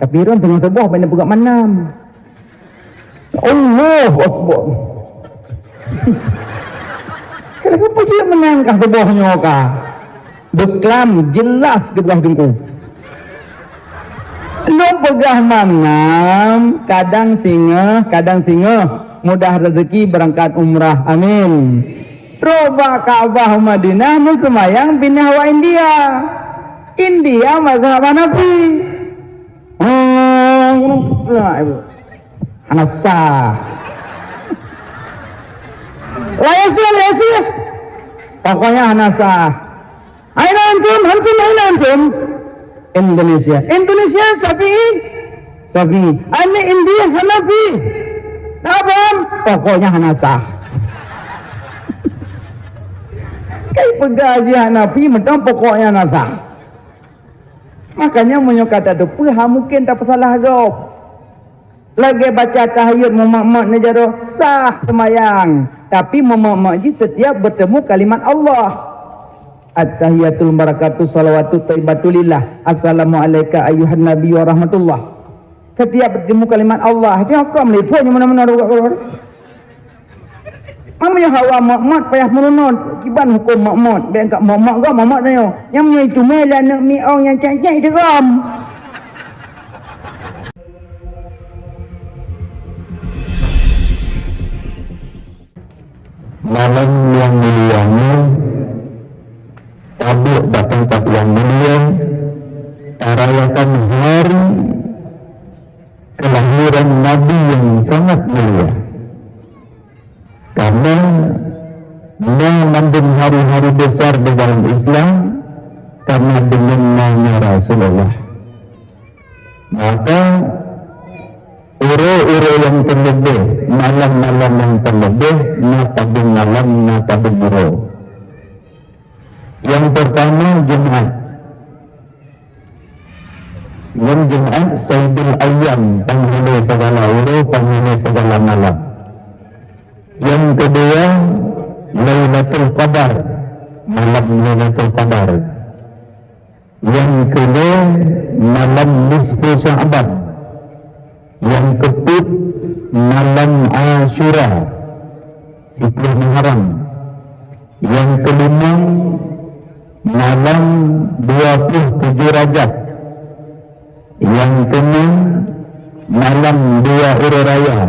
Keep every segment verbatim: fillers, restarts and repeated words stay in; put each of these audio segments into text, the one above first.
Tapi droen teungoh suboh ban peugah manam. Allahu Akbar. Kenapa sih menangkah suboh nyoe ka? Beuklam jelas di bawah teungku. Lôn peugah manam, kadang singoh, kadang singoh. Mudah rezeki berangkat umrah. Amin. Trok bak Ka'bah Madinah, meuseumayang pinah bak India. India mazhab Hanafi. Oh, hana sah. La yasih, la yasih. Pokoknya hana sah. Aina antum, antum aina antum? Indonesia. Indonesia Syafi'i. Syafi'i. Aina India Hanafi. Apa? Pokoknya hana sah. Kai peugah ji Hanafi, meunan pokoknya hana sah. Makanya meunyoe ka tateupeue, ha mungken tapeusalah gob. Lagée baca tahiyat meumat-mat neujaroe sah seumayang, tapi meumat-mat jih setiap bertemu kalimat Allah. At-tahiyatul mubarakatu salawatu thayyibatu lillah. Assalamu alaika ayyuhan nabiyyu wa rahmatullah. Setiap bertemu kalimat Allah, dia kok meliput nyang mana-mana. Meunyoe hawa mat-mat payah meureunoe, kiban huköm mat-mat, bék ka mat-mat gom mat-mat tanyoe. Nyang meunyoe itu mé lé aneuk miong nyang cék-cék itu gom. Malam yang mulia ini, tabeuet bak teumpat yang mulia, tarayakan hari kelahiran Nabi yang sangat mulia. Karena na mandum hari-hari besar di dalam Islam karena deungon nanya Rasulullah. Maka uroe-uroe nyang teuleubeh, malam-malam nyang teuleubeh, na padum malam, na padum uroe. Nyang pertama Jumaat. Ngon Jumaat Saidul Ayyam, panghulu segala uroe, panghulu segala malam. Nyang keudua Lailatul Qadar, malam Lailatul Qadar. Nyang keulhèe malam nisfu Sya'ban. Nyang keupeuet malam Asyura, siploh Muharram. Nyang keulimong malam dua puluh tujoh Rajab. Nyang keunam malam dua uroe raya.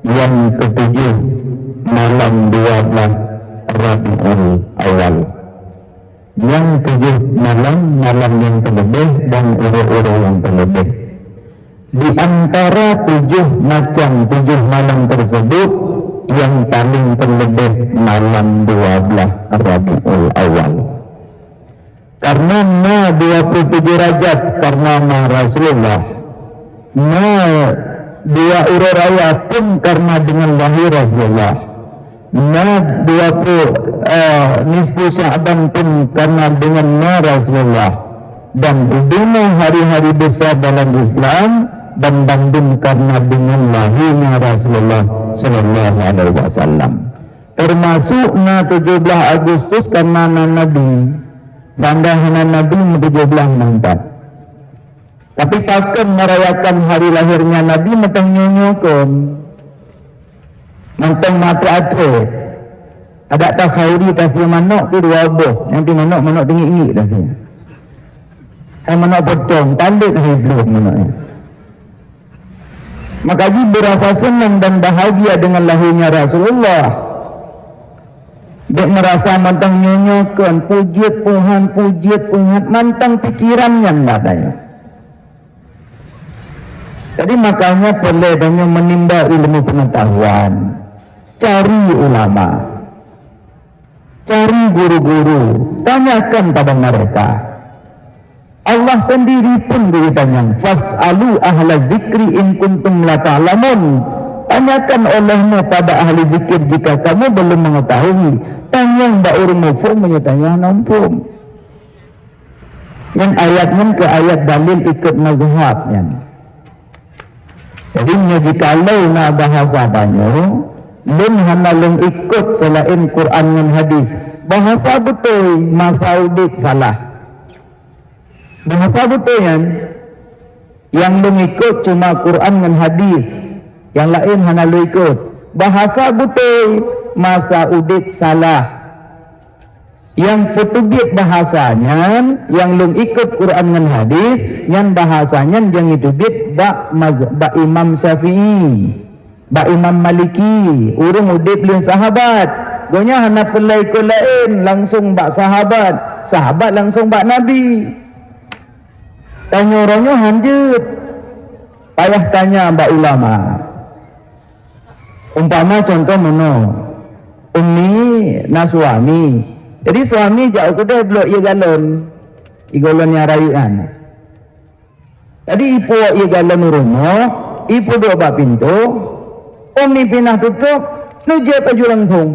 Nyang keutujoh malam dua belas Rabiul Awal. Nyang tujoh malam, malam nyang teuleubeh dan uroe-uroe nyang teuleubeh. Di antara tujoh macam tujoh malam tersebut, yang paling terlebih malam dua belas Rabiul Awal. Karena na dua puluh tujoh Rajab karena na Rasulullah, na dua uroe raya pun karena dengan lahir Rasulullah. Na dua puluh, eh, nisfu Sya'ban pun karena dengan na Rasulullah. Dan ubena hari-hari besar dalam Islam dan bandum karena dengan lahirnya Rasulullah sallallahu alaihi wasallam. Termasuk na tujoh belas Agustus karena na Nabi. Sandai hana Nabi, tujoh belas na empat. Tapi pakon merayakan hari lahirnya Nabi mantong nyoe-nyoe kon. Mantong meuaté-até. Adak takhauri tafsir manok tu dua boh, nyang tu manok, manok teungik-ngik tafsir. Hai manok potong, talek hai blok manok nyan. Maka jih beurasa seunang dan bahagia dengan lahirnya Rasulullah. Bék meurasa mantong nyoe-nyoe kon, peujeuet Tuhan, peujeuet Tuhan, mantong pikiran nyan dah tanyoe. Jadi makanya peureulée tanyoe meunimba ilmu pengetahuan, cari ulama, cari guru-guru, tanyakan pada mereka. Allah sendiri pun geutanyong, "Fas'alu ahla zikri in kuntum la ta'lamun." Tanyakan olehmu pada ahli zikir jika kamu belum mengetahui. Tanyong bak ureuëng muphom meunyoe tanyoe hana muphom. Nyan ayat nyan keu ayat dalil ikot mazhab nyan. Jadi, nyoe jikalau na bahasa tanyoe, lôn hana lôn ikot seulaén Quran ngon hadis. Bahasa beutôi, masa udeb salah. Bahasa beutôi nyan, Nyang lôn ikot cuma Quran ngon hadis, nyang laén hana lôn ikot. Bahasa beutôi, masa udeb salah. Nyang peuteubiet bahasa nyan, nyang lôn ikot Quran ngon hadis, nyan bahasa nyan nyang geuteubiet bak maz-, bak Imam Syafi'i, bak Imam Maliki, ureuëng udeb lheueh sahabat. Gobnyan hana peureulée ikot laén, langsong bak sahabat, sahabat langsong bak Nabi. Tanyoe uroe nyoe han jeuet. Payah tanya bak ulama. Umpama contoh meunoe, Ummi na suami. Jadi suami jak u keudè bloe ié galon. Ié galon nyang rayeuk nyan. Jadi ipuwoe ié galon u rumoh, ipeuduek bak pintoe, Ummi pinah tutôb, neujép laju langsong.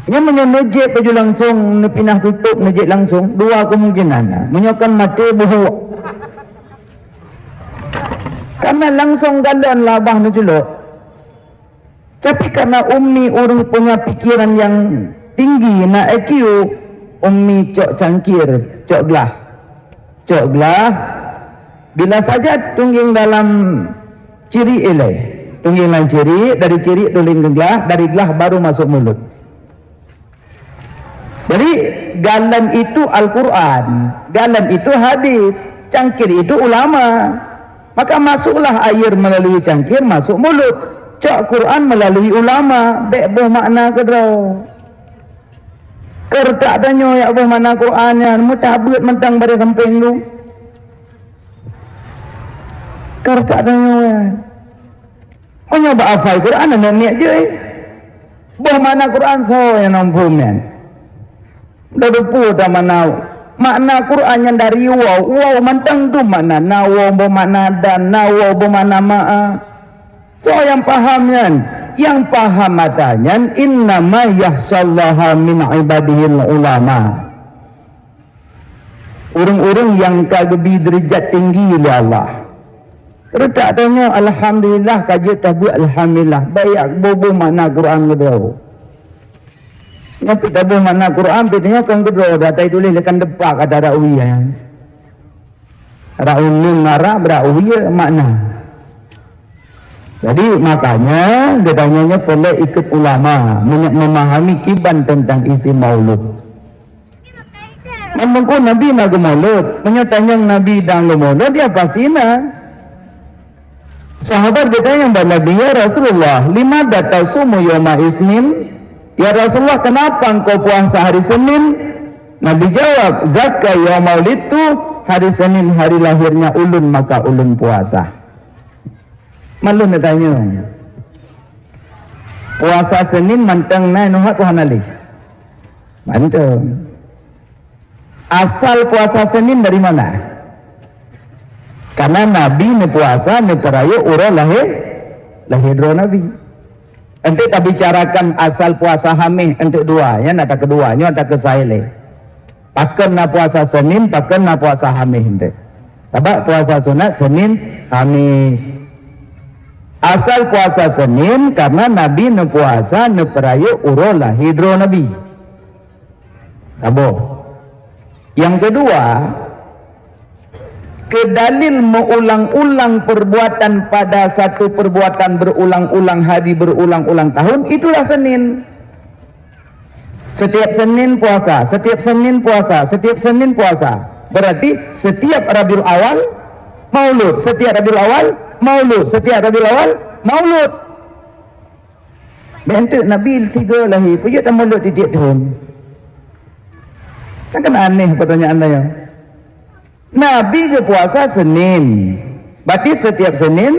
Nyan meunyoe neujép laju langsong, neupinah tutôb, neujép langsong, dua kemungkinan. Meunyoe kan maté buhuk. Karena langsong galon labah neuculok. Tapi karena Ummi ureuëng punya pikiran yang tinggi, na I Q, Ummi cok cangkir, cok glah. Cok glah, bila saja tunggeng dalam cirik ilée. Tunggeng lam cirik, dari cirik tunggeng ke glah, dari glah baru masuk mulut. Jadi, galon itu Al-Quran, galon itu hadis, cangkir itu ulama. Maka masuklah air melalui cangkir masuk mulut. Cok Quran melalui ulama, bék boh makna keudroe. Keu reutak tanyoe jak boh makna Quran nyan, meutabeuet mantong bak sampéng tu. Keu reutak tanyoe nyan. Meunyoe bak hafai Quran, aneuk miet jih. Boh makna Quran soe nyang na muphom nyan? Dah dupeue dah makna, makna Quran nyan dari waw, waw mantong tu makna, na waw boh makna dan, na waw boh makna ma'a. Soe nyang paham nyan? Nyang paham ata nyan, "Innama yakhsyallaha min ibadihil ulama." Ureuëng-ureuëng nyang ka geubi deurajat tinggi lé Allah. Reutak tanyoe, alhamdulillah, ka jeuet tabeuet alhamdulillah. Bék jak boh-boh makna Quran keudroe. Nyoe pih taboh makna Quran, pih tanyoe kan keudroe, dah tatuléh lé kan depak kata rawi nyan. Rawi ngon Arab, rawi makna. Jadi, makanya, geutanyoe nyoe peureulée ikot ulama, meunyoe memahami kiban tentang isi maulud. Meunyoe Nabi na geumaulud, meunyoe tanyong Nabi dan geumaulud, ya pasti na. Sahabat geutanyong bak Nabi, "Ya Rasulullah, limada tasumu yauma isnin?" "Ya Rasulullah, kenapa engkau puasa hari Senin?" Nabi jawab, "Zaka yauma wulidtu, hari Senin hari lahirnya ulun, maka ulun puasa." Malum nak tanya. Puasa Senin mantong na neuhat puasa nalih. Mantong. Asal puasa Senin dari mana? Karena Nabi neupuasa neupeurayeuk uroe lahé, lahé droe Nabi. Enteuk tabicarakan asal puasa Hamis enteuk dua, nyan ata keudua, nyoe ata keusai lé. Pakon na puasa Senin, pakon na puasa Hamis enteuk. Sabab puasa sunat Senin, Hamis. Asal puasa Senin karena Nabi neupuasa neupeurayeuk uroe lahé droe Nabi. Saboh. Yang kedua, keu dalil meuulang-ulang perbuatan pada satu perbuatan berulang-ulang hari, berulang-ulang tahun, itulah Senin. Setiap Senin puasa, setiap Senin puasa, setiap Senin puasa. Berarti setiap Rabiul Awal, maulud. Setiap Rabiul Awal, maulud. Setiap Rabiul Awal, maulud. Bék enteuk Nabi tiga lahé, peue jeuet tameulot tieb-tieb thon. Kan, kan aneh pertanyaan nyoe. Nabi geupuasa Senin. Berarti setiap Senin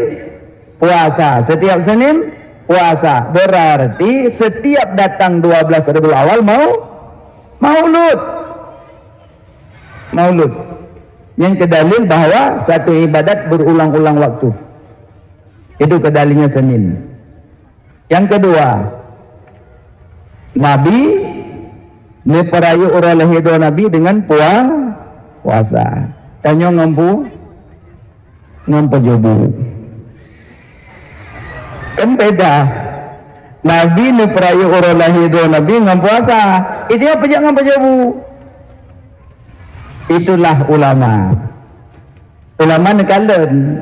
puasa, setiap Senin puasa. Berarti setiap datang dua belas Rabiul Awal mau maulud. Maulud. Yang kedalil bahwa satu ibadat berulang-ulang waktu. Itu kedalilnya Senin. Yang kedua, Nabi neupeurayeuk uroe lahé droe Nabi dengan pua-, puasa. Tanyoe ngon pu-, ngon peujubu. Kan beda. Nabi neupeurayeuk uroe lahé droe Nabi ngon puasa. Itu peujak ngon peujubu. Itulah ulama. Ulama neukalon,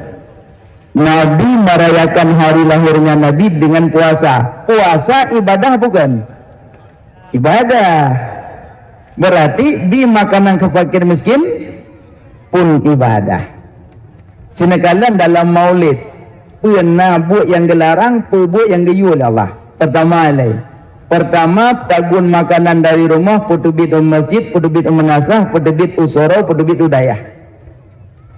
Nabi merayakan hari lahirnya Nabi dengan puasa. Puasa ibadah bukan? Ibadah. Berarti bi makanan keu fakir miskin pun ibadah. Sineukalon dalam maulid, peue na buet nyang geularang, peue buet nyang geuyue lé Allah. Pertama lé, pertama, tagun makanan dari rumoh, peuteubiet u masjid, peuteubiet u meunasah, peuteubiet u soro, peuteubiet u dayah.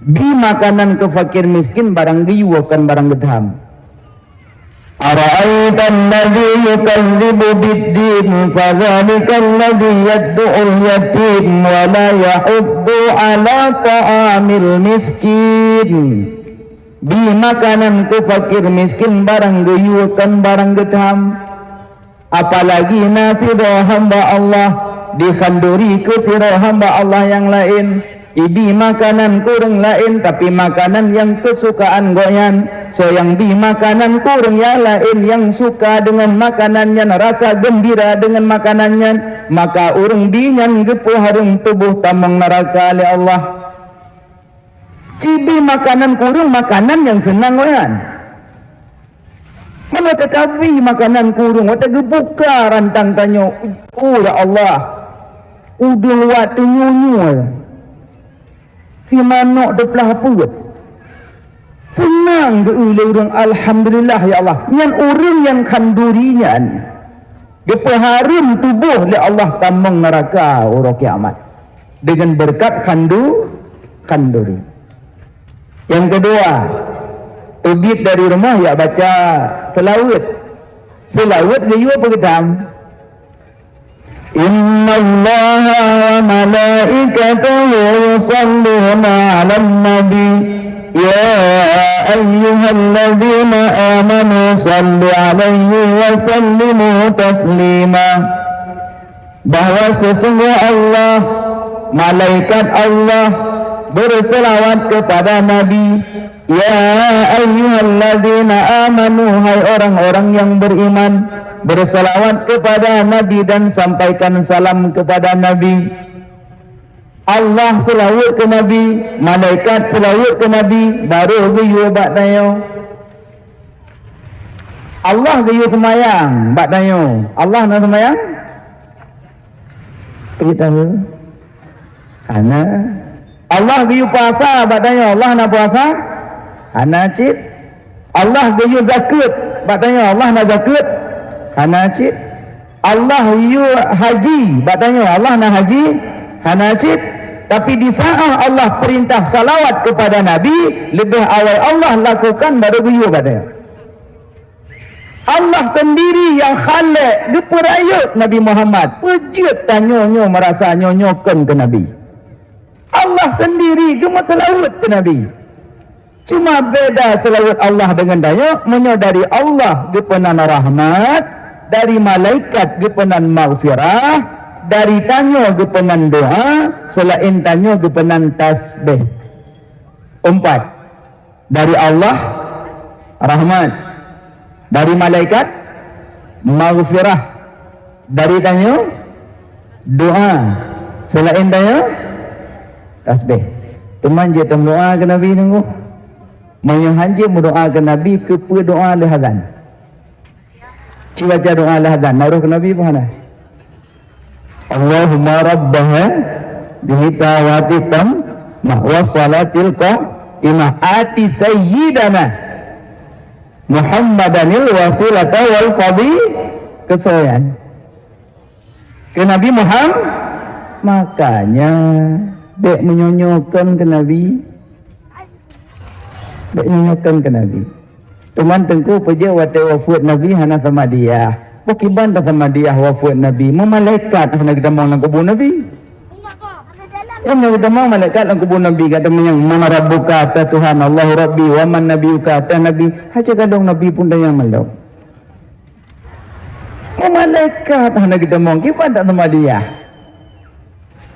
Bi makanan keu fakir miskin barang geuyue, kon barang geutham. Ara'aital ladzi yukadzibu biddin, fadzalikal ladzi yad'ul yatim wa la yahuddu 'ala ta'amil miskin. Bi makanan keu fakir miskin barang geuyue, kon barang geutham. Apalagi na sidroe hamba Allah dikhanduri keu sidroe hamba Allah nyang laén, ibi makanan keu ureuëng laén, tapi makanan nyang keusukaan gobnyan. Soe nyang bi makanan keu ureuëng nyang laén nyang suka deungon makanan nyan, rasa geumbira deungon makanan nyan, maka ureuëng bi nyan geupeuhareuem tuboh tamong neuraka lé Allah. Jibi makanan keu ureuëng makanan nyang seunang gobnyan. Meunyoe tatabi makanan keu ureuëng, watée geubuka rantang tanyoe, "Oh, ya Allah, udeueng wak teunyunyul, si manok teuplah peuet." Seunang geu lé ureuëng, "Alhamdulillah, ya Allah." Nyan ureuëng nyang khanduri nyan geupeuhareuem tuboh lé Allah tamong neuraka uroe kiamat deungon beureukat khandu-, khanduri. Nyang keudua, teubiet dari rumoh jak baca seulaweuet. Seulaweuet geuyue peugeutam, "Innallaha wa malaikatahu yusalluna 'alan nabi, ya ayyuhalladzina amanu sallu 'alaihi wa sallimu taslima." Bahwa sesungguh Allah, malaikat Allah, berselawat kepada Nabi. Ya ayyuhalladzina amanu, hai orang-orang yang beriman, berselawat kepada Nabi dan sampaikan salam kepada Nabi. Allah selawat ke Nabi, malaikat selawat ke Nabi, baru geuyue bak tanyoe. Allah geuyue seumayang bak tanyoe. Allah na seumayang? Peue tahu? Hana. Allah geuyue puasa bak tanyoe. Allah na puasa? Hana cit. Allah geuyue zakeuet bak tanyoe. Allah na zakeuet? Hana cit. Allah yue haji bak tanyoe, Allah na haji? Hana cit. Tapi di saat Allah perintah salawat kepada Nabi, leubeh awai Allah lakukan baru geuyue bak tanyoe. Allah sendiri yang khalek geupeurayeuk Nabi Muhammad. Peue jeuet tanyoe nyoe meurasa nyoe nyoe kon keu Nabi. Allah sendiri geumeuseulaweuet keu Nabi. Cuma beda seulaweuet Allah deungon tanyoe, meunyoe dari Allah geupeunan rahmat, dari malaikat geupeunan maghfirah, dari tanyoe geupeunan doa, seulaén tanyoe geupeunan tasbih. Empat. Dari Allah, rahmat. Dari malaikat, maghfirah. Dari tanyoe, doa. Seulaén tanyoe, tasbih. Teuma jeuet tameudoa keu Nabi teungku. Meunyoe hanjeuet meudoa keu Nabi, keupeue doa lheueh azan? Ci baca doa lheueh azan, na roh keu Nabi peue hana? Allahumma rabb hadhihi da'watit tammah was salatil qa'imah ati sayyidana Muhammadanil wasilata wal fadhi-, keu soe nyan? Keu Nabi Muham-, makanya, bék meunyoe-nyoe kon keu Nabi. Bék meunyoe-nyoe kon keu Nabi. Teuma teungku peujeuet watée wafeuet Nabi hana samadiyah. Bukon ban tasamadiyah wafeuet Nabi, meu malaikat hana geutamong lam kubu Nabi. Hana geutamong malaikat lam kubu Nabi, gata meunyoe man rabbuka, ta Tuhan, Allahu Rabbi, wa man nabiyuka, ta Nabi. Hana kalon Nabi pun dayang malom. Meu malaikat hana geutamong, kiban tasamadiyah.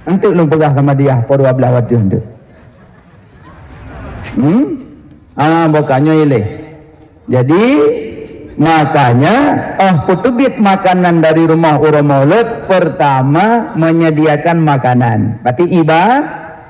Enteuk lôn peugah samadiyah poh dua blaih watée enteuk. Hmm? Ah, bukannya ileh. Jadi, makanya, oh, peuteubiet makanan dari rumoh uroe Maulud, pertama menyediakan makanan. Berarti iba-,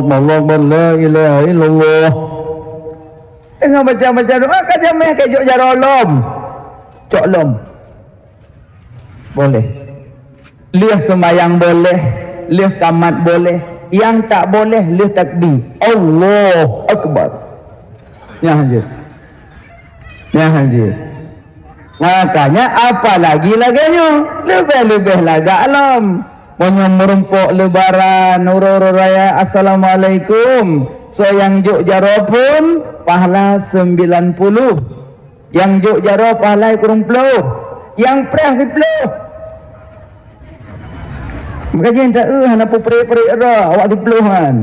Akbar, Allahu Akbar, la ilaha illallah. Teungoh baca-baca doa, ka jamèe ka jok jaroe lom. Cok lom. Boleh. Lheueh seumayang boleh, lheueh kamat boleh, nyang tak boleh lheueh takbir. Allahu Akbar. Nyan jeuet. Nyan jeuet. Makanya apalagi lagèe nyoe, leubeh-leubeh lagak lom. Meunyoe meurumpok lebaran, uroe-uroe raya, "Assalamualaikum." Soe nyang jok jaroe phôn, pahala sembilan puluh. Nyang jok jaroe pahala kureueng ploh. Nyang preh siploh. Maka jih ta eu hana peuprek-prek droe awak siploh nyan.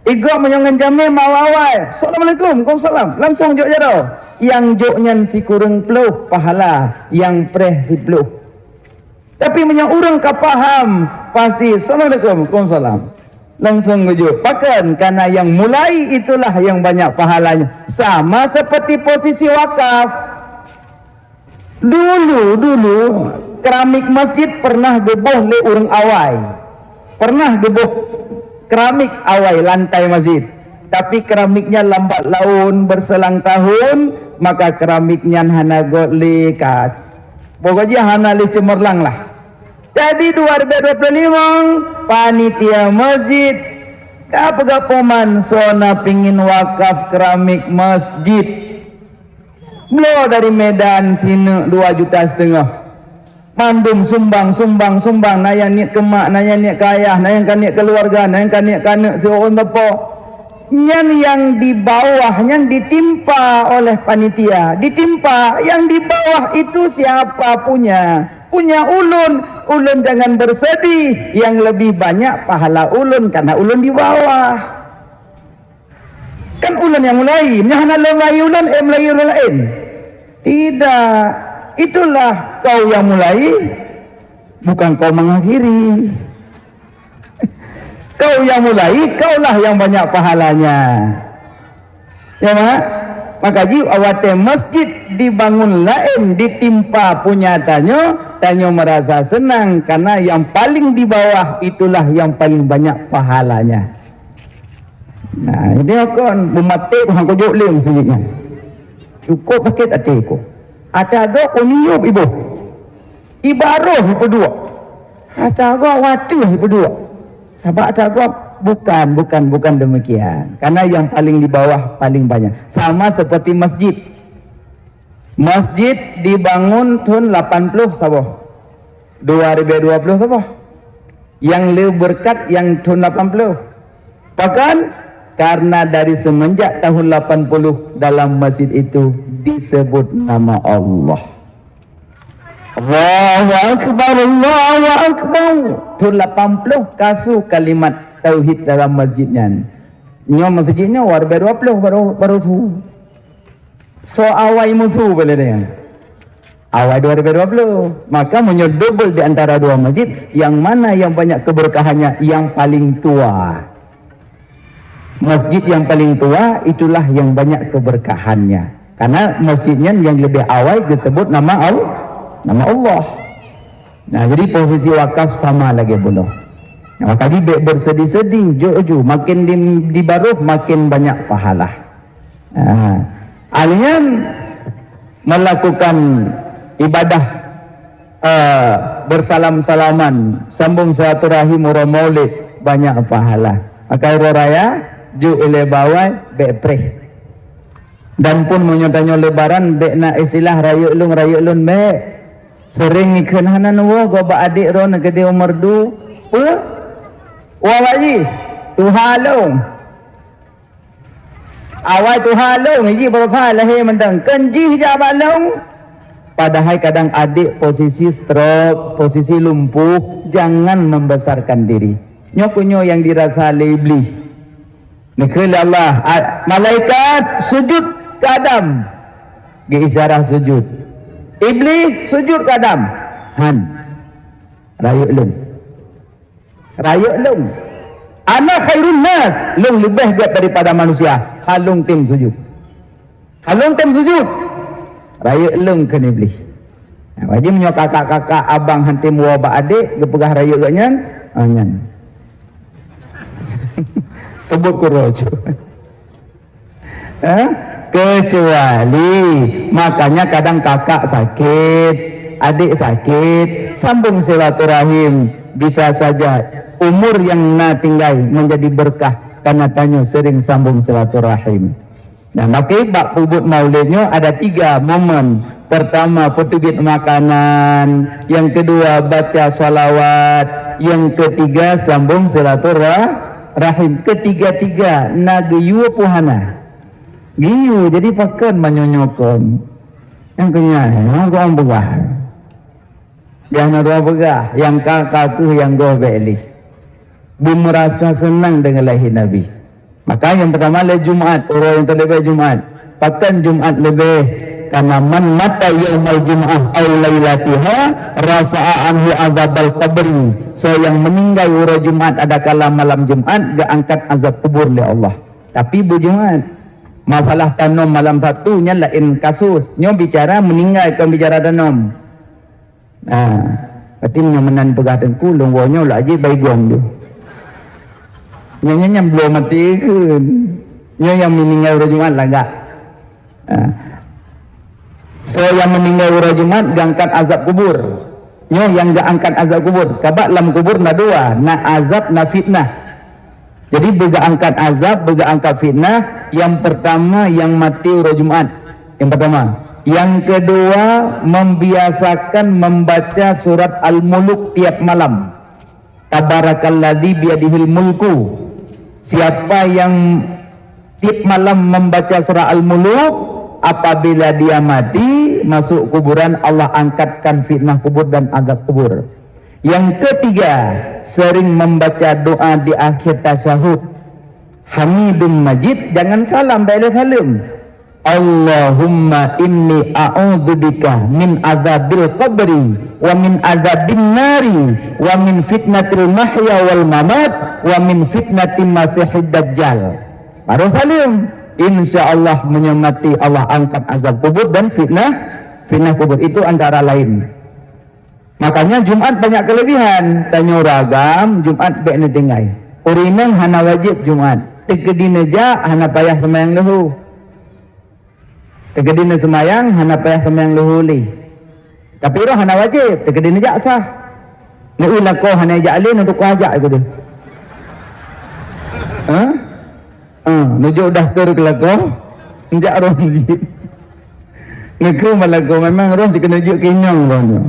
Igob meunyoe ngon jamèe meuawai-awai, "Assalamualaikum." "Waalaikumsalam." Langsong jok jaroe. Nyang jok nyan sikureueng ploh pahala, nyang preh siploh. Tapi meunyoe ureueng ka paham, pasti, "Assalamualaikum." "Waalaikumsalam." Langsong geujok. Pakon? Karena nyang mulai itulah nyang banyak pahalanya. Sama seperti posisi wakaf. Dulu-dulu, keramik masjid pernah geuboh lé ureueng awai. Pernah geuboh keramik awai lantai masjid. Tapi keramiknya lambat laun berselang tahun, maka keramik nyan hana göt lé ka. Pokok jih hana lé ceumerlang lah. Jadi dua ribu dua puluh lima, panitia masjid ka peugah poman soe na pingin wakaf keramik masjid. Bloe dari Medan sineuk dua juta setengah. Mandum sumbang, sumbang, sumbang. Na nyang niet keu mak, na nyang niet keu ayah, na nyang ka niet keuluwarga, na nyang ka niet keu aneuk siuroe teupeu. Nyan nyang di bawah nyan ditimpa oleh panitia. Ditimpa, yang di bawah itu siapa punya? Punya ulôn. Ulôn jangan bersedih, yang lebih banyak pahala ulôn karena ulôn di bawah. Kan ulôn nyang mulai, meunyoe hana lôn mulai ulôn, eh, mulai ureueng laén. Tidak. Itulah kau yang mulai, bukan kau mengakhiri. Kau yang mulai, kaulah yang banyak pahalanya. Ya, Mak? Maka jih watèe masjid dibangun laén ditimpa punya tanyoe, tanyoe merasa senang karena yang paling di bawah itulah yang paling banyak pahalanya. Nah, ini kon beumaté hang kujok lé masjid nyan. Cukup sakét até ku. Ata gob ku niyup iboh. Ibaroh ipeuduek. Ata gob wateuh ipeuduek. Sabab ata gob bukan, bukan, bukan demikian. Karena yang paling di bawah paling banyak. Sama seperti masjid. Masjid dibangun thon lapan ploh saboh. Dua ribu dua puluh saboh. Nyang le beureukat nyang thon lapan ploh. Pakon? Karena dari semenjak tahun lapan puluh dalam masjid itu disebut nama Allah. Allahu Akbar, Allahu Akbar. Thon lapan ploh ka su kalimat tauhid dalam masjid nyan. Nyoe masjid nyoe awai ribèe dua ploh baru, baru su. Soe awai musu boleh dia. Awai dua ribèe dua ploh. Maka meunyoe double di antara dua masjid, yang mana yang banyak keberkahannya? Yang paling tua. Masjid yang paling tua, itulah yang banyak keberkahannya. Karena masjid nyan yang lebih awai disebut nama Al-, nama Allah. Nah, jadi posisi wakaf sama lagèe bunoe. Nah, maka jih bèk bersedih-sedih, jok ju, makin di, dibaroh makin banyak pahala. Nah, ahli nyan melakukan ibadah, eh, bersalam-salaman, sambung silaturahim uroe Maulid, banyak pahala. Maka uroe raya, jok ilèe bak awai, bèk preh. Dan pun meunyoe tanyoe Lebaran, bèk na istilah rayeuk lôn, rayeuk lôn, bèk. Sering ikheun hana neuwoe gob bak adék droeneuh keudéh u Meureudu. Peue? Woe bak jih, tuha lôn. Awai tuha lôn, jih baroesa lahé mantong. Kheun jih jak bak lôn. Padahai kadang adék posisi stroke, posisi lumpuh, jangan membesarkan diri. Nyoe keuh nyoe nyang dirasa lé Iblih. Neukheun lé Allah, a-, malaikat sujud keu Adam. Geuisyarah sujud. Iblih sujud keu Adam. Han. Rayeuk lôn. Rayeuk lôn. Ana khairun nas, lôn leubeh gèt daripada manusia. Han lôn tem sujud. Han lôn tem sujud. Rayeuk lôn kheun Iblih. Nah, wajéb meunyoe kakak-kakak abang han tem woe bak adék, geupeugah rayeuk gobnyan, ah, nyan. Sebut keu roh. Eh? Kecuali, makanya kadang kakak sakit, adik sakit, sambung silaturahim. Bisa saja umur yang na tinggai menjadi berkah karena tanyoe sering sambung silaturahim. Nah, maka bak peubuet maulid nyoe ada tiga momen. Pertama, peuteubiet makanan. Yang kedua, baca salawat. Yang ketiga, sambung silaturahim. Ketiga-tiga na geuyue peue hana? Geuyue, jadi pakon meunyoe nyoe kon? Nyang keunyan, nyang keu peugah. Nyang na dua peugah, nyang ka, ka keuh nyang goh bèk lé. Beumeurasa seunang deungon lahé Nabi. Maka nyang peurtama lé Jumat, uroe nyang teuleubèh Jumat. Pakon Jumat leubèh? Karena man mata yaumal jum'ah aw lailatiha rafa'a anhu adzabal qabri. Soe nyang meuninggai uroe Jumat adakala malam Jumat, geuangkat azab kubur lé Allah. Tapi beujumat. Masalah tanom malam Sabtu nyan laén kasus. Nyoe bicara meuninggai, kon bicara tanom. Nah, berarti meunyoe meunan peugah teungku, lôn woe nyoe lôn aja baigong tu. Nyan, nyan, nyan bloe maté kheun. Nyoe nyang meuninggai uroe Jumat lagak. Ah. Soe nyang meuninggai uroe Jumat geuangkat azab kubur. Nyoe nyang geuangkat azab kubur. Sabab lam kubur na dua, na azab, na fitnah. Jadi, beugeuangkat azab, beugeuangkat fitnah, nyang peurtama nyang maté uroe Jumat. Nyang peurtama. Nyang keudua, membiasakan membaca surat Al-Muluk tiap malam. Tabarakalladzi biyadihil mulku. Siapa yang tiap malam membaca surah Al-Muluk, apabila dia mati, masuk kuburan, Allah angkatkan fitnah kubur dan azab kubur. Yang ketiga, sering membaca doa di akhir tasyahud. Hamidum Majid, jangan salam, bèk lé saleuem. Allahumma inni a'udzubika min adzabil qabri wa min adzabin nari wa min fitnatil mahya wal mamat wa min fitnatil masihid dajjal. Baru saleuem. Insya Allah meunyoe maté Allah angkat azab kubur dan fitnah, fitnah kubur. Itu antara lain. Makanya Jumat banyak kelebihan. Tanyoe ureueng agam, Jumat bèk neutinggai. Ureueng inong hana wajéb Jumat. Teukeudi neujak, hana payah seumayang leuhô. Teukeudi neuseumayang, hana payah seumayang leuhô lé. Tapi roh hana wajéb, teukeudi neujak sah. Neu-eu lakoe hana jak lé, neutukoh jak keudeh. Ha? Ha, neujok daster keu lakoe, neujak roh jih. Neukheun bak lakoe, memang roh jikeuneuk jok keu inong roh nyoe.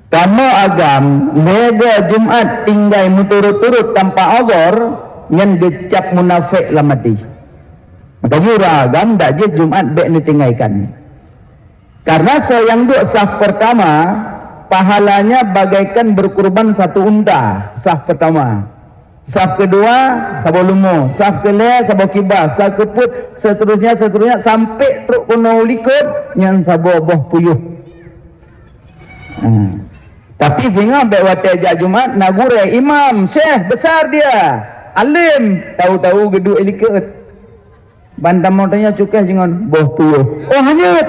Kamoe agam, lhèe goe Jumat tinggai meuturot-turot tanpa uzur, nyan geucap munafék lam até. Maka jih ureueng agam dak jeuet Jumat bèk neutinggaikan. Karena soe nyang duek saf pertama, pahalanya bagaikan berkurban satu unta, saf pertama. Saf kedua, saboh leumo. Saf keulhèe, saboh kibas. Saf keupeuet, seterusnya, seterusnya, sampai trok keunoe u likot, nyan saboh boh puyôh. Hmm. Tapi singoh bèk watèe jak Jumat, na gurèe, imam, syekh besar dia, alim, tahu-tahu geuduek i likot. Ban tamong tanyoe cukéh jih ngon boh puyôh. Oh, hanyut!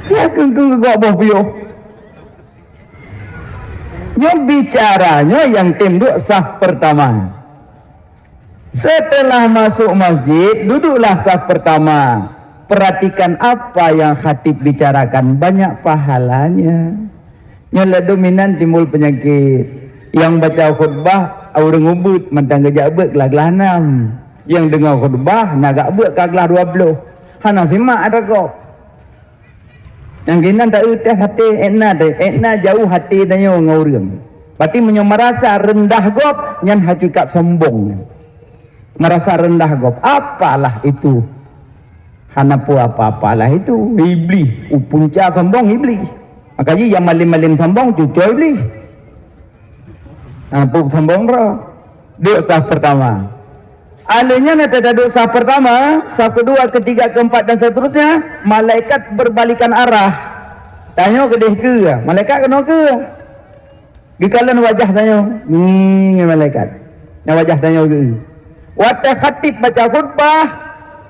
Ya, keueng-keueng geugok boh puyôh. Nyoe bicara nyoe nyang tem duek saf pertama. Setelah masuk masjid, duduklah saf pertama. Perhatikan apa yang khatib bicarakan, banyak pahalanya. Nyoe lé dominan timbul peunyakét. Nyang baca khutbah ureueng ubit mantong geujak beuet glah-glah nam. Nyang deungoe khutbah na geujak beuet ka glah dua ploh. Hana simak atra gob. Nyang keunan ta-eu teuh até, ék na teuh, ék na jauh até tanyoe ngon ureueng. Berarti meunyoe meurasa reundah gob, nyan hakikat sombong. Meurasa reundah gob, apalah itu? Hana peue apa-apalah itu. Iblih, u punca sombong iblih. Maka jih nyang malém-malém sombong, cucoe iblih. Ha, peue sombong droe. Duek saf pertama. Alèh nyan ata taduek saf pertama, saf kedua, ketiga, keempat dan seterusnya, malaikat berbalikan arah. Tanyoe keudeh keue, malaikat keunoe keue. Geukalon wajah tanyoe, ngieng malaikat. Nyan wajah tanyoe geu. Watèe khatib baca khutbah,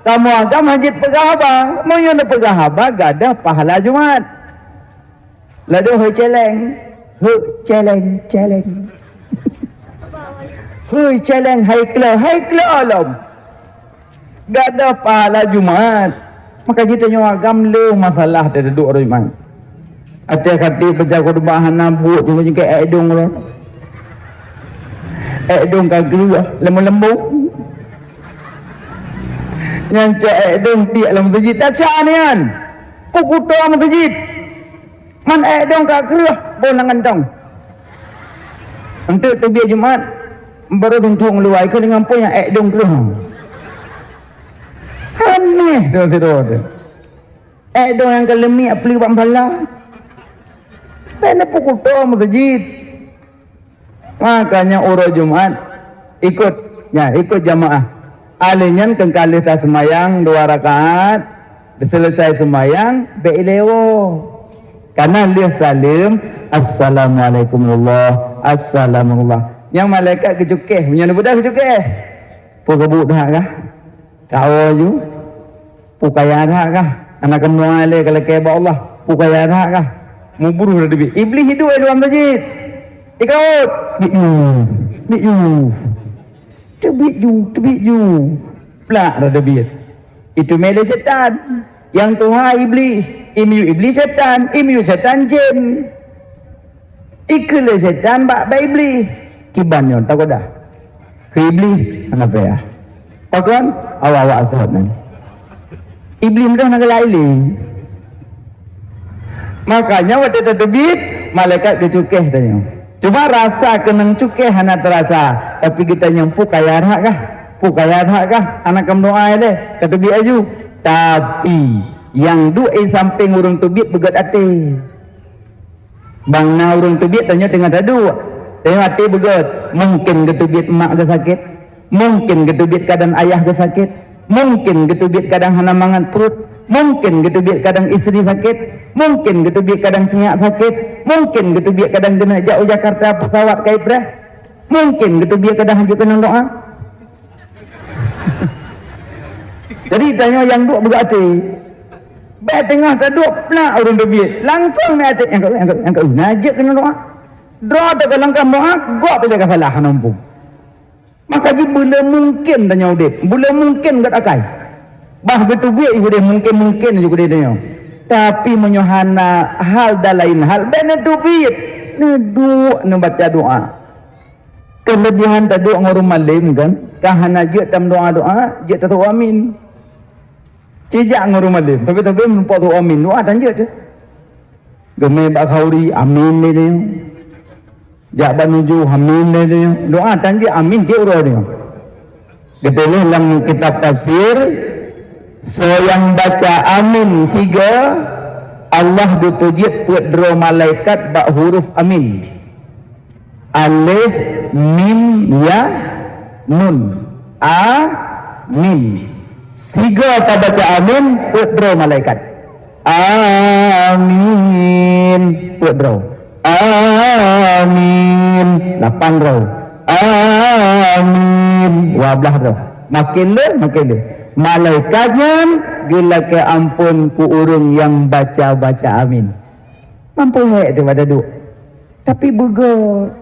kamoe agam hana jeuet peugah haba, meunyoe neupeugah haba gadôh pahala Jumat. Ladôm hôi céléng, hôi céléng, céléng. Hôi céléng hai kleu, hai kleu lom. Gadôh pahala Jumat. Maka jih tanyoe agam le masalah teuduek rot Jumat. Watèe khatib baca khutbah hana buet cuma jingkai ék dong lom. Ék dong ka gleh leumo-leumo. Nyan cok ék dong tiek lam meuseujid taca nian. Peukuto meuseujid. Man ék dong ka kreueh boh lam kantong. Eunteuk teubiet Jumat, barô tuntok luwa, ikheun deungon peue nyang ék dong kreueh. Aneh tu sidroe tu. Ék dong nyang ka leumiek pleue bak musala. Bèk neupeukuto meuseujid. Makanya uroe Jumat ikot, ya, ikot jamaah. Alèh nyan keu ka lheueh taseumayang dua rakaat, seuleusoe seumayang bèk ilèe woe. Kana lheueh saleuem, "Assalamualaikum warahmatullah, assalamualaikum." Nyang malaikat geucukéh, meunyoe neubeudoh geucukéh. Peue geubuet that kah? Kawoe ju. Peue kaya that kah? Hana kamoe lé ka lakèe bak Allah. Peue kaya that kah? Mubruh dah teubiet. Iblih hidup di luwa meuseujid. Ikot. Biet ju. Biet ju. Teubiet ju, teubiet ju. Plak dah teubiet. Itu mé lé setan. Nyang tuha iblih. Imiyueb iblih setan, imiyueb setan jén. Ikheun lé setan bak, bak iblih. Kiban nyoe tagoda. Keu iblih hana payah. Pakon? Awak-awak sot nyan. Iblih mudah na galak ilé. Makanya watèe tateubiet, malaikat geucukéh tanyoe. Cuma rasa keunong cukéh hana teurasa, tapi geutanyoe peue kaya that kah? Peue kaya that kah? Hana kam doa lé, ka teubiet aju. Tapi nyang duek i sampéng ureueng teubiet beugét até. Bang na ureueng teubiet tanyoe teungoh taduek. Tanyoe até beugét. Mungken geuteubiet mak geusakét. Mungken geuteubiet kadang ayah geusakét. Mungken geuteubiet kadang hana mangat pruet. Mungken geuteubiet kadang istri sakét. Mungken geuteubiet kadang sinyak sakét. Mungken geuteubiet kadang keuneuk jak u Jakarta pesawat ka ipreh. Mungken geuteubiet kadang hana keunong doa. Jadi tanyoe nyang duek beugét até. Bèk teungoh taduek plak ureueng teubiet. Langsong meuaté nyang ka, nyang ka, nyang ka na jeuet keunoe doa. Droe teuka langkah doa, gok pih ka salah hana muphom. Maka jih beuleu mungken tanyoe udép, beuleu mungken gét akai. Bah geuteubiet ju keudeh mungken-mungken ju keudeh tanyoe. Tapi meunyoe hana hal dan lain hal, bèk neuteubiet, neuduek neubaca doa. Keulebihan taduek ngon ureueng malém kan, ka hana jeuet tameudoa-doa, jeuet tateu'oh amin. Cijak ngon ureueng malém, tapi-tapi meureumpok teu'oh amin, doa tan jeuet teuh. Geumé bak khauri, amin lé nyoe. Jak bak nuju, amin lé nyoe. Doa tan jeuet, amin tiep uroe nyoe. Geuteuléh lam kitab tafsir, Soe nyang baca amin sigoe, Allah geupeujeuet peuet droe malaikat bak huruf amin. Alif, mim, ya, nun. Amin. Sigoe tabaca amin, peuet droe malaikat. Amin. Peuet droe. Amin. Lapan droe. Amin. Dua blaih droe. Makin le, makin le. Malaikat nyan geulakée amphon keu ureuëng nyang baca-baca amin. Mampu hék tu bak taduek. Tapi beugét.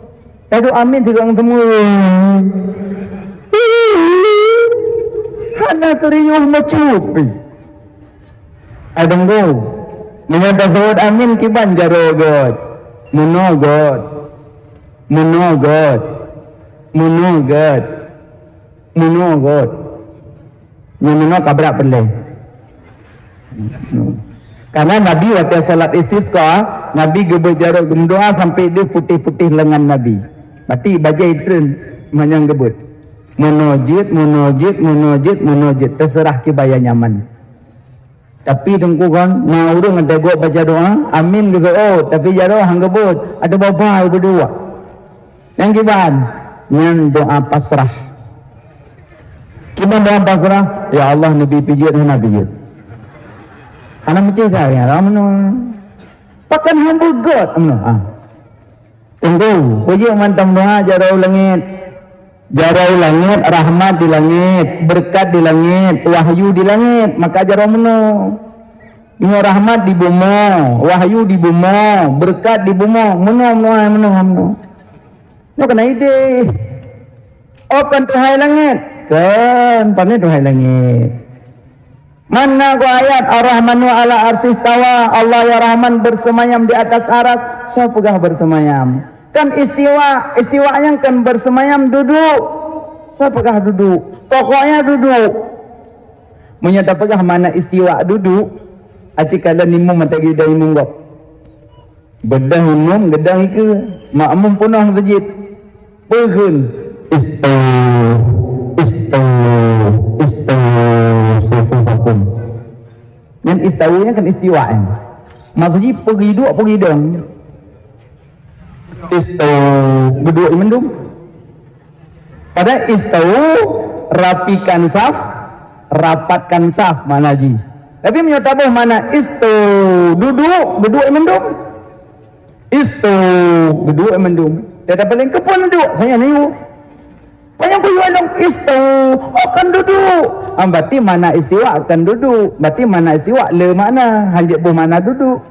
Taduek amin sigoe teuma. Hana serius meucup. Ai deungö, meunyoe taseuôt amin kiban jaroe göt. Meunoe göt. Meunoe göt. Meunoe göt. Meunoe göt. Nyang meunoe ka brat peureulée. Karena Nabi watée salat istisqa, Nabi geubeuet jaroe geumeudoá sampai deuh putéh-putéh leungan Nabi. Berarti bajée itreun manyang geubeuet. Meunoe jeuet, meunoe jeuet, meunoe jeuet, meunoe jeuet. Teuseurah kiban nyang nyaman. Tapi teungku kan, na ureuëng ada gok baca doa, amin geuseuôt, tapi jaroe han geubeuet, ada babai berdua. Nyang kiban, nyan doa pasrah. Kiban doa pasrah, ya Allah, neubi pijeuet, hana pijeuet. Hana meucih saya, ramno. Pakan hamba gok, amno. Ah. Tunggu, peujeuet mantong doa jaroe langét. Jaroe langét, rahmat di langét, beureukat di langét, wahyu di langét, maka jaroe meunoe. Meunyoe rahmat di bumoe, wahyu di bumoe, beureukat di bumoe, meunoe, meunoe, meunoe, meunoe. Nyoe keunan idéh. Oh, kon Tuhan langét? Kon, pane Tuhan langét. Mana go ayat Ar-Rahmanu ala arsistawa, Allah ya Rahman bersemayam di atas aras, soe peugah bersemayam? Kan istiwa, istiwa nyang kan bersemayam duduk. Soe peugah duduk? Pokoknya duduk. Meunyoe tapeugah mana istiwa duduk, aci kala nimum mata gida imum gop. Beudang imum, geudang ikeue, makmum peunoh meuseujid. Peugheun, "Istawu, istawu, istawu sufufakum." Nyan istawu nyan kan istiwa nyan. Maksud jih peugiduek, peugidong. Istawu, geuduek mandum. Pada istawu, rapikan saf, rapatkan saf makna jih. Tapi meunyoe taboh makna istawu, duduk, geuduek mandum. Istawu, geuduek mandum. Dia dah paling kepon duek, saya niu. Panyang kuyuek lom istawu, oh, kan duduk. Ah, berarti makna istiwa kan duduk. Berarti makna istiwa le makna, hanjeuet boh makna duduk.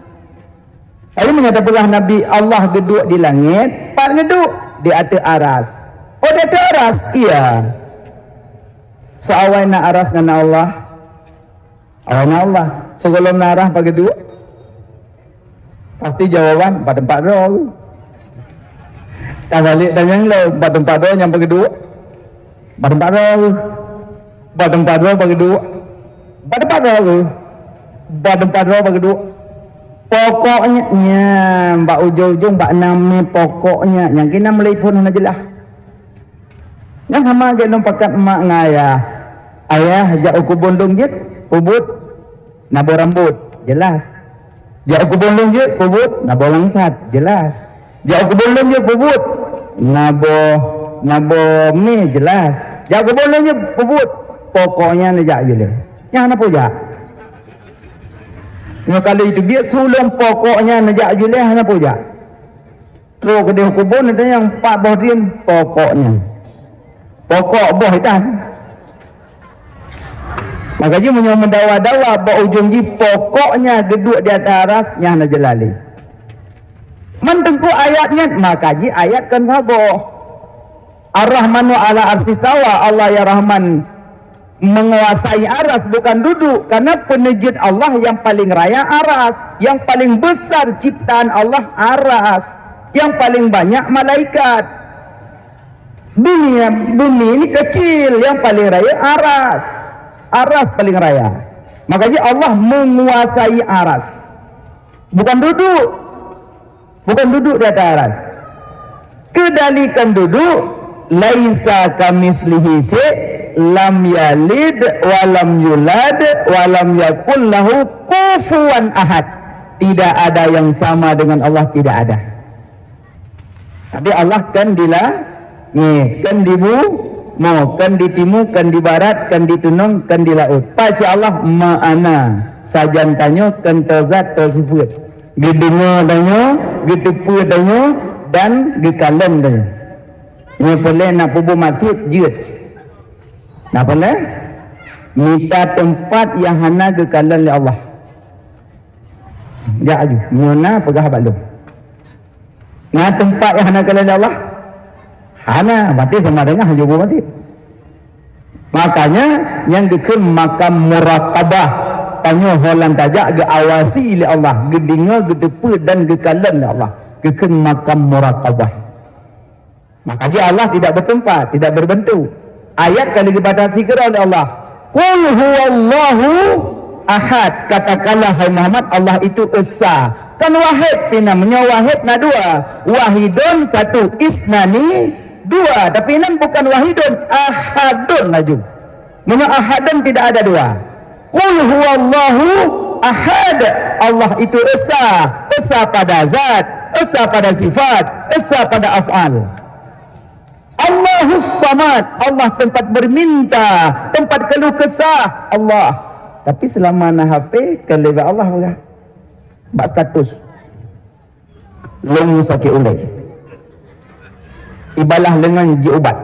Lalu meunyoe tapeugah Nabi Allah geuduek di langét, pat geuduek di ateueh aras. Oh, di ateueh aras? Iya. Seawai na aras na Allah. Awai na Allah. Sigohlom na aras pat geuduek? Pasti jawaban, bak teumpat droe. Tabalek tanyong lom, bak teumpat droe nyang pat geuduek? Bak teumpat droe. Bak teumpat droe pat geuduek? Bak teumpat droe. Bak teumpat droe pat geuduek? Pokoknya, nyan, bak ujong-ujong, bak namé pokoknya, nyang keunan mulai phon hana jeulaih. Nyang sama geuh lôn pakat mak ngon ayah. Ayah, jak u keubon lôn jeuet, peubuet, na boh rambot, jeulaih. Jak u keubon lôn jeuet, peubuet, na boh langsat, jeulaih. Jak u keubon lôn jeuet, peubuet, na boh, na boh mie, jeulaih. Jak u keubon lôn jeuet, peubuet, pokoknya neujak jeulaih. Nyan hana peue jak. Nyoe kali teubiet su lôn, pokoknya neujak jeulaih, hana peue jak. Trok keudeh u keubon, ada nyang pat boh drien, pokoknya. Pokok boh itan. Maka jih meunyoe meudawa-dawa, bak ujong jih pokoknya geuduek di ateueh aras, nyan hana jeulaih lé. Man teungku ayat nyan, maka jih ayat kon saboh. Ar-Rahmanu ala arsistawa, Allah ya Rahman menguasai aras, bukan duduk, karena peuneujeut Allah yang paling raya aras, yang paling besar ciptaan Allah aras, yang paling banyak malaikat. Dunia, bumi ini kecil, yang paling raya aras. Aras paling raya. Makanya Allah menguasai aras. Bukan duduk. Bukan duduk di atas aras. Kedalikan duduk, laisa kamitslihi syai', Lam yalid wa lam yulad wa lam yakul lahu kufuwan ahad. Tidak ada yang sama dengan Allah, tidak ada. Tapi Allah kan di langét, kan di bumoe, kan di timu, kan di barat, kan di tunong, kan di laôt. Pat si Allah ma'ana, sajan tanyoe kan toe zat toe sifeuet. Geudeungoe tanyoe, geuteupeue tanyoe, dan geukalon tanyoe. Nyoe peureulée na peubuet maksiet jeuet. Na peureulée mita teumpat nyang hana geukalon lé Allah. Jak aju, nyoe na peugah bak lôn. Na teumpat nyang hana geukalon lé Allah? Hana, berarti sama dengan hana peubuet maksiet. Makanya nyang geukheun makam muraqabah, tanyoe ho lam tajak geuawasi lé Allah, geudeungoe, geuteupeue dan geukalon lé Allah. Geukheun makam muraqabah. Maka jih Allah tidak bertempat, tidak berbentuk. Ayat ka lheueh geubatasi keudroe lé Allah. "Qul huwallahu ahad." Katakanlah, hai Muhammad, Allah itu esa. Kan wahid pih na, meunyoe wahid na dua. Wahidun satu, isnani dua. Tapi nan bukan wahidun, ahadun laju. Meunyoe ahadun tidak ada dua. "Qul huwallahu ahad." Allah itu esa, esa pada zat, esa pada sifat, esa pada af'al. Allahus samad, Allah tempat berminta, tempat keluh kesah Allah. Tapi selama na H P, kan lé bak Allah peugah. Bak status. Lôn sakét ulée. Ibalah leungon jiubat.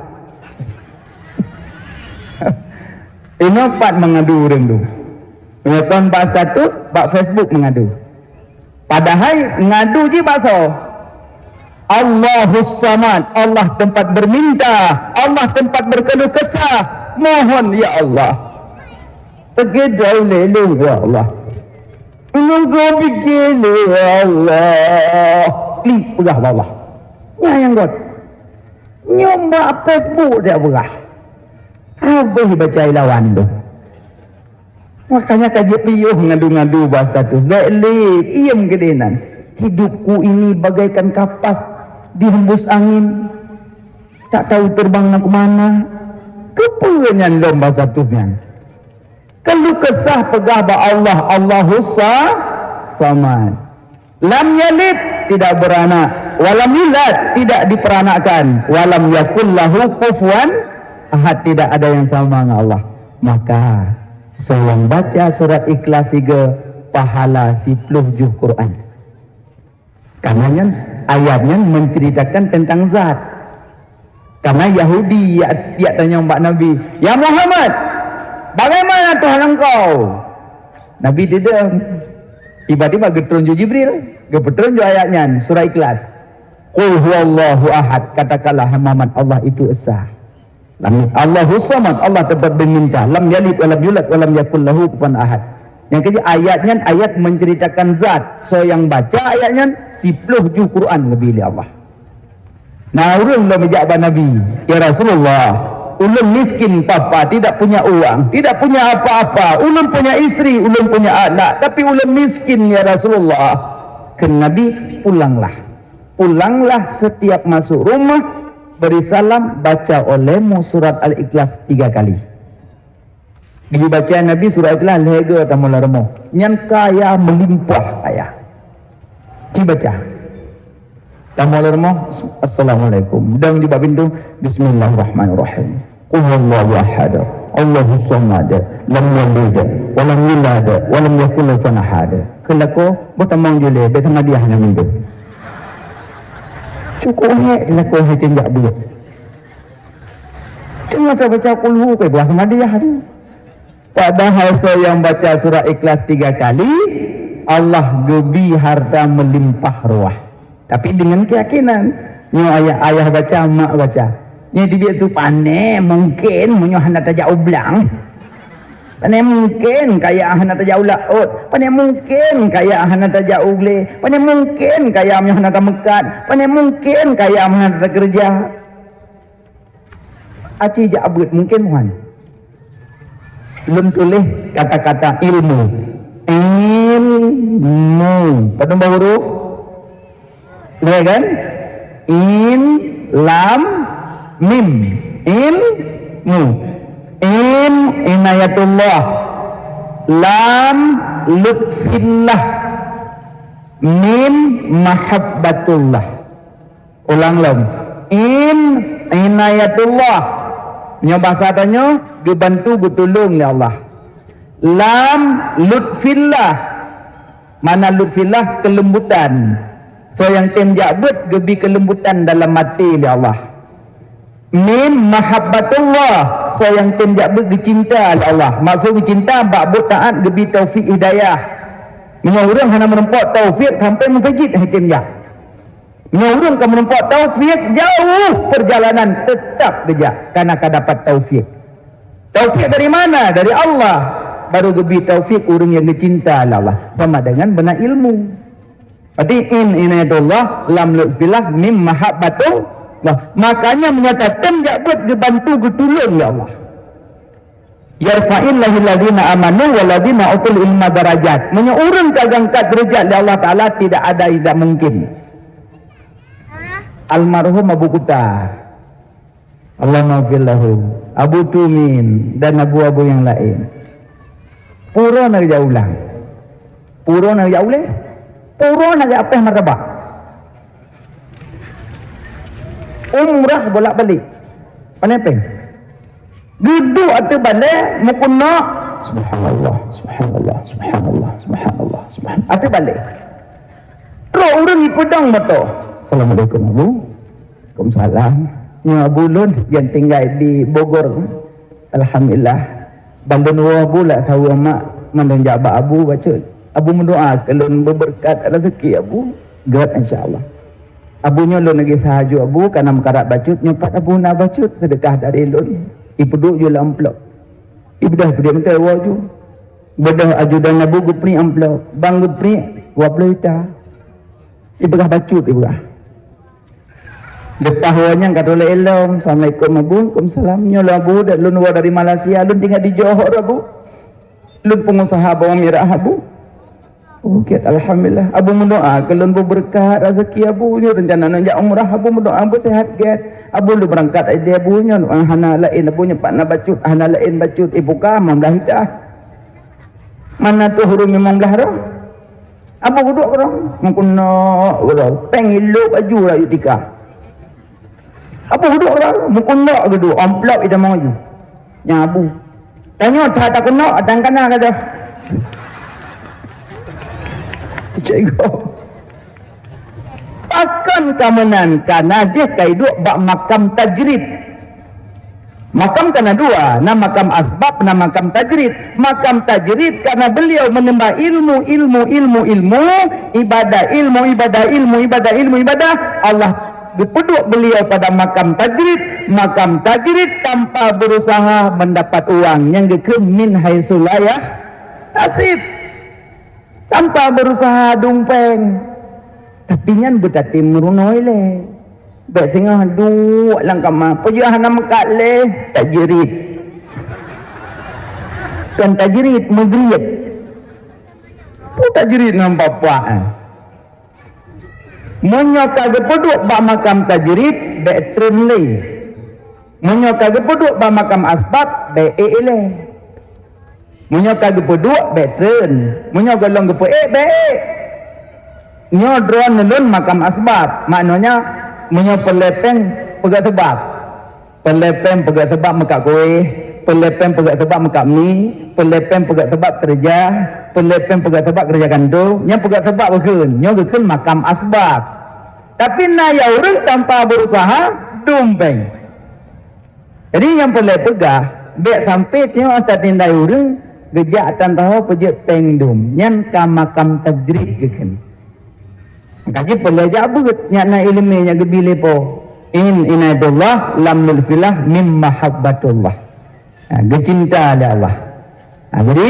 Inoe pat mengadu ureuëng tu. Meunyoe kon bak status, bak Facebook mengadu. Padahai ngadu jih bak soe? Allahus samad, Allah tempat berminta, Allah tempat berkeluh kesah. Mohon, ya Allah. Teukeudroe lé lôn, ya Allah. Meunyoe pike lé Allah, klik peugah bak Allah. Nyan nyang göt. Nyoe bak Facebook dak peugah. Habéh baca ilawan tu. Makanya ka jeuet piôh ngadu-ngadu bak status. Bék lé, iem keudéh nan. Hidupku ini bagaikan kapas dihembus angin. Tak tahu terbang nak ke mana. Keupeue nyan lom bak status nyan? Keluh kesah peugah bak Allah, Allahus sa-, Samad. Lam yalid, tidak beranak, walam yulad, tidak diperanakkan, walam yakul lahu kufuwan ahad, tidak ada yang sama dengan Allah. Maka, soe nyang baca surat Ikhlas sigoe, pahala siplôh juh Quran. Karena nyan, ayat nyan menceritakan tentang zat. Karena Yahudi jak, jak tanyong bak Nabi, "Ya Muhammad, bagaimana Tuhan engkau?" Nabi dideungoe. Tiba-tiba geutreun ju Jibril, geupeutreun ju ayat nyan, surah Ikhlas. "Qul huwallahu ahad," katakanlah, "Hai Muhammad, Allah itu esa." Lam, Allahus samad, Allah tempat meminta. Lam yalid walam yulad walam yakul lahu kufuwan ahad. Nyang keujeuet ayat nyan, ayat menceritakan zat. Soe nyang baca ayat nyan, siplôh juh Quran geubri lé Allah. Na ureuëng lom jak bak Nabi, "Ya Rasulullah, ulôn miskin papa, tidak punya uang, tidak punya apa-apa. Ulôn punya istri, ulôn punya anak, tapi ulôn miskin, ya Rasulullah." Kheun Nabi, "Pulanglah. Pulanglah, setiap masuk rumah, beri salam, baca olehmu surat Al-Ikhlas tiga kali." Dibaca Nabi surat Ikhlas lhée goe tamong lam rumoh. Nyan kaya meulimpah kaya. Ci baca. Tamong lam rumoh, "Assalamualaikum." Dong di bak pintoe, "Bismillahirrahmanirrahim. Qul huwallahu ahad. Allahus samad. Lam yalid, walam yulad, walam yakul lahu kufuwan ahad." Kheun lakoe, boh tamong julée, bék sama diah ngon pintoe. Cukup hék lakoe hai tinjak buet. Teungoh tabaca kulhu, kai buah Ahmadiyah tu. Padahai soe nyang baca surat Ikhlas tiga kali, Allah geubri harta meulimpah ruah. Tapi deungon keuyakinan. Nyoe ayah, ayah baca, mak baca. Nyoe dibiet tu, "Pane mungken meunyoe hana tajak u blang. Pane mungken kaya hana tajak u laôt. Pane mungken kaya hana tajak u glé. Pane mungken kaya meunyoe hana tameukat. Pane mungken kaya meunyoe hana takeureuja." Aci jak beuet mungken, Tuhan. Lôn tuléh kata-kata ilmu. Ilmu. Padum boh huruf? Lhée kan? In, lam, mim. Ilmu. In inayatullah, lam lutfillah, mim mahabbatullah. Ulang lom. In inayatullah. Nyoe basa tanyoe geubantu geutulông lé Allah. Lam lutfillah. Mana lutfillah, keulembutan. Soe nyang tem jak beuet geubi keulembutan dalam até lé Allah. Mim mahabbatullah, soe nyang tem jak beuet geucinta lé Allah. Maksud geucinta bak buet taat geubi taufik hidayah. Meunyoe ureuëng hana meurumpok taufik sampai meuseujid hana tem jak. Meunyoe ureuëng ka meurumpok taufik, jauh perjalanan tetap geujak karena ka dapat taufik. Taufik dari mana? Dari Allah. Baru geubi taufik ureuëng nyang geucinta lé Allah sama dengan beuna ilmu. Berarti in inayatullah lam lutfillah mim mahabbatullah. Makanya meunyoe tatem jak beuet geubantu geutulông lé Allah. Yarfa'illahu alladzina amanu walladzina utul ilma darajat. Meunyoe ureuëng ka geuangkat deurajat lé Allah Taala, tidak ada yang tidak mungkin. Almarhum Abu Kuta, Allahumma ghfir lahu, Abu Tumin dan abu-abu nyang laén. Pura na geujak ulang. Pura na geujak ulée. Pura na geujak apeh martabak. Umrah bolak-balik. Pane péng. Geuduek ateueh balée, meukeunok. Subhanallah, subhanallah, subhanallah, subhanallah, subhanallah. Ateueh balée. Trok ureuëng ipeudong moto. Assalamualaikum, Abu. Waalaikumsalam. Nyoe Abu lôn nyang tinggai di Bogor. Alhamdulillah. Ban lôn woe Abu lam saweue mak mandum jak bak Abu bacut. Abu meudoa keu lôn beubeureukat rezeki Abu. Gét, insya Allah. Abu nyoe lôn lagée sahaju Abu kana meukarat bacut, nyoe pat Abu na bacut seudeukah dari lôn. Ipeuduek ju lam amplop. Ibeudôh peuduek mantong woe ju. Beudôh ajudan Abu geupriek amplop. Bang geupriek dua ploh juta. Ipeugah bacut, ipeugah. Leupah woe nyan ka tulak ilong, "Assalamualaikum Abu." "Waalaikumsalam." "Nyoe lôn Abu, lôn woe dari Malaysia, lôn tinggai di Johor Abu. Lôn peungusaha bawang mirah Abu." "Oh, gét, alhamdulillah. Abu meudoa keu lôn beubeureukat rezeki Abu. Nyoe reuncana lôn jak umrah, Abu meudoa Abu seuhat gét. Abu lôn beurangkat ideh Abu nyoe, hana laén Abu nyoe pat na bacut, hana laén bacut ipuka mamlah idah. Mana tu huru memang belah roh." Abu geuduek keudroe, meukeunok keudroe, péng ilok baju rakyat tika. Abu geuduek keudroe, meukeunok geuduek, amplop itamong baju. Nyan Abu. Tanyoe that takeunok, dan kana ka dah. Cek go. Pakon ka meunan, kana jih ka iduek bak makam tajrid. Makam ka na dua, na makam asbab, na makam tajrid. Makam tajrid karena beliau menimba ilmu, ilmu, ilmu, ilmu, ibadah, ilmu, ibadah, ilmu, ibadah, ilmu, ibadah. Allah geupeuduek beliau pada makam tajrid. Makam tajrid tanpa berusaha mendapat uang nyang geukheun min haitsu la yahtasib. Tanpa berusaha dum péng. Tapi nyan beutatem meurunoe lé. Bék singoh duek lam kama, peue jeuet hana meukat lé, tajrid. Kon tajrid, meugriet. Peue tajrid ngon bapak, eh? Meunyoe ka geupeuduek bak makam tajrid, bék treun lé. Meunyoe ka geupeuduek bak makam asbab, bék ék lé. Meunyoe ka geupeuduek, bék treun. Meunyoe gohlom geupeuék, bék ék. Nyoe droeneuh lôn makam asbab. Maknanya, meunyoe peureulée péng, peugah seubab. Peureulée péng, peugah seubab meukat kuéh. Peureulée péng, peugah seubab meukat mi. Peureulée péng, peugah seubab keureuja. Peureulée péng, peugah seubab keureuja kantô. Nyan peugah seubab geukheun. Nyoe geukheun makam asbab. Tapi na ya ureuëng tanpa beurusaha, dum péng. Jadi nyang peureulée peugah, bék sampai teungoh tatindai ureuëng geujak tan taho peujeuet péng dum. Nyan ka makam tajrid geukheun. Maka jih peureulée jak beuet nyak na iéleumé nyang geubi lé Po. In inayatullah lam lutfillah mim mahabbatullah. Ha, geucinta lé Allah. Ha, jadi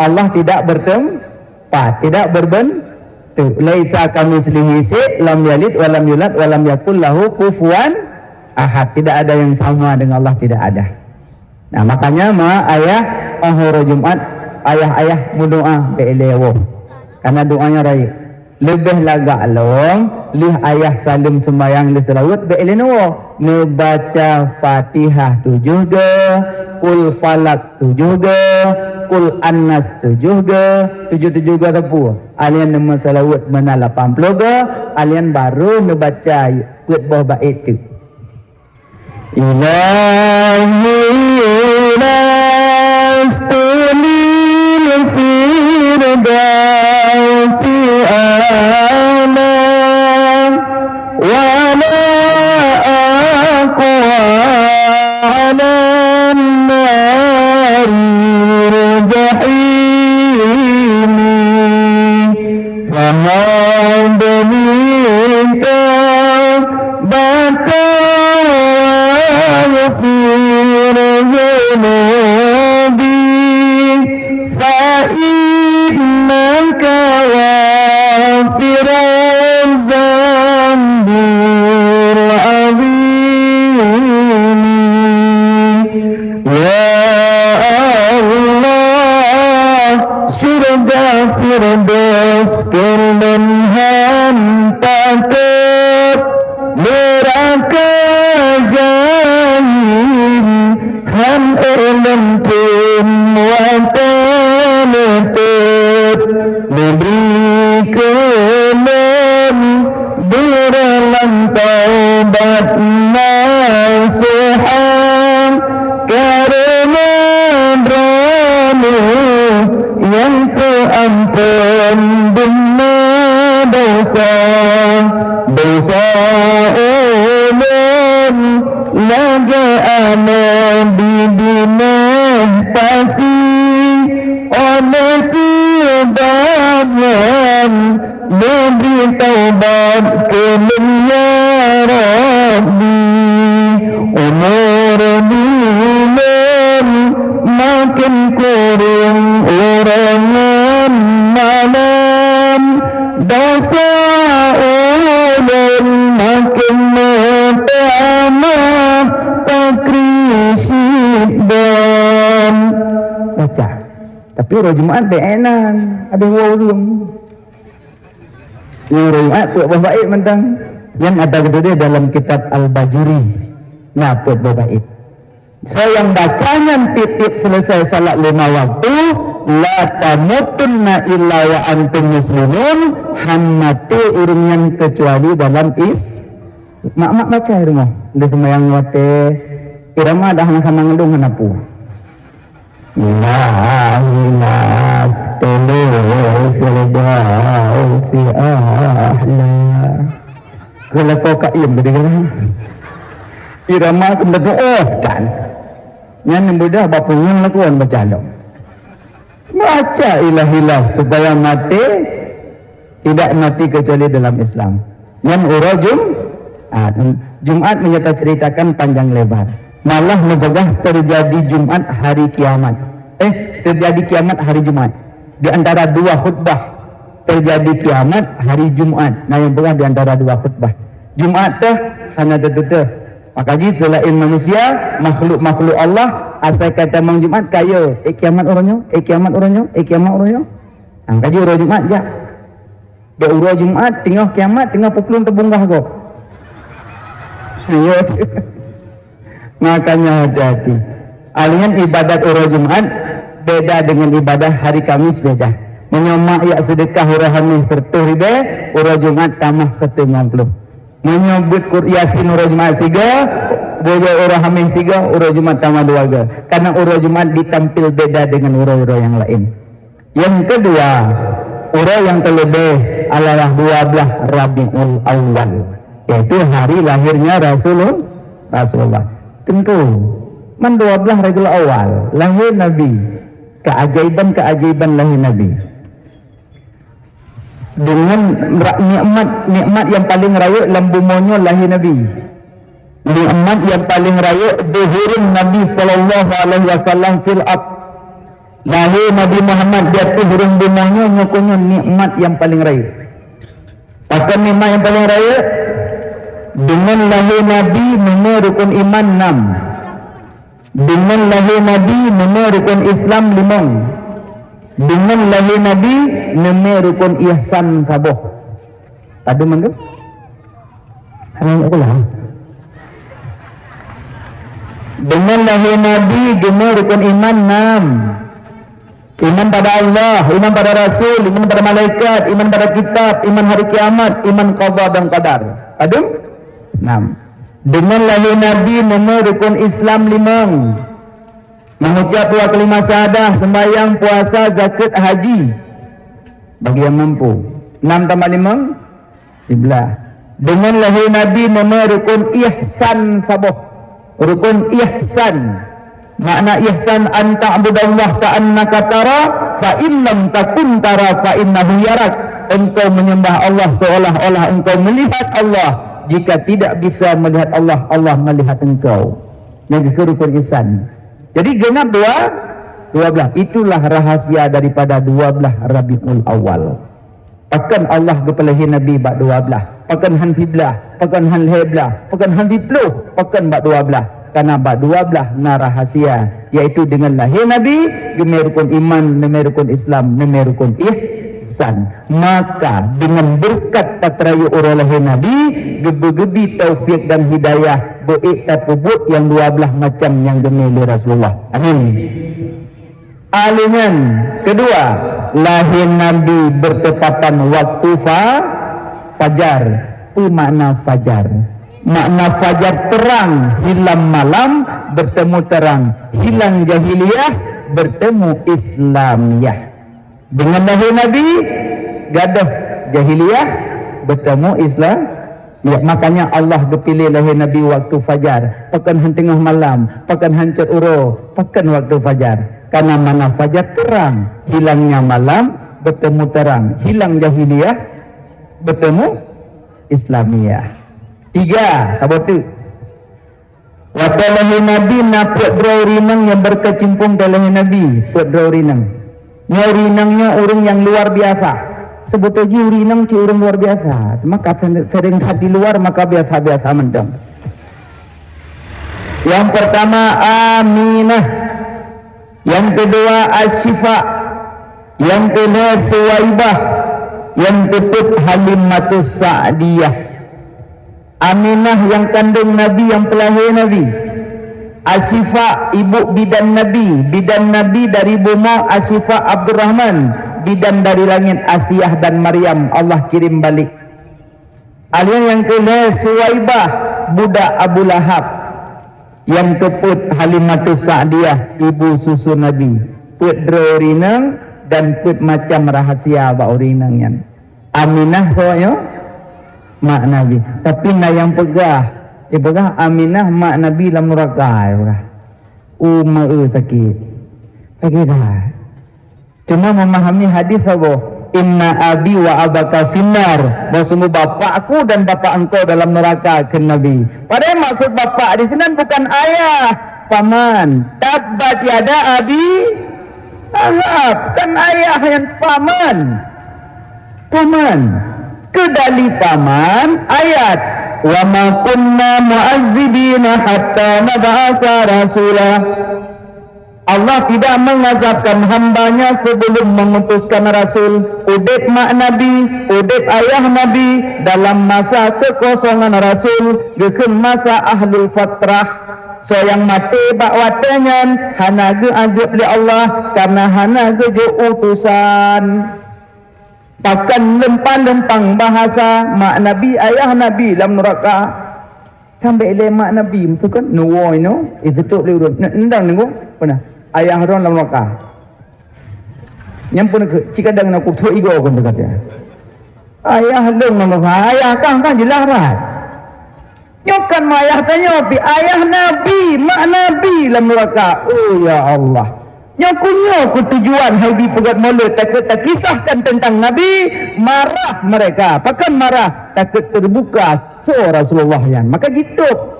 Allah tidak bertempat, tidak berbentuk. Laisa kamitslihi syai', lam yalid walam yulad walam yakul lahu kufuwan ahad. Tidak ada yang sama dengan Allah, tidak ada. Nah, makanya ma ayah, oh, hari Jumat, ayah-ayah meudoa bék ilée woe. Karena doanya rayeuk. Leubeh lagak lom Lheueh ayah saleuem seumayang lheueh seulaweuet, bèk lé neuwoe. Neubaca Fatihah tujoh goe, Qul Falaq tujoh goe, Qul Annas tujoh goe, tujoh-tujoh goe teupeu. Alèh nyan neumeuseulaweuet meunan lapan ploh goe, alèh nyan barô neubaca peuet boh bait teuk. إلهي لست للفردوس أعلى ولا أقوى على النار الجحيم. فهب لي توبة واغفر ذنوبي، فإنك غافر الذنب العظيم. Ya Allah, syeuruga Firdaus keu lôn han patot, neuraka Jahim han ék lôn thon watèe neutot. Neubri keu lôn beureulang taubat nasuha, kareuna Droeneuh nyang teuamphon beuna desya. Desya ulôn lagèe anèh di binéh pasi, oleh seubab nyan neubri taubat keu lôn, ya Rabbi. Umur di lôn maken kureueng uroe ngon malam, desya ulôn maken meutamah pakri sidroe. Baca. Tapi uroe Jumat bèk ék nan, habéh woe ureueng. Nyan uroe Jumat peuet boh bait mantong. Nyan ata geutuléh dalam kitab Al-Bajuri. Na peuet boh bait. Soe nyang baca nyan tiep-tiep seuleusoe salat lima waktu, la tamutunna illa wa antum muslimun, han maté ureueng nyan keucuali dalam Is-, mak-mak baca di rumoh. Lheueh seumayang watèe irama dah sama-sama ngeulung hana peue. Ilahi lastulu fil firdausi a'la. Keu lakoe kaiem tadi kan. Irama keuneuk oh tan. Nyan nyang beudah bak peungon lakoe baca lom. Baca Ilahi las supaya maté tidak mati kecuali dalam Islam. Nyan uroe Jum-, ah, Jumat meunyoe taceuritakan panjang lebar. Malah neupeugah teujadi Jumat hari kiamat. Eh, teujadi kiamat hari Jumat. Di antara dua khutbah, teujadi kiamat hari Jumat. Na nyang peugah di antara dua khutbah. Jumat teuh hana teututoh. Maka jih seulaén manusia, makhluk-makhluk Allah, asai ka tamong Jumat, ka yo, eh, kiamat uroe nyoe, eh, kiamat uroe nyoe, eh, kiamat uroe nyoe. Nyang ka jeuet uroe Jumat jak. Bak uroe Jumat, teungoh kiamat, teungoh peuplueng teubunggah gob. Ayo. Makanya hati-hati. Alèh nyan ibadat uroe Jumat beda dengan ibadat hari Kamis beda. Meunyoe mak jak seudeukah uroe Hamèh seureutôh ribèe, uroe Jumat tamah seuteumong ploh. Meunyoe beuet Qur-, Yasin uroe Jumat sigoe, beuet uroe Hamèh sigoe, uroe Jumat tamah dua goe. Karena uroe Jumat ditampil beda dengan uroe-uroe nyang laén. Nyang keudua, uroe nyang teuleubèh adalah dua blaih Rabiul Awal, yaitu hari lahirnya Rasulul-, Rasulullah. Teungku, man dua blaih Rabiul Awal lahé Nabi, keajaiban-keajaiban lahé Nabi. Deungon ra-, nikmat, nikmat nyang paleng rayeuk lam bumoe nyoe lahé Nabi. Nikmat nyang paleng rayeuk zuhurun Nabi sallallahu alaihi wasallam fil ard. Lahé Nabi Muhammad di ateueh rhueng bumoe nyoe, nyoe keuh nyoe nikmat nyang paleng rayeuk. Pakon nikmat nyang paleng rayeuk? Deungon lahé Nabi, meunyoe rukon iman nam. Deungon lahé Nabi, meunyoe rukon Islam limong. Deungon lahé Nabi, meunyoe rukon ihsan saboh. Padum mangga? Ayo ulang. Deungon lahé Nabi geumé rukon iman nam. Iman pada Allah, iman pada Rasul, iman pada malaikat, iman pada kitab, iman hari kiamat, iman qada dan qadar. Padum? Nam. Deungon lahé Nabi neumé rukon Islam limong. Mengucap dua kalimah syahadah, sembahyang, puasa, zakat, haji. Bagi yang mampu. Nam tambah limong, siblaih. Deungon lahé Nabi neumé rukon ihsan saboh. Rukon ihsan. Makna ihsan, "An ta'budallaha ka'annaka tara, fa in lam takun tara, fa innahu yarak." Engkau menyembah Allah seolah-olah engkau melihat Allah. Jika tidak bisa melihat Allah, Allah melihat engkau. Nyang keu rukon ihsan. Jadi genap dua, dua belas. Itulah rahasia daripada dua belas Rabiul Awal. Pakon Allah geupeulahé Nabi bak dua belas? Pakon han siblaih? Pakon han lhée blaih? Pakon han siploh? Pakon bak dua belas? Karena bak dua belas na rahasia, yaitu deungon lahé Nabi, geumé rukon iman, neumé rukon Islam, neumé rukon ihsan. Maka deungon beureukat tatarayu uroe lahé Nabi, geubeugeubri taufik dan hidayah, beuék tapeubuet nyang dua belas macam nyang geumé lé Rasulullah. Amin. Aleunan keudua, lahé Nabi beurtepatan waktu fa-, fajar. Peue makna fajar? Makna fajar terang, hilang malam, bertemu terang, hilang jahiliyah, bertemu Islamiyah. Deungon lahé Nabi, gadôh jahiliyah, bertemu Islam. Ya, makanya Allah geupiléh lahé Nabi waktu fajar, pakon han teungoh malam, pakon han cot uroe, pakon waktu fajar. Karena mana fajar terang, hilangnya malam, bertemu terang, hilang jahiliyah, bertemu Islamiyah. Tiga, saboh teuk. Watée lahé Nabi na peuet droe ureuëng inong nyang beukeucimpong di lahé Nabi, peuet droe ureuëng inong. Nyoe ureuëng inong nyoe ureuëng nyang luar biasa. Seubeutôi jih ureuëng inong cit ureuëng luar biasa, maka sering that di luar maka biasa-biasa mantong. Yang pertama Aminah, yang kedua Asyifa, yang kelhée Suwaibah, yang keupeuet Halimatus Sa'diyah. Aminah nyang kandong Nabi nyang peulahé Nabi. Asyifa ibu bidan Nabi, bidan Nabi dari bumoe Asyifa Abdurrahman, bidan dari langét Asiah dan Maryam Allah kirim balik. Alheueh nyang keulhée Suwaibah budak Abu Lahab. Nyang keupeuet Halimatus Sa'diyah ibu susu Nabi. Peuet droe ureuëng inong dan peuet macam rahasia bak ureuëng inong nyan. Aminah soe nyoe? Mak Nabi. Tapi na nyang peugah, ipeugah Aminah mak Nabi lam nuraka, ipeugah. Uma eu sakét. Sakét that. Cuma memahami hadis saboh, "Inna abi wa abaka finnar." Bahwa sungguh bapakku dan bapak engkau dalam neraka, kheun Nabi. Padahal maksud bapak di sinan bukan ayah, paman. Tabbat yada abi Lahab, kan ayah nyan paman. Paman. Keudali paman ayat, "Wa ma kunna mu'azzibina hatta nab'atsa rasula." Allah tidak mengazabkan hamba-Nya sebelum mengutuskan rasul. Udeb mak Nabi, udeb ayah Nabi dalam masa kekosongan rasul, geukheun masa ahlul fatrah. Soe nyang maté bak watée nyan hana geuazeb lé Allah, karena hana geujok utusan. Pakon leumpang-leumpang bahasa mak Nabi, ayah Nabi lam nuraka. Sampai lé mak Nabi, meusukan, nuwoe inoe, iseutok lé ureuëng. Nendang nunggu, pernah. Ayah droen lam nuraka. Nyang pun ke, cik kadang nak kutuk igo kan kata. Ayah lôn lam nuraka, ayah kang kan jelas dah. Nyoe kan mak ayah tanyoe pih, ayah Nabi, mak Nabi lam nuraka. Oh ya Allah. Nyoe ku nyoe ku tujuan hai bi peugét mulod, takot takisahkan tentang Nabi, marah mereka. Pakon marah? Takot terbuka soe Rasulullah nyan. Maka jitôb.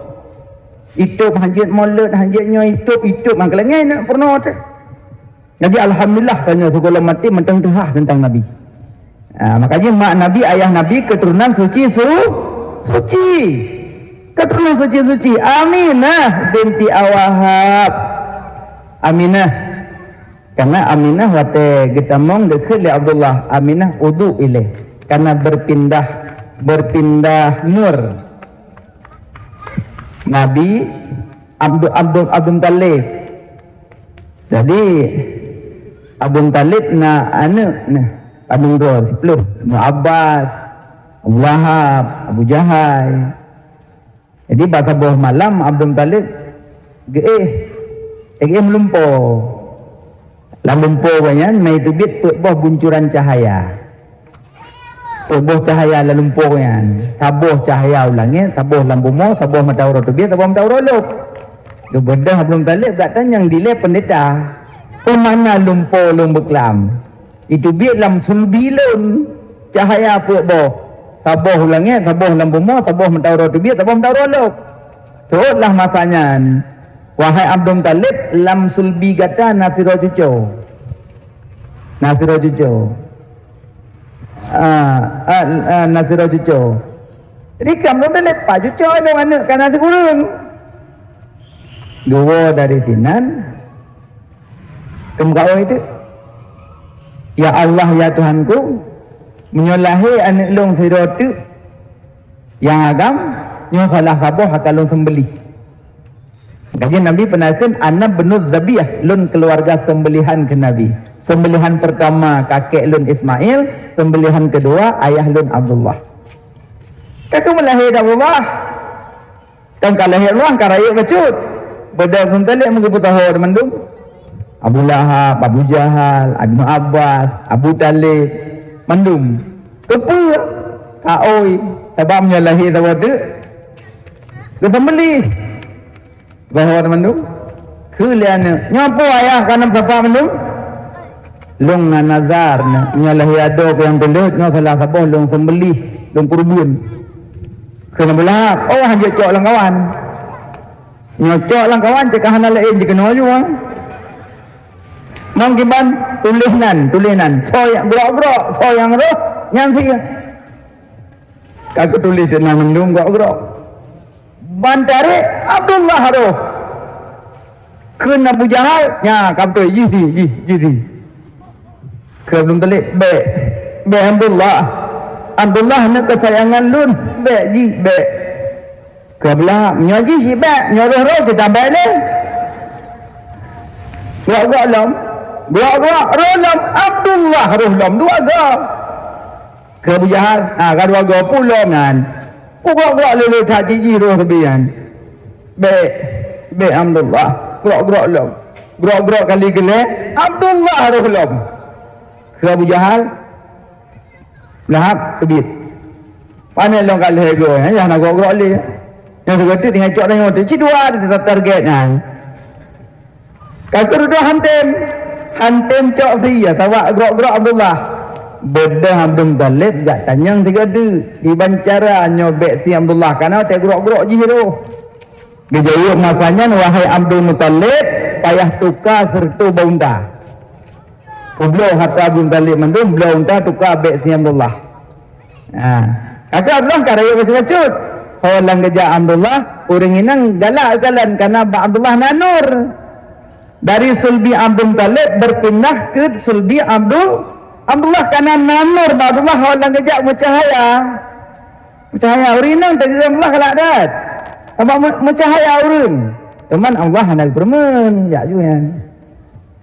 Itôb hanjeuet mulod, hanjeuet nyoe itôb, itôb mangkalangé nak peurunoe teuh. Jadi alhamdulillah tanyoe sigohlom maté mantong teuhah tentang Nabi. Ha, makanya mak Nabi, ayah Nabi keturunan suci su, suci. Keturunan suci-suci. Aminah binti Wahab. Aminah. Karena Aminah watée geutamong deukeue lé Abdullah, Aminah uduk ilée. Karena berpindah, berpindah nur. Nabi Abdul, Abdul, Abdul Muttalib. Jadi, Abdul Muttalib na aneuëk na kandung droe siplôh, Ibnu Abbas, Abu Lahab, Abu Jahal. Jadi, bak saboh malam Abdul Muttalib geuéh, geuéh meulumpoe. Lam lumpoe gobnyan na teubiet peuet boh buncuran cahya. Peuet boh cahya lam lumpoe nyan, saboh cahya u langét, saboh lam bumoe, saboh mata uroe teubiet, saboh mata uroe lôb. Geubeudôh Abdul Muttalib, gata nyang dilée peundeta. Peue makna lumpoe lôn beuklam? Iteubiet lam sulbi lôn cahya peuet boh. Saboh u langét, saboh lam bumoe, saboh mata uroe teubiet, saboh mata uroe lôb. Seuôt lah masa nyan, wahai Abdul Muttalib, lam sulbi gata na sidroe cucoe. Na sidroe cucoe. Ah, ah, ah, na sidroe cucoe. Jadi, ka Abdul Muttalib, "Pat cucoe lôn aneuëk ka na sikureueng?" Geuwoe dari sinan, keu meukaôi teuk. "Ya Allah, ya Tuhanku, meunyoe lahé aneuëk lôn sidroe teuk nyang agam, nyoe salah saboh akan lôn seumbelih." Makajih Nabi peunaseun, "Ana bnu dzabihah, lôn keuluwarga seumbelihan," kheun Nabi. Seumbelihan peurtama kakek lôn Ismail, seumbelihan keudua ayah lôn Abdullah. Ka keuh meulahé Abdullah. Kan ka lahé Abdullah, ka rayeuk bacut. Beudôh Abdul Muttalib meugeupeusaho mandum. Abu Lahab, Abu Jahal, Ibnu Abbas, Abu Talib, mandum. Keupeue? Kaôi, sabab nyoe lahé saboh teuk, geuseumbelih. Bahwa mandum, keu lé aneuëk. Nyoe peue ayah ka nam sapa mandum? Lôn na nazar nyoe, nyoe lahé adoe keu nyang tuleuet, nyoe salah saboh lôn seumbelih, lôn keureubeuen. Keu Abu Lahab, oh, han jeuet cok lam kawan. Nyoe cok lam kawan, cit ka hana laén jikeunoe jua. Mang kiban tuléh nan, tuléh nan. Soe nyang grok-grok, soe nyang roh, nyan sie. Ka geutuléh teuk nan mandum grok-grok. Ban tarek Abdullah roh. Kheun Abu Jahal, "Nya, ka beutôi, jih di, jih, jih di." Kheun Abdul Muttalib, "Bék, bék Abdullah. Abdullah aneuëk keusayangan lôn, bék jih, bék." Kheun Abu Lahab, "Nyoe jih si bék, nyoe roh-roh teutambai lé." Grok-grok lom, grok-grok roh lom, Abdullah roh lom, dua goe. Keu Abu Jahal, ha, ka dua goe pulo nyan. Pugrok-grok lé-lé that jih roh teubiyan. Bék, bék Abdullah, grok-grok lom. Grok-grok kali keulhèe, Abdullah roh lom. Keu Abu Jahal, Lahab teubiet. Pane lôn ka lhèe goe, yah na grok-grok lé. Nyang sigoe teuk tinggai cok tanyoe teuk, cit dua target nyan. Ka keuh dudoe han tem, han tem cok sie, sabab grok-grok Abdullah. Beudôh Abdul Muthalib jak tanyong sigoe teuk, kiban cara nyoe bèk sie Abdullah, kareuna watèe grok-grok jih roh. Geujaweueb masa nyan, "Wahai Abdul Muthalib, payah tuka sireutoh bak unta." Peubloe hareuta Abdul Muthalib mandum, bloe unta tuka bèk sie Abdullah. Ha. Ka keuh Abdullah ka rayeuk bacut-bacut. Ho lam geujak Abdullah, ureueng inong galak geukalon, kareuna bak Abdullah na nur. Dari sulbi Abdul Muthalib beupindah keu sulbi Abdul, Abdullah, kareuna na nur bak Abdullah, ho lam geujak meucahya. Meucahya, ureueng inong teugeuh Abdullah galak that. Sabab meu-, meucahya ureueng. Teuma Abdullah hana geupeureumeun, jak ju nyan.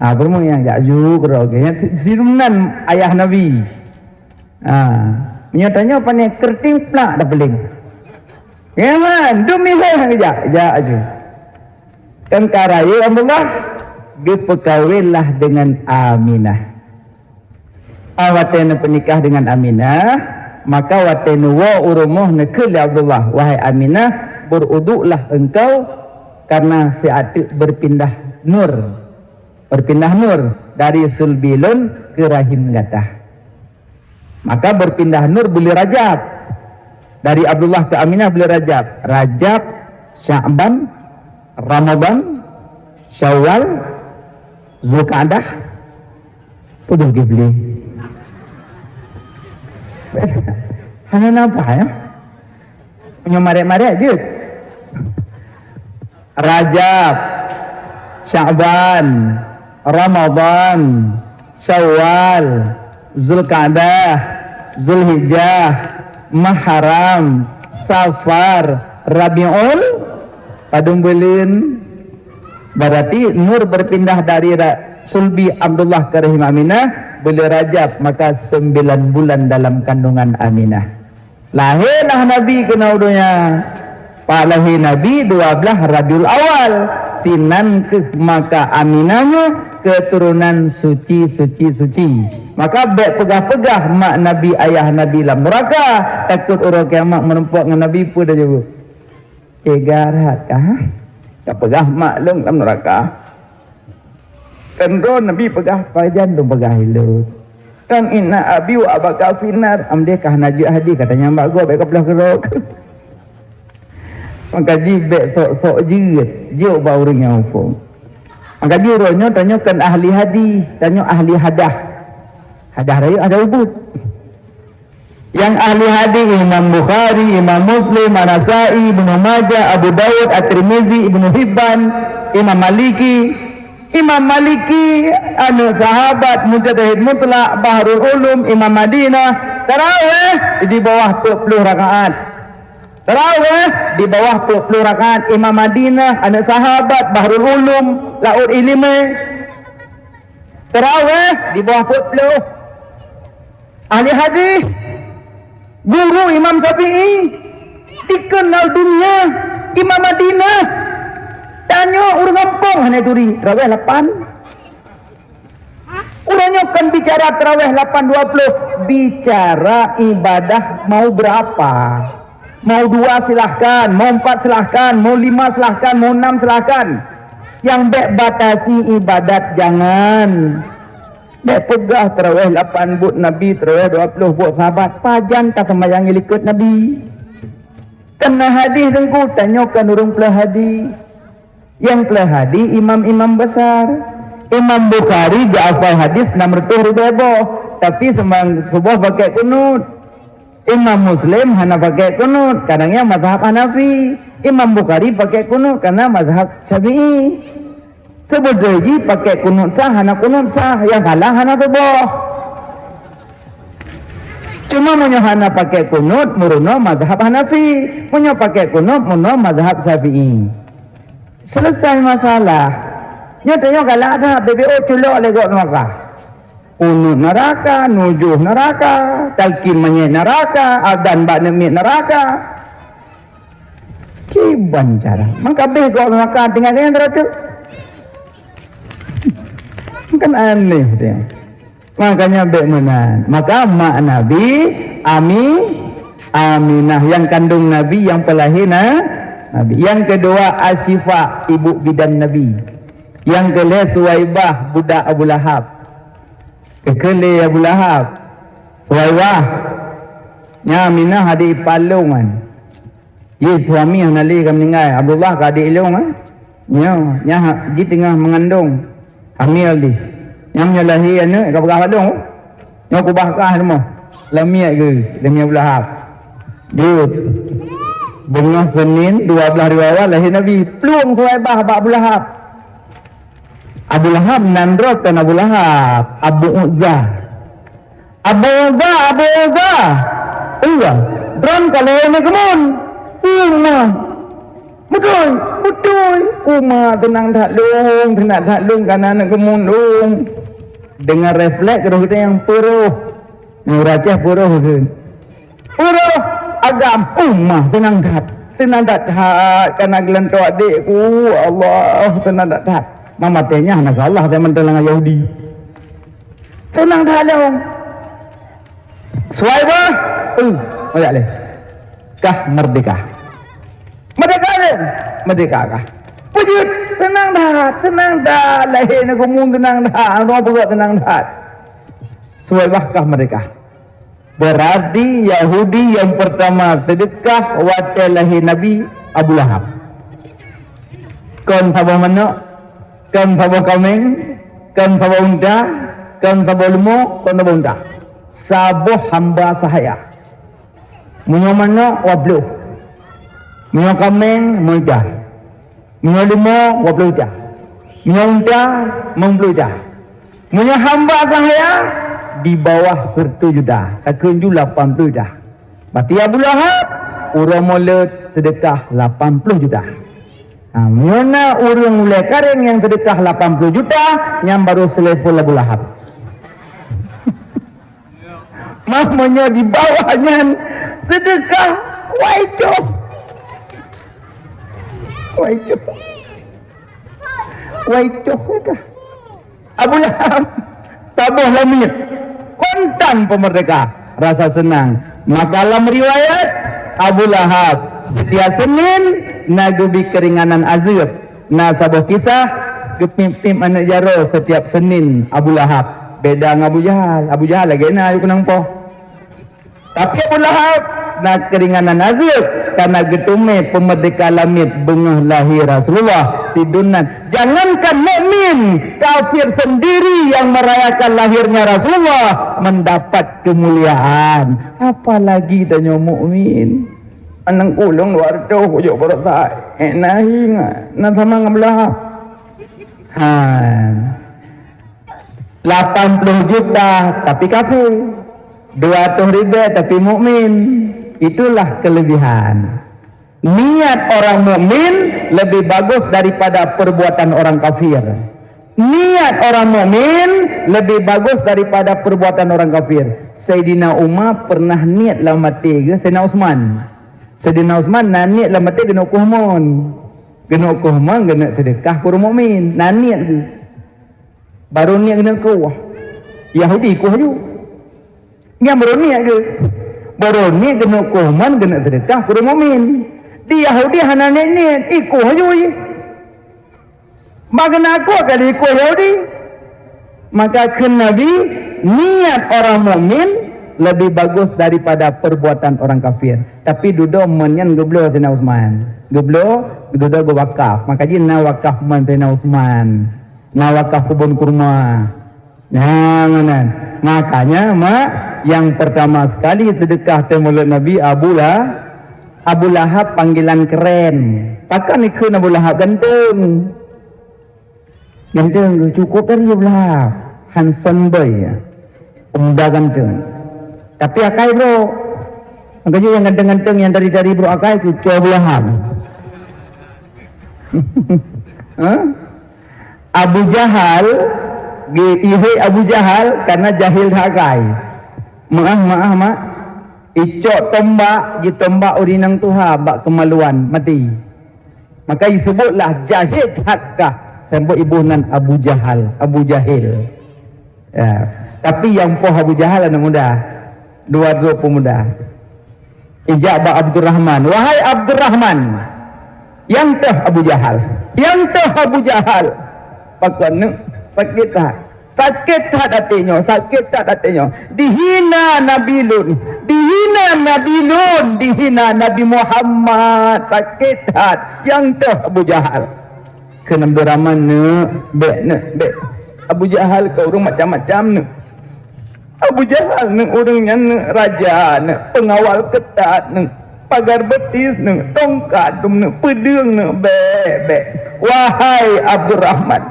Ha, peureumeun nyang jak ju keudroe geuh. Nyan si-, silunan ayah Nabi. Ha, meunyoe tanyoe pane keureutieng plak tapeuléng. Ya, man, dum mihai han geujak, jak ju. Kan ka rayeuk Abdullah, geupeukawenlah deungon Aminah. Ah, watèe neupeunikah deungon Aminah, maka watèe neuwoe u rumoh neukheun lé Abdullah, "Wahai Aminah, beuruduklah engkau, kareuna siat teuk beupindah nur." Beupindah nur dari sulbi lôn keu rahim gata. Maka beupindah nur buleuen Rajab. Dari Abdullah keu Aminah buleuen Rajab. Rajab, Sya'ban, Ramadhan, Syawal, Zulqa'dah. Peue Zulkifli? Hana nampak, ya? Meunyoe marek-marek jeuet. Rajab, Sya'ban, Ramadhan, Syawal, Zulqa'dah, Zulhijjah, Muharram, Safar, Rabiul, Padum buleuen, berarti nur berpindah dari ra-, sulbi Abdullah ke rahim Aminah, buleuen Rajab, maka sembilan bulan dalam kandungan Aminah. Lahirlah Nabi keunoe donya. Pak lahé Nabi dua belas Rabiul Awal. Sinan kheueh maka Aminah nyoe keturunan suci, suci, suci. Maka bék peugah-peugah mak Nabi, ayah Nabi lam nuraka. Takot uroe kiamat meurumpok ngon Nabi, peue tajaweueb? Teuga that kah? Ka peugah mak lôn lam nuraka. Kan droe Nabi peugah, pajan lôn peugah ilôn. Kan inna abi wa abaka finnar, amdeh kah na jeuet hadis, kata nyang bak gob, bék ka ploh keudroe. Maka jih bék sok-sok jeuet, jok bak ureueng nyang muphom. Maka jih uroe nyoe tanyoe kan ahli hadis, tanyoe ahli hadah. Hadah rayeuk, hadah ubit. Nyang ahli hadis Imam Bukhari, Imam Muslim, An-Nasai, Ibnu Majah, Abu Daud, At-Tirmizi, Ibnu Hibban, Imam Maliki. Imam Maliki, aneuk sahabat, mujtahid mutlak, Bahrul Ulum, Imam Madinah. Tarawih di bawah peuet ploh rakaat. Tarawih di bawah peuet ploh rakaat. Imam Madinah, aneuk sahabat, Bahrul Ulum, laôt ileumèe. Tarawih di bawah peuet ploh. Ahli hadis, guru Imam Syafi'i, dikeunal dunia, Imam Madinah. Tanyoe ureueng gampông hana turi, tarawih lapan. Uroe nyoe kan bicara tarawih lapan dua ploh, bicara ibadah mau berapa. Mau dua silahkan, mau empat silahkan, mau lima silahkan, mau enam silahkan. Nyang bék batasi ibadat jangan. Bék peugah tarawih lapan buet Nabi, tarawih dua ploh buet sahabat. Pajan ka seumayang likot Nabi? Kan na hadis teungku, tanyoe kan ureueng peuleueh hadis. Nyang peuleueh hadis imam-imam besar. Imam Bukhari geuhafal hadis enam ratus ribèe boh, tapi seumang suboh pakai kunut. Imam Muslim hana pakai kunut, karena nyan mazhab Hanafi. Imam Bukhari pakai kunut karena mazhab Syafi'i. Seubeutoe jih pakai kunut sah, hana kunut sah, nyang salah hana suboh. Cuma meunyoe hana pakai kunut, meurunoe mazhab Hanafi. Meunyoe pakai kunut, meurunoe mazhab Syafi'i. Selesai masalah. Nyoe tanyoe galak that, B B O culok lé gob nuraka. Kunut nuraka, nujoh nuraka, talkin manyét nuraka, azan bak neuk miet nuraka. Kiban cara. Mangka beh gob nuraka tinggai nyan teuh. Kan aneh dia. Makanya bék meunan. Maka mak Nabi, Ami, Aminah, nyang kandong Nabi, nyang peulahé na-, Nabi. Nyang keudua Asyifa, ibu bidan Nabi. Nyang keulhèe Suwaibah, budak Abu Lahab. Keukheun lé Abu Lahab, Suwaibah, nyan Aminah adék ipalong nyan. Jih suami hana lé ka meuninggai, Abdullah ka adék ilong, eh? Nyoe, nyan ha-, jih teungoh meungandong, hamil dih. Nyan meunyoe lahé aneuk, ka peugah padong. Nyoe kubah kah rumoh. Lamiet geu, lamiet Abu Lahab. Jeuet. Beungoh Senin, dua belas Rabiul Awal, lahé Nabi. Plueng Suwaibah bak Abu Lahab. Abu Lahab nan droe kon Abu Lahab, Abu Uzza. Abu Uzza, Abu Uzza. Iya, droen ka lheueh neukeumun. Uma. Beutôi, beutôi. Uma, teunang that lôn, teunang that lôn, kana neukeumun lôn. Deungon refleks roh geutanyoe nyang peurôh. Nyoe ureueng Aceh peurôh geuh. Uroe agam, uma, seunang that. Seunang that, that, kana geulantoe adékku, Allah, seunang that, that. Mamaténya hana keu Allah, teuma teulang Yahudi. Seunang that lom. Suwaibah, uh, meuyak lé. Kah merdeka. Merdeka lé, merdeka kah. Peujeuet, seunang that, seunang that. Lahé neukeumun seunang that, droe peugah seunang that. Suwaibah kah merdeka. Berarti Yahudi nyang peurtama seudeukah watée lahé Nabi, Abu Lahab. Kon saboh manok, kon saboh kaméng, kon saboh unta, kon saboh leumo, kon saboh unta. Saboh hamba sahaya. Meunyoe manok, dua ploh. Meunyoe kaméng, lima juta. Meunyoe leumo, dua ploh juta. Meunyoe unta, limong ploh juta. Meunyoe hamba sahaya, di bawah seratus juta. Takheun ju lapan ploh juta. Berarti Abu Lahab, uroe mulod seudeukah lapan ploh juta. Ha, meunyoe na ureuëng ulée kareng nyang seudeukah lapan ploh juta, nyan barô selevel Abu Lahab. Mah meunyoe di bawah nyan seudeukah, wai toh. Wai toh. Wai toh seudeukah. Abu Lahab taboh lamiet, kontan peumeurdeka, rasa seunang. Maka lam riwayat, Abu Lahab setiap Senin na geubi keuringanan azeueb. Na saboh kisah, geupimp-pimp aneuëk jaroe setiap Senin Abu Lahab. Beda ngon Abu Jahal. Abu Jahal lagée na ayue keunong poh. Tapi Abu Lahab na keuringanan azeueb karena geuteumé peumeurdeka lamiet beungoh lahé Rasulullah. Sidunnan, jangankan mukmin, kafir sendiri yang merayakan lahirnya Rasulullah mendapat kemuliaan. Apalagi tanyoe mukmin. Anang ulôn dua ratus kujok baroesa. Eh, nahi ngat. Na sama ngon Abu Lahab. Ha. Lapan ploh juta tapi kafir, dua ratus ribu tapi mukmin. Itulah kelebihan. Niat orang mukmin lebih bagus daripada perbuatan orang kafir. Niat orang mukmin lebih bagus daripada perbuatan orang kafir. Saidina Umar pernah niat lam até geuh Saidina Utsman. Saidina Utsman na niat lam até geuneuk kuh mon. Geuneuk kuh mon, geuneuk seudeukah keu ureuëng mukmin. Na niat geuh. Barô niat geuneuk kuh. Yahudi kuh aju. Nyan barô niat geuh. Barô niat geuneuk kuh mon geuneuk seudeukah keu ureuëng mukmin. Di Yahudi hana niat-niat, ikuh aju jih. Bak geuneuk kuh ka diikuh Yahudi. Maka kheun Nabi, niat orang mukmin lebih bagus daripada perbuatan orang kafir. Tapi dudoe mon nyan geubloe Saidina Utsman. Geubloe, dudoe geuwakaf. Maka jih na wakaf mon Saidina Utsman. Na wakaf kebun kurma. Nah, meunan. Makanya, mak, yang pertama sekali sedekah teuh mulod Nabi Abu Lah, Abu Lahab panggilan keren. Pakon ikheun Abu Lahab ganteng? Ganteng, cukup dari Abu Lahab. Handsome boy, ya. Pemuda ganteng. Tapi akai bro. Makanya yang ganteng-ganteng yang dari-dari bro akai itu cowok Abu Lahab. Hah? Abu Jahal, ge-, ihé Abu Jahal karena jahil that akai. Maah, maah, mak. Icok tombak, jitombak ureuëng nyang tuha bak kemaluan, mati. Maka disebutlah jahil that kah, sambot iboh nan Abu Jahal, Abu Jahil. Ya. Tapi nyang poh Abu Jahal aneuk muda, dua droe pemuda. Ijak bak Abdurrahman, "Wahai Abdurrahman, nyang toh Abu Jahal, nyang toh Abu Jahal." Pakon neuk sakét that. Sakét that até nyoe, sakét that até nyoe. Dihina Nabi lôn, dihina Nabi lôn, dihina Nabi Muhammad. Sakét that. Nyang toh Abu Jahal. Kheun Abdurrahman, "Neuk, bék, neuk, bék. Abu Jahal ka ureuëng macam-macam, neuk. Abu Jahal, neuk, ureuëng nyan, neuk, raja, neuk, pengawal keutat, neuk, pagar betis, neuk, tongkat, neuk, peudeueng, neuk, bék, bék. Wahai Abdurrahman,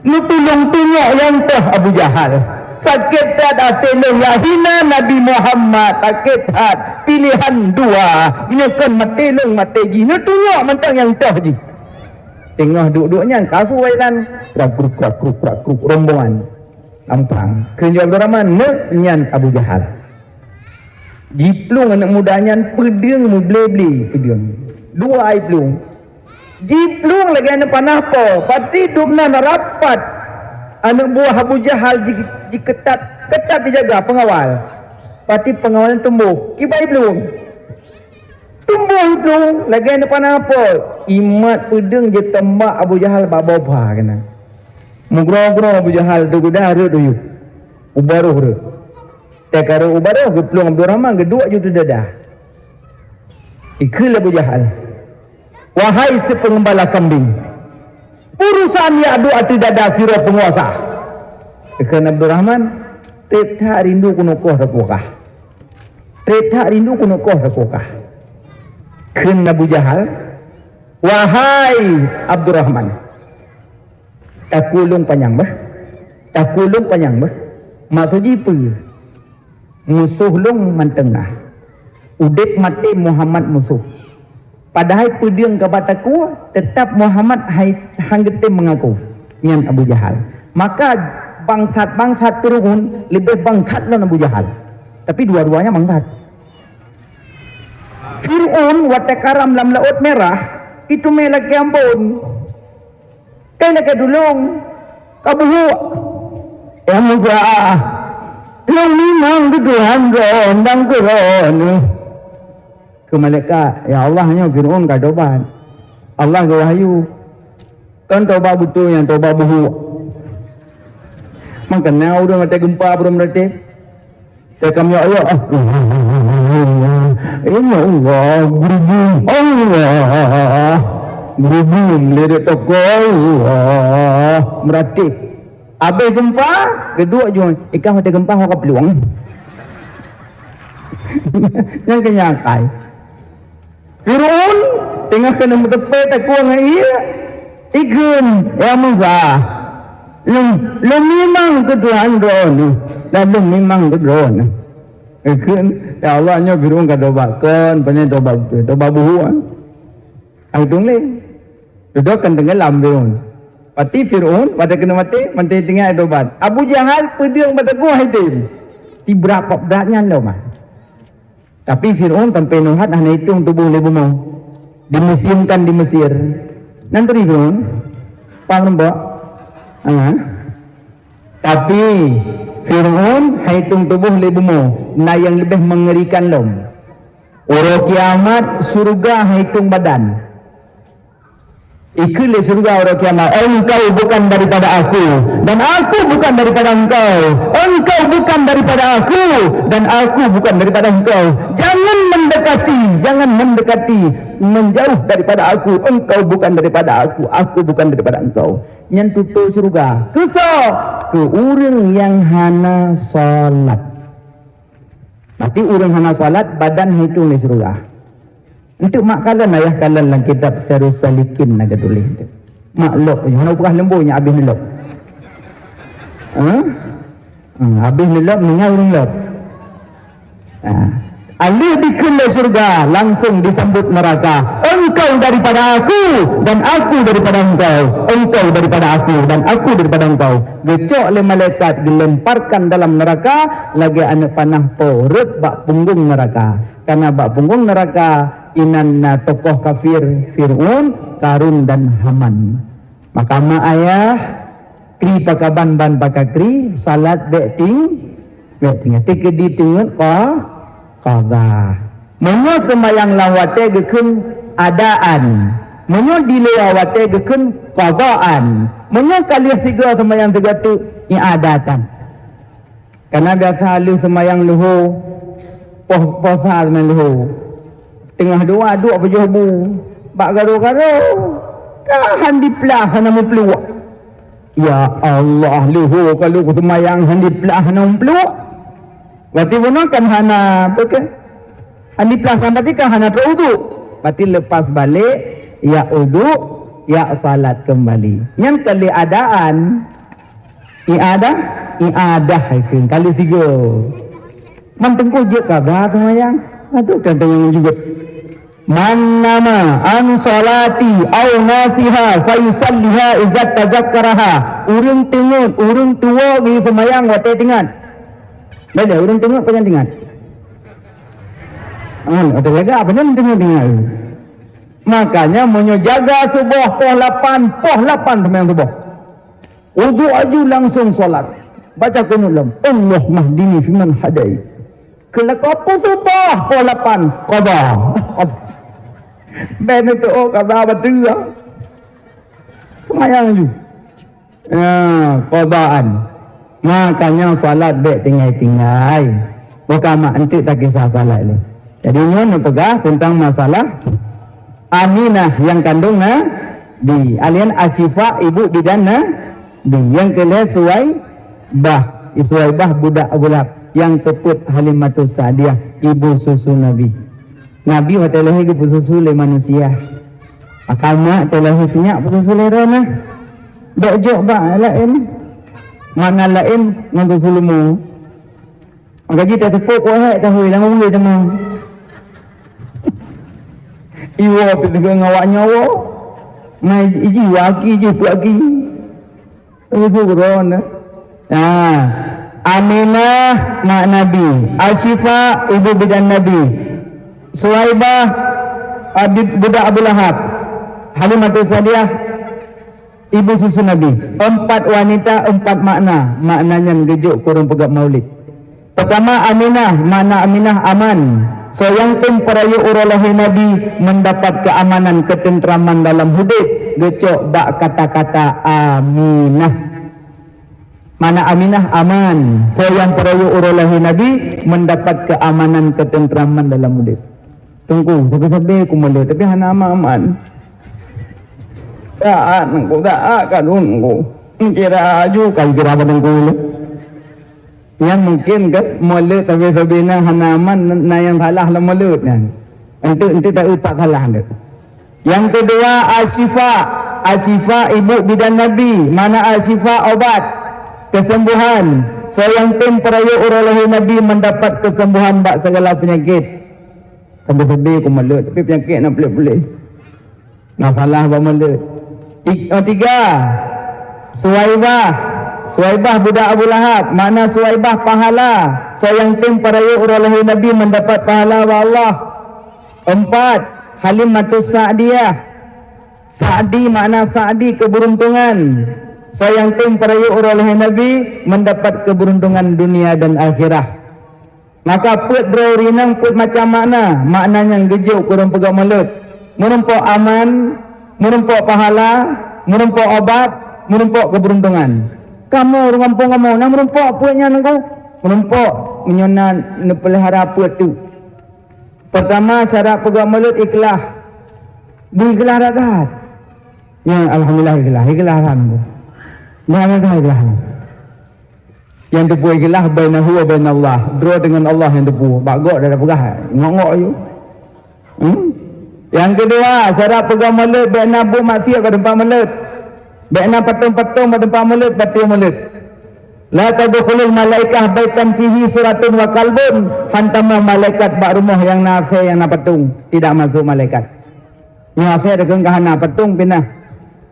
neutulông tunyok nyang toh Abu Jahal. Sakét that até lôn nyang hina Nabi Muhammad, sakét that. Pilihan dua, meunyoe kon maté lôn, maté jih. Neutunyok mantong nyang toh jih." Teungoh duek-duek nyan ka su inan, krak kruk, krak kruk, krak kruk, rombongan lampang. Kheun Abdurrahman, "Neuk nyan Abu Jahal." Jiplueng aneuk muda nyan peudeueng, muble-ble peudeueng. Dua ai plueng. Jiplueng lagée aneuk panah po, pati dum na rapat. Aneuk buah Abu Jahal ji-, jikeutat, keutat jijaga pengawal. Pati pengawal nyan tumboh, kibai plueng. Tumboh plueng lagée aneuk panah po, imat peudeueng jiteumbak Abu Jahal bak boh ba keunan. Mugroe-groe Abu Jahal teugudah rhot u yup. U barôh rhot. Teuka rhot u barôh geuplueng Abdurrahman geuduek ju teudadah. Ikheun lé Abu Jahal, "Wahai si peungeumbala kambing, urosan jak duek ateueh dada sidroe peunguasa." Ikheun Abdurrahman, "Treb that rindu keuneuk koh takue kah. Treb that rindu keuneuk koh takue kah." Kheun Abu Jahal, "Wahai Abdurrahman, takue lôn panyang beuh. Takue lôn panyang beuh. Maksud jih peue? Musoh lôn mantong na. Udeb maté Muhammad musoh. Padahai peudeueng kaba takue, teutap Muhammad hai, han geutem meungaku, nyan Abu Jahal. Maka bangsat-bangsat Fir'aun leubeh bangsat lom Abu Jahal. Tapi dua-duanya bangsat. Fir'aun watée karam lam Laôt Merah, itu mé lakée amphon. Kai lakée tulông, ka buhuk. Ya Musa, lôn mimang keu Tuhan droeneuh dan keu droeneuh. Keu malaikat, "Ya Allah, nyoe Fir'aun ka tobat." Allah geuwahyu, "Kon tobat beutôi nyan, tobat buhuk." Maka na ureuëng watée geumpa, ureuëng meuratéb. Cakam yok-yok. "Ya Allah, gerubung Allah, gerubung lé tokoh Allah." Meuratéb. Abéh geumpa, geuduek ju, ikan watée geumpa ho ka peulueng. Nyang keunyakai. Fir'aun teungoh keuneuk meuteupée takue ngon ié, ikheun, "Ya Musa, lôn, lôn mimang keu Tuhan droeneuh, dan lôn mimang keu droeneuh." Ikheun, "Ya Allah, nyoe Fir'aun ka tobat kon, pane tobat beutôi, tobat buhuk." Ai dong lé. Dudoe kan teungelam Fir'aun. Pati Fir'aun, watée keuneuk maté, maté tinggai tobat. Abu Jahal peudeueng bak teungoh item. Tibrat pok brat nyan lom ah. Tapi Fir'aun sampai neuhat hana itong tuboh lé bumoe. Dimuseumkan di Mesir. Nan turi Fir'aun? Paham rembok? Ha. Tapi Fir'aun hai itong tuboh lé bumoe, na nyang leubeh meungerikan lom. Uroe kiamat, syeuruga hai itong badan. Ikheun lé syeuruga uroe kiamat, "Engkau bukan daripada aku, dan aku bukan daripada engkau. Engkau bukan daripada aku, dan aku bukan daripada engkau. Jangan mendekati, jangan mendekati, menjauh daripada aku. Engkau bukan daripada aku, aku bukan daripada engkau." Nyan tutoe syeuruga. Keu soe? Keu ureuëng nyang hana salat. Berarti ureuëng hana salat, badan hai itong lé syeuruga. Enteuk mak kalon, ayah kalon lam kitab Sairus Salikin na geutuléh tu. Mak lok, hana peugah leumbô nyan abéh neulop. Ha? Ha, abéh neulop, ningai ureuëng lop. Ha. Aleuh dikheun lé syeuruga, langsung disambot neuraka. "Engkau daripada aku, dan aku daripada engkau. Engkau daripada aku, dan aku daripada engkau." Geucok lé malaikat, geulemparkan dalam neuraka lagée aneuëk panah po rhot bak punggong neuraka. Karena bak punggong neuraka inan na tokoh kafir, Fir'aun, Karun, dan Haman. Maka mak ayah, kri pakaban ban pakakri, salat bék ting, bék tinggai. Teukeudi teungeut ka, qadha. Meunyoe seumayang lam watée geukheun adaan, meunyoe di luwa watée geukheun qadaan, meunyoe ka lheueh sigoe seumayang sigoe teuk i'adatan. Kana biasa lheueh seumayang luho, poh, poh sa seumayang luho. Teungoh dua duek peujoh bu, bak garo-garo, ka han diplah hana meupluek. Ya Allah, luho ka lheueh seumayang han diplah hana meupluek. Berarti bunoe kan hana, apa ke? Han diplah saban tadi kan hana trok uduk. Berarti lepas balek, ya uduk, ya salat kembali. Nyan kali adaan. I'adah, i'adah hai kheun kali sigoe. Man teungku jeuet kaba seumayang. Aduh, kan tanyong juga. "Man nama an salati au nasiha fayusalliha izat tazakkaraha." Ureuëng teungeut, ureuëng tuwoe geuseumayang watée teuingat. Boleh, ureuëng teungeut pajan teuingat. Ah, ada jaga apa nan teungeut-teungeut. Makanya meunyoe jaga suboh poh lapan, poh lapan seumayang suboh. Uduk aju langsung salat. Baca kunut lom. "Allahummahdini fiman hadait." Keulakau peusuboh poh lapan, qadha. Ben itu, oh, qadha bateue. Seumayang aju. Ya, qadaan. Makanya salat bék tinggai-tinggai. Bukan mak enteuk takisah salat lé. Jadi nyoe neupeugah tentang masalah Aminah nyang kandong Nabi. Alian Asyifa ibu bidan Nabi. Nyang keulhée Suwaibah, Suwaibah budak Abu Lahab nyang keupeuet Halimatus Sa'diyah, ibu susu Nabi. Nabi watée lahé geupeususu lé manusia. Maka mak watée lahé sinyak peususu lé droeneuh. Bék jok bak laén, makna laén ngon susu leumo. Maka jih tateupeue kok hék tahui lam ulée teuma. Iwoe pih teungoh ngon awak nyoe woe. Na iji waki, iji peuet aki. Tapi syukur, eh. Nah, Aminah mak Nabi, Asyifa ibu bidan Nabi, Suwaibah, ah, bi-, budak Abu Lahab, Halimatus Sa'diyah ibu susu Nabi. Empat wanita, empat makna. Makna nyan geujok keu ureuëng peugah maulid. Pertama, Aminah, makna Aminah aman. Soe nyang tem peurayeuk uroe lahé Nabi mendapat keamanan, ketentraman dalam udeb, geucok bak kata-kata Aminah. Makna Aminah aman. Soe nyang peurayeuk uroe lahé Nabi mendapat keamanan, ketentraman dalam udeb. Teungku, sabe-sabe ku meuleuet, tapi hana aman-aman. Taat Teungku, taat ka lôn Teungku. Kira aju ka kira bak Teungku lôn. Nyan mungkin kan meuleuet sabe-sabe na hana aman, na nyang salah lam meuleuet nyan. Enteuk, enteuk taeu pat salah enteuk. Nyang keudua, Asyifa. Asyifa ibu bidan Nabi, makna Asyifa obat, kesembuhan. Soe nyang tem peurayeuk uroe lahé Nabi mendapat kesembuhan bak segala penyakit. Sabe-sabe ku meuleuet, tapi penyakit na puléh-puléh. Na salah bak meuleuet. Ti-, oh, tiga. Suwaibah. Suwaibah budak Abu Lahab. Makna Suwaibah pahala. Soe nyang tem peurayeuk uroe lahé Nabi mendapat pahala bak Allah. Empat. Halimatus Sa'diyah. Sa'di makna Sa'di keberuntungan. Soe nyang tem peurayeuk uroe lahé Nabi mendapat keberuntungan dunia dan akhirat. Maka peuet droe rinang peuet macam makna, makna nyang geujok keu ureuëng peugah meuleuet. Meurumpok aman, meurumpok pahala, meurumpok obat, meurumpok keberuntungan. Kamoe ureuëng gampông kamoe na meurumpok peuet nyan Teungku? Meurumpok meunyoe na neupeulihara peuet tu. Pertama, syarat peugah meuleuet ikhlas. Beu ikhlas that-that. Nyan alhamdulillah ikhlas, ikhlas alhamdulillah. Nyan ikhlas, ikhlas. Nyang teupeue ikhlas bainahu wa bainallah, droe deungon Allah nyang teupeue. Bak gok dak peugah, ngok-ngok aju. Hmm? Nyang keudua, syarat peugah meuleuet, bék na buet maksiat bak teumpat meuleuet. Bék na patong-patong bak teumpat meuleuet, bak teumpat meuleuet. La tadkhulul malaikah baitan fihi suratun wa kalbun. Han tamong malaikat bak rumoh nyang na asèe nyang na patong. Tidak masuk malaikat. Nyoe asèe deukeueng ka hana, patong pinah.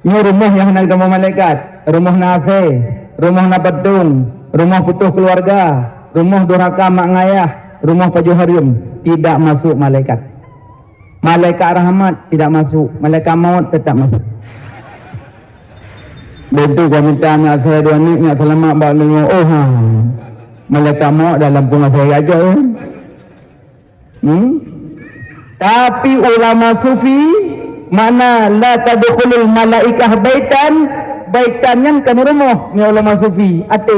Nyoe rumoh nyang hana geutamong malaikat, rumoh na asèe, rumoh na patong, rumoh putôh keuluwarga, rumoh durhaka mak ngon ayah, rumoh pajoh hareuem, tidak masuk malaikat. Malaikat rahmat tidak masuk, malaikat maut tetap masuk. Beutôi ka mita aneuk asèe dua aneuk nyak seulamat bak lôn, oh ha. Malaikat maut dalam pung asèe gajah, ya. Hmm? Tapi ulama sufi, makna la tadkhulul malaikah baitan, baitan nyan kan rumoh, nyan ulama sufi, até.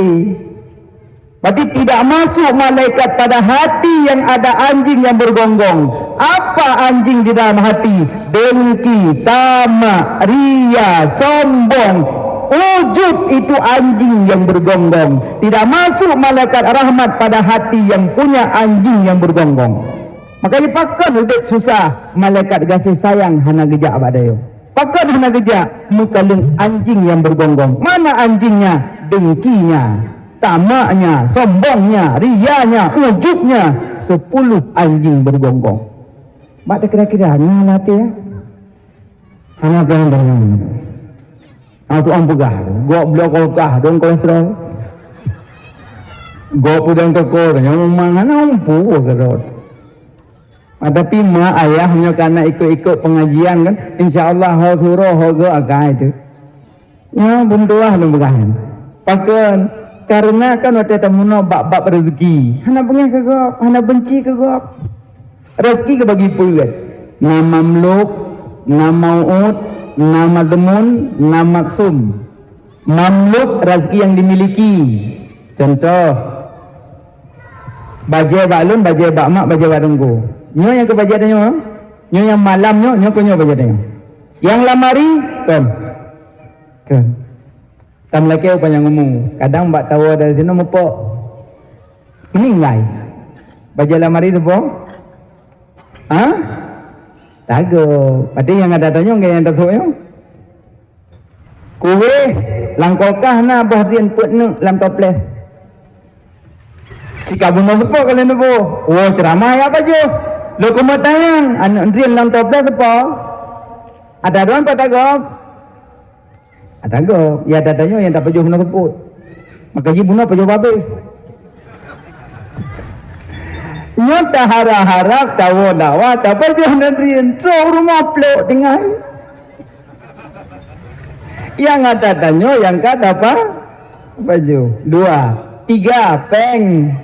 Berarti tidak masuk malaikat pada hati yang ada anjing yang bergonggong. Apa anjing di dalam hati? Dengki, tamak, ria, sombong, ujub, itu anjing yang bergonggong. Tidak masuk malaikat rahmat pada hati yang punya anjing yang bergonggong. Makanya pakon udeb susah, malaikat gaséh sayang hana geujak bak dayong. Pakon hana geujak? Meukaleueng anjing yang bergonggong. Mana anjingnya? Dengkinya, tamaknya, sombongnya, rianya, ujubnya. Sepuluh anjing bergonggong. Mak kira-kira nyoe latih, ya? Hana pernah dengar. Ah, tu orang peugah, gok bloe kulkas, dong kolesterol. Gok peudong toko, nyoe memang hana umpu keudroe. Ah, tapi mak ayah nyoe kana ikut-ikut pengajian kan, insya Allah ho suroh ho gok akai tu. Nyoe beuntôh lôn peugah nyan. Pakon? Karena kan watèe tameunoe bab-bab rezeki, hana beungèh keu gob, hana beunci keu gob. Rezeki geubagi peuet. Na mamluk, na mau'ud, na madhmun, na maksum. Mamluk, rezeki yang dimiliki. Contoh, bajèe bak lôn, bajèe bak mak, bajèe bak teungku. Nyoe nyang keu bajèe tanyoe, nyoe nyang malam nyoe, nyoe keu nyoe bajèe tanyoe. Nyang lamari, kon. Kon. Tam lakèe u panyang umu, kadang bak tawa dari sinoe meupok. Meuninggai. Bajèe lamari teupo? Ha? Tago. Berarti nyang ada tanyoe ngon nyang tasok nyoe. Kueh lam kulkas na boh drien peuet neuk lam toples. Cit ka bunoe seupôt ka lheueh neuboh. Woe ceuramah jak pajoh. Lôn keumeutanyong, aneuk drien lam toples seupôt? Ata droe pat tagob? Ata gob. Ya, ata tanyoe nyang tapajoh bunoe seupôt. Maka jih bunoe pajoh babeh. Nyoe taharap-harap tawoe dakwah tapajoh aneuk drien. Trok rumoh plok tinggai. Nyang ata tanyoe nyang ka tapa-, pajoh. Dua. Tiga, péng.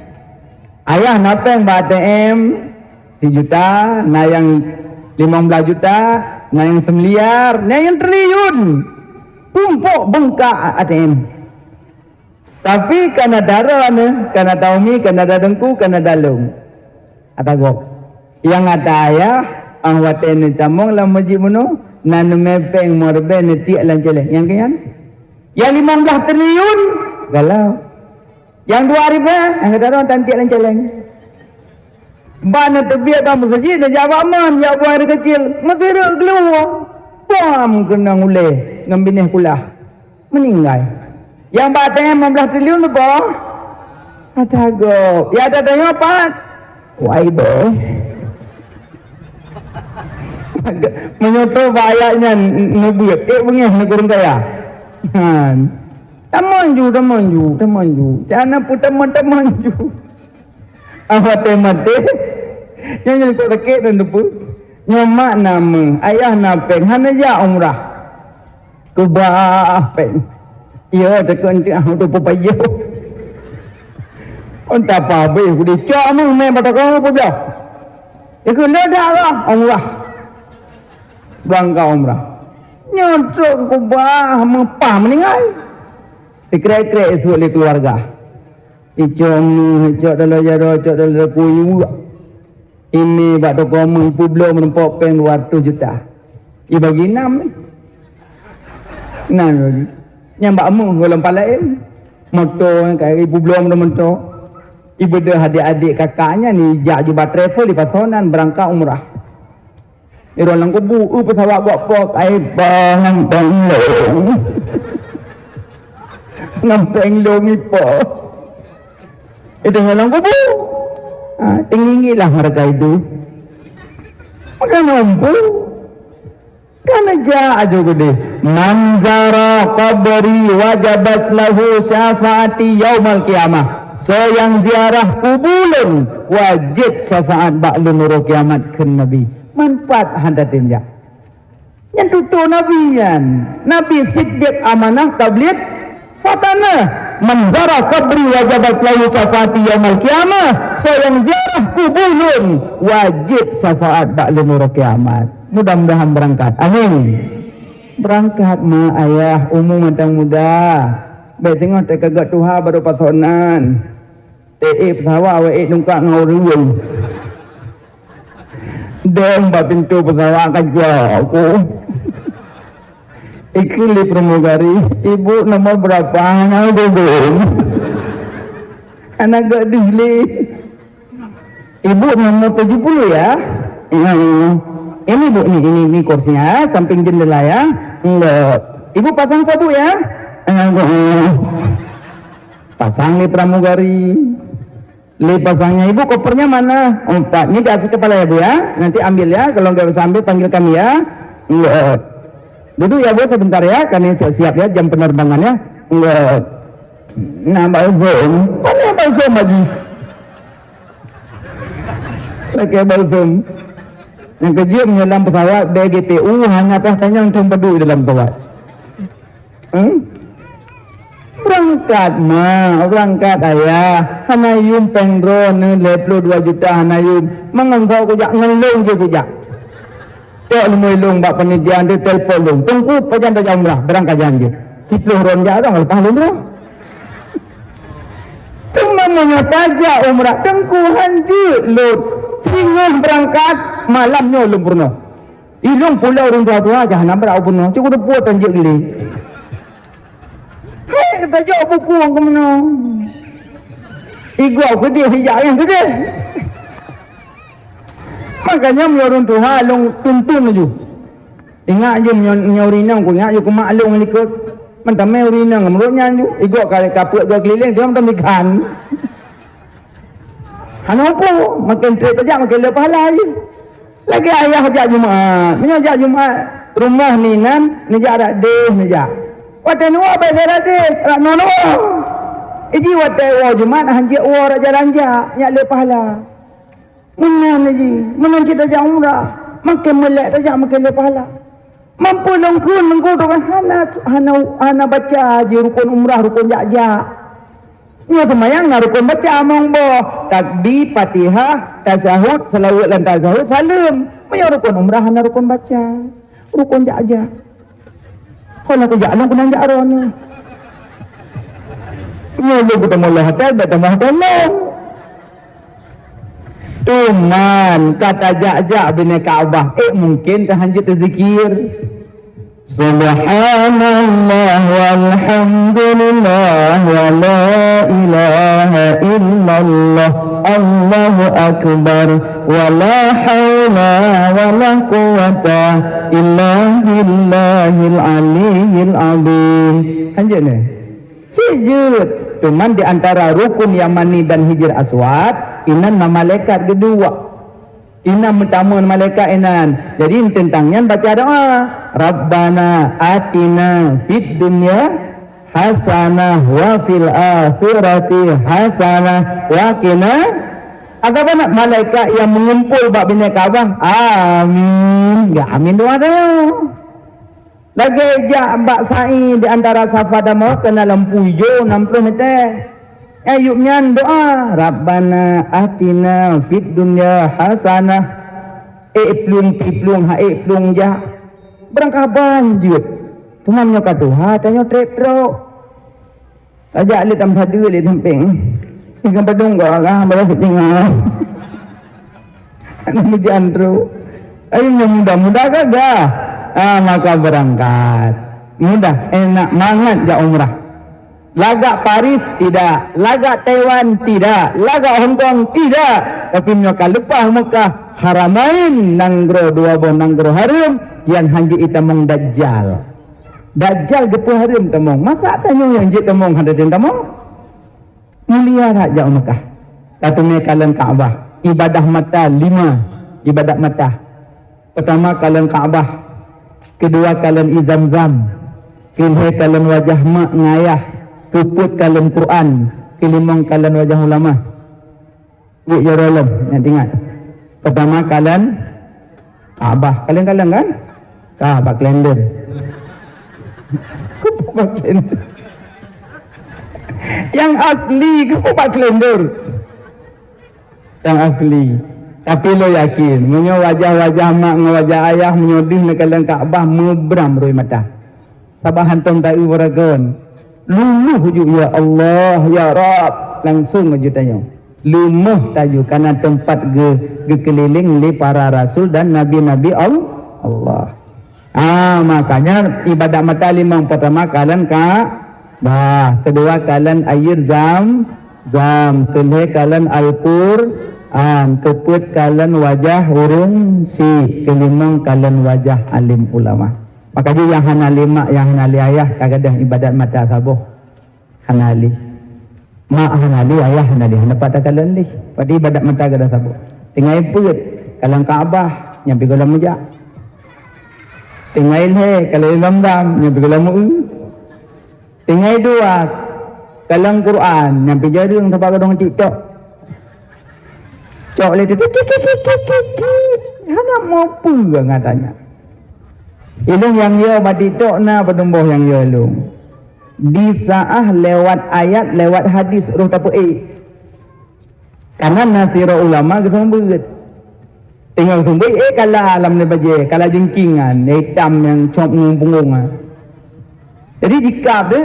Ayah na péng bak A T M sijuta, na nyang limong blaih juta, na nyang seumiliar, na nyang triliun. Tumpok beungkak A T M. Tapi kana dara nyoe, kana taumi, kana da teungku, kana dalong. Ata gob. Nyang ata ayah, ah watée neutamong lam masjid bunoe, na neumé péng meuribée neutiek lam céléng. Nyang keu nyan? Nyang limong blaih triliun, galau. Nyang dua ribée, nyang keudroe tan tiek lam céléng. Ban neuteubiet bak meuseujid, neujak bak man, jak buang air keucil. Meusireuk geuleue. Bam keunong ulée ngon binéh kulah. Meuninggai. Nyang bak A T M limong blaih triliun tu boh? Ata gob. Ya ata tanyoe pat? Wai boh. Meunyoe toe bak ayat nyan neubeuet, ék beungéh ngon ureuëng kaya. Han. Tamong ju, tamong ju, tamong ju. Cak na peutamong-tamong ju. Ah, maté-maté. Nyoe nyang kok sakét dan deupeu. Nyoe mak na meuh, ayah na péng, hana jak umrah. Keubah péng. Iya, takot nanti ah, untuk pepayoh. Entah apa habis, aku dicak meuh, main patah kau apa belah. Ikut ledak lah, umrah. Berangkat umrah. Nyoe trok keubah, meupah meuninggai. Sikrek-krek isut lé keuluwarga. Icok meuh, icok dalam jaroe, icok dalam daku, iweuek. Imé bak toko meuh, ipeubloe meurumpok péng dua ratus juta. Ibagi nam. Nam ibagi. Nyang bak meuh gohlom paleng. Moto ka ipeubloe meurumpok moto. Ibeudôh adik-adik kakak nyan ijak juba travel ipasoe nan beurangkat umrah. Irôn lam kubu, eu, peusawat gok pok, ai bang, bang long. Ngon péng long ipo. Itu lam kubu. Ha, tinggi lah mereka itu. Maka mampu. Kan aja aja gede. Man zara qabri wajabat lahu syafaati yaumal qiyamah. Soe nyang ziarah kubu lôn, wajéb syafaat bak lôn uroe kiamat, kheun Nabi. Manfaat hana tinjak. Nyan tutoe Nabi nyan. Nabi siddiq amanah tabligh fatanah. Man zara qabri wajabat lahu syafaati yaumal qiyamah. Soe nyang ziarah kubu lôn, wajéb syafaat bak lôn uroe kiamat. Mudah-mudahan beurangkat. Amin. Beurangkat ma ayah, umu mantong muda. Bék teungoh teuka gét tuha baru pasoe nan. Teuék peusawa awak ék nungkak ngon ureuëng. Dong bak pintoe peusawa ka jak aku. Ikheun lé pramugari, "Ibu nomor berapa?" Hana geugon. Hana gét deuh lé. Ibu nomor tujuh puluh ya? Ya. Ini bu, ini, ini, ini kursinya, samping jendela ya. Enggak. Ibu pasang sabuk ya? Enggak. Pasang lé pramugari. Lé pasangnya ibu kopernya mana? Empat. Ini di atas kepala ya bu ya. Nanti ambil ya. Kalau nggak bisa ambil panggil kami ya. Enggak. Duduk ya bu sebentar ya. Kami siap-siap ya jam penerbangan ya. Enggak. Nah, Abang Zom. Mana Abang Zom lagi? Lakée balsem. Nyang keujeuet meunyoe lam pesawat B G T U hana payah tanyong cong padub dalam pesawat. Hmm? Beurangkat ma, beurangkat ayah, hana yum péng droeneuh lhée ploh dua juta hana yum. Mangon saboh kujak ngon lôn jih kujak. Tok leumui lôn bak panitia nyoe telepon lôn, "Teungku, pajan tajak umrah?" Beurangkat jan jih. Siplôh droen jak dong leupah lôn droe. Teuma meunyoe tajak umrah, Teungku, han jeuet lôn. Singoh beurangkat, malam nyoe lôn peurunoe. Ilôn pula ureuëng tuha-tuha, jahanam brat peurunoe. Cukôp teupeu tan jeuet lé. Hai, tajak buku keu meunoe. Igob keudeh, ijak nyang keudeh. Makanya meunyoe ureuëng tuha lôn tuntun laju. Ingat je meunyoe, meunyoe ureuëng inong, ku ingat je ku mak lôn likot. Meutamé ureuëng inong meurot nyan ju. Igob ka, ka peuet goe keulileng, dia meutam ikan. Hana muphom, maken trép tajak maken le pahala jih. Lagèe ayah jak Jumat. Meunyoe jak Jumat, rumoh ni nan, neujak dak deuh neujak. Watèe neuwoe bèk le dak deuh, dak noe neuwoe. Iji watèe woe Jumat, hanjeuet woe dak jalan jak, nyak le pahala. Meunan jih, meunan cit tajak umrah, maken meulek tajak maken le pahala. Mampu lôn kheun meungguru hana, hana, hana baca jih rukun umrah, rukun jak-jak. Nyoe seumayang na rukun baca mong boh, takbir, Fatihah, tasyahud, seulaweuet lam tasyahud, saleuem. Meunyoe rukun umrah hana rukun baca, rukun jak-jak. Kon aku jak lôn keunong jak droeneuh. Nyoe lôn keuteumé lôn hotel, bèk teumé hotel lôn. Teuma ka tajak-jak binéh Ka'bah, ék mungken tahanjeuet tazikir. Subhanallah walhamdulillah wa la ilaha illallah, Allahu akbar, wa la haula wa la quwwata illa billahil aliyyil azim. Hanjeuet nyoe. Cit jeuet, teuma di antara rukun Yamani dan Hijr Aswad, inan na malaikat geuduek. Inan meutamong malaikat inan. Jadi, teuntang nyan baca doa, "Rabbana atina fid dunya hasanah wa fil akhirati hasanah wa qina." Atawa na malaikat nyang meungumpol bak binéh Ka'bah, "Amin." Geuamin doa tanyoe. Lagèe jak bak sa'i di antara Safa dan Marwah keunan lampu ijo nam ploh mètè. Ayub nyan doa, "Rabbana atina fid dunya hasanah." Ék plueng pi plueng, ha ék plueng jak. Beurangkaban jeuet. Teuma nyoe ka tuha, tanyoe trép trok. Tajak lé tam sadeue lé sampéng. Ikan padum kau agak balas tinggal. Aneuk meujan trok. Ayo mudah-mudah gagah. Ah, maka berangkat. Mudah, enak, mangat jak umrah. Lagak Paris tidak, lagak Taiwan tidak, lagak Hong Kong tidak. Tapi meunyoe ka leupah Mekah, Haramain, nanggroe dua boh nanggroe hareuem, nyang hanjeuet itamong Dajjal. Dajjal geupeuhareuem tamong. Masa tanyoe nyang jeuet tamong hana tem tamong? Mulia that jak u Mekah. Ka teumé kalon Ka'bah. Ibadah mata lima. Ibadat mata. Peutama kalon Ka'bah. Keudua kalon ie Zamzam. Keulhèe kalon wajah mak ngon ayah. Keupeuet kalon Quran. Keulimong kalon wajah ulama. Buet jaroe lom, ingat-ingat. Peutama kalon Ka'bah. Kalon-kalon kan? Ka bak kalender. Keupeue bak kalender? Nyang asli keupeue bak kalender? Nyang asli. Tapi lôn yakin, meunyoe wajah-wajah mak ngon wajah ayah meunyoe deuh neukalon Ka'bah, meubram rui mata. Sabab hantom taeu baragon. Luluh ju, "Ya Allah, ya Rabb." Langsong aju tanyoe. Leumoh taju kana teumpat geu-, geukeulileng lé para rasul dan nabi-nabi Al-, Allah. Ah, makanya ibadat mata limong, peutama kalon Ka'bah, keudua kalon air Zam-, Zam, keulhèe kalon Al-Qur'an, keupeuet kalon wajah ureueng syiek, keulimong kalon wajah alim ulama. Maka jih nyang hana lé mak, nyang hana lé ayah, ka gadôh ibadat mata saboh. Hana lé. Mak hana lé, ayah hana lé, hana pat takalon lé. Padahai ibadat mata gadôh saboh. Tinggai peuet, kalon Ka'bah, nyang pih gohlom meujak. Tinggai lhèe, kalon Imam Dam, nyang pih gohlom meu-eu. Tinggai dua, kalon Quran, nyang pih jareueng sabab gadôh ngon TikTok. Cok lé tu, kik, kik, kik, kik, kik, kik. Hana mupeue ngat nyan. Ilôn nyang yo bak TikTok na padum boh nyang yo ilôn. Disaah lewat ayat, lewat hadis roh tapeuék. Kana na sidroe ulama geuseumeubeuet. Teungoh seumeubeuet, eh, kala lam bajèe, kala jeungking nyan, itam nyang cop ngon punggong nyan. Jadi dikab tu,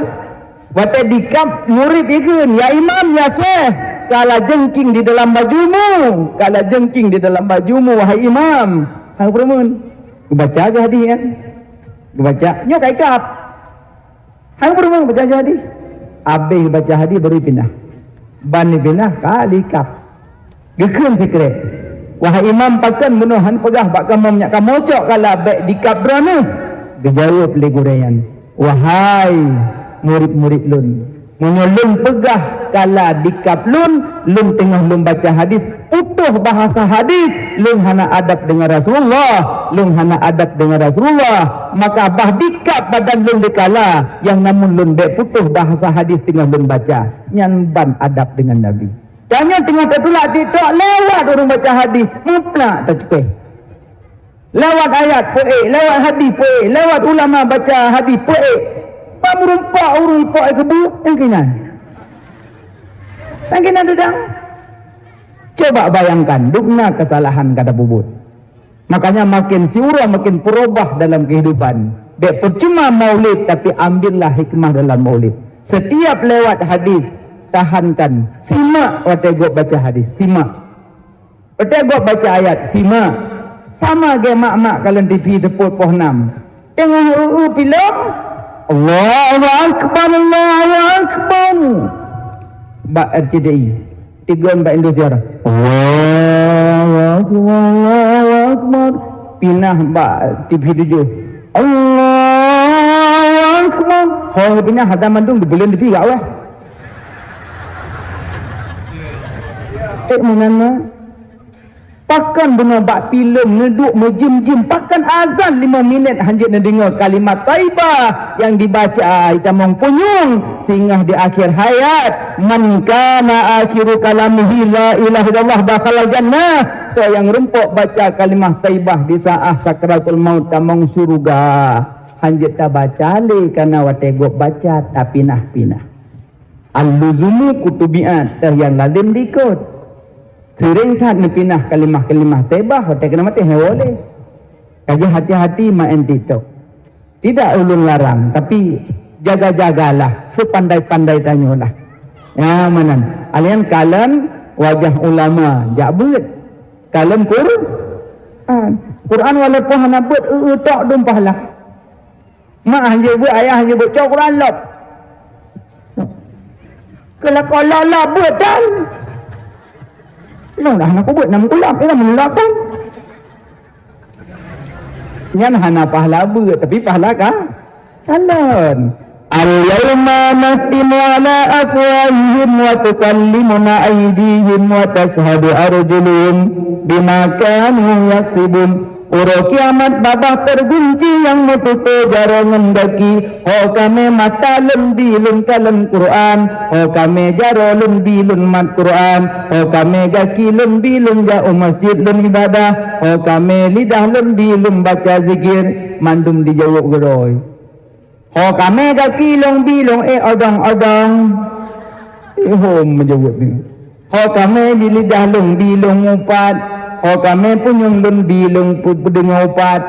watèe dikab murit ikheun, "Ya Imam, ya Syekh, kala jeungking di dalam bajumu, kala jeungking di dalam bajumu, wahai Imam." Hana peurumeun. Geubaca geuh hadih nyan. Geubaca, nyoe ka ikab. Hana peurumeun baca geuh hadih. Abéh baca hadih baru ipinah. Ban ipinah ka lé ikab. Geukheun sikrek, "Wahai Imam, pakon bunoe han peugah bak kamoe meunyak kamoe cok kala bèk dikab droeneuh?" Geujaweueb lé gurèe nyan, "Wahai murit-murit lôn, Meunyoe lôn peugah kala dikab lôn, lôn teungoh lôn baca hadis, putôh bahasa hadis, lôn hana adab deungon Rasulullah, lôn hana adab deungon Rasulullah, maka bah dikab badan lôn dikala nyang namun lôn bèk putôh bahasa hadis teungoh lôn baca, nyan ban adab deungon Nabi. Tanyoe teungoh tatulak TikTok, lewat ureueng baca hadis, muplak tacukéh. Lewat ayat peuék, lewat hadis peuék, lewat ulama baca hadis peuék. Bak meurumpok ureueng ipok keubeue, nyang keunan. Nyang keunan deudang. Coba bayangkan, dubna keusalahan ka tapeubuet. Makanya makin siuroe makin peurubah dalam kehidupan. Bèk peucuma maulid, tapi ambillah hikmah dalam maulid. Setiap lewat hadis, tahankan, simak watèe gob baca hadis, simak. Watèe gob baca ayat, simak. Sama gèt mak-mak kalon TV seupôt poh nam. Teungoh eu-eu filem, Allahu Akbar, Allahu Akbar. Bak RCTI. Tigon bak Indosiar. Allahu Akbar, Allahu Akbar. Pinah bak TV tujoh. Allahu Akbar. Ho pinah, hata mandum geubeuleuen TV gawah. Eh, meunan na. Pakon bunoe bak filem neuduek meujim-jim, pakon azan limong minét hanjeuet neudeungoe kalimat thaibah nyang dibaca, itamong punyueng, singoh di akhé hayat, "Man kana akhiru kalamihi la ilaha illallah dakhalal jannah." Soe nyang rumpok baca kalimah thaibah di saát sakratul maut tamong syeuruga, hanjeuet tabaca lé, kana watèe gob baca tapinah-pinah. Al-luzumu kutubi'at, teuh nyang lazem diikot. Seuréng that neupinah kalimah-kalimah thaibah, watèe keuneuk maté hana boleh. Ka jeuet hati-hati maén TikTok. Tidak ulôn larang, tapi jaga-jagalah sepandai-pandai tanyoe lah. Ya, meunan. Alian kalon wajah ulama jak beuet. Kalon Quran. Quran walaupun hana beuet, eu-eu tok dum pahala. Mak hanjeuet beuet, ayah hanjeuet beuet, cok Quran lop. Keu lakoe lop-lop beuet dan. Lôn dah hana kubeuet, nam kulop, ina meulop kan. Nyan hana pahala beuet, tapi pahala ka kalon. Al-yauma nakhtimu ala afwahihim wa tukallimuna aidihim wa tashhadu arjuluhum bima kanu yaksibun. Uroe kiamat babah teugunci nyang meututoe jaroe ngon gaki. Ho kamé mata lôn bi lôn kalon Quran, ho kamé jaroe lôn bi lôn mat Quran, ho kamé gaki lôn bi lôn jak u masjid lôn ibadah, ho kamé lidah lôn bi lôn baca zikir, mandum dijaweueb keudroe. Ho kamé gaki lôn bi lôn ék odong-odong. Ihom meujaweueb nyoe. Ho kamé di lidah lôn bi lôn mupat. Ho kamé punyueng lôn bi lôn pu-, peudeungoe upat.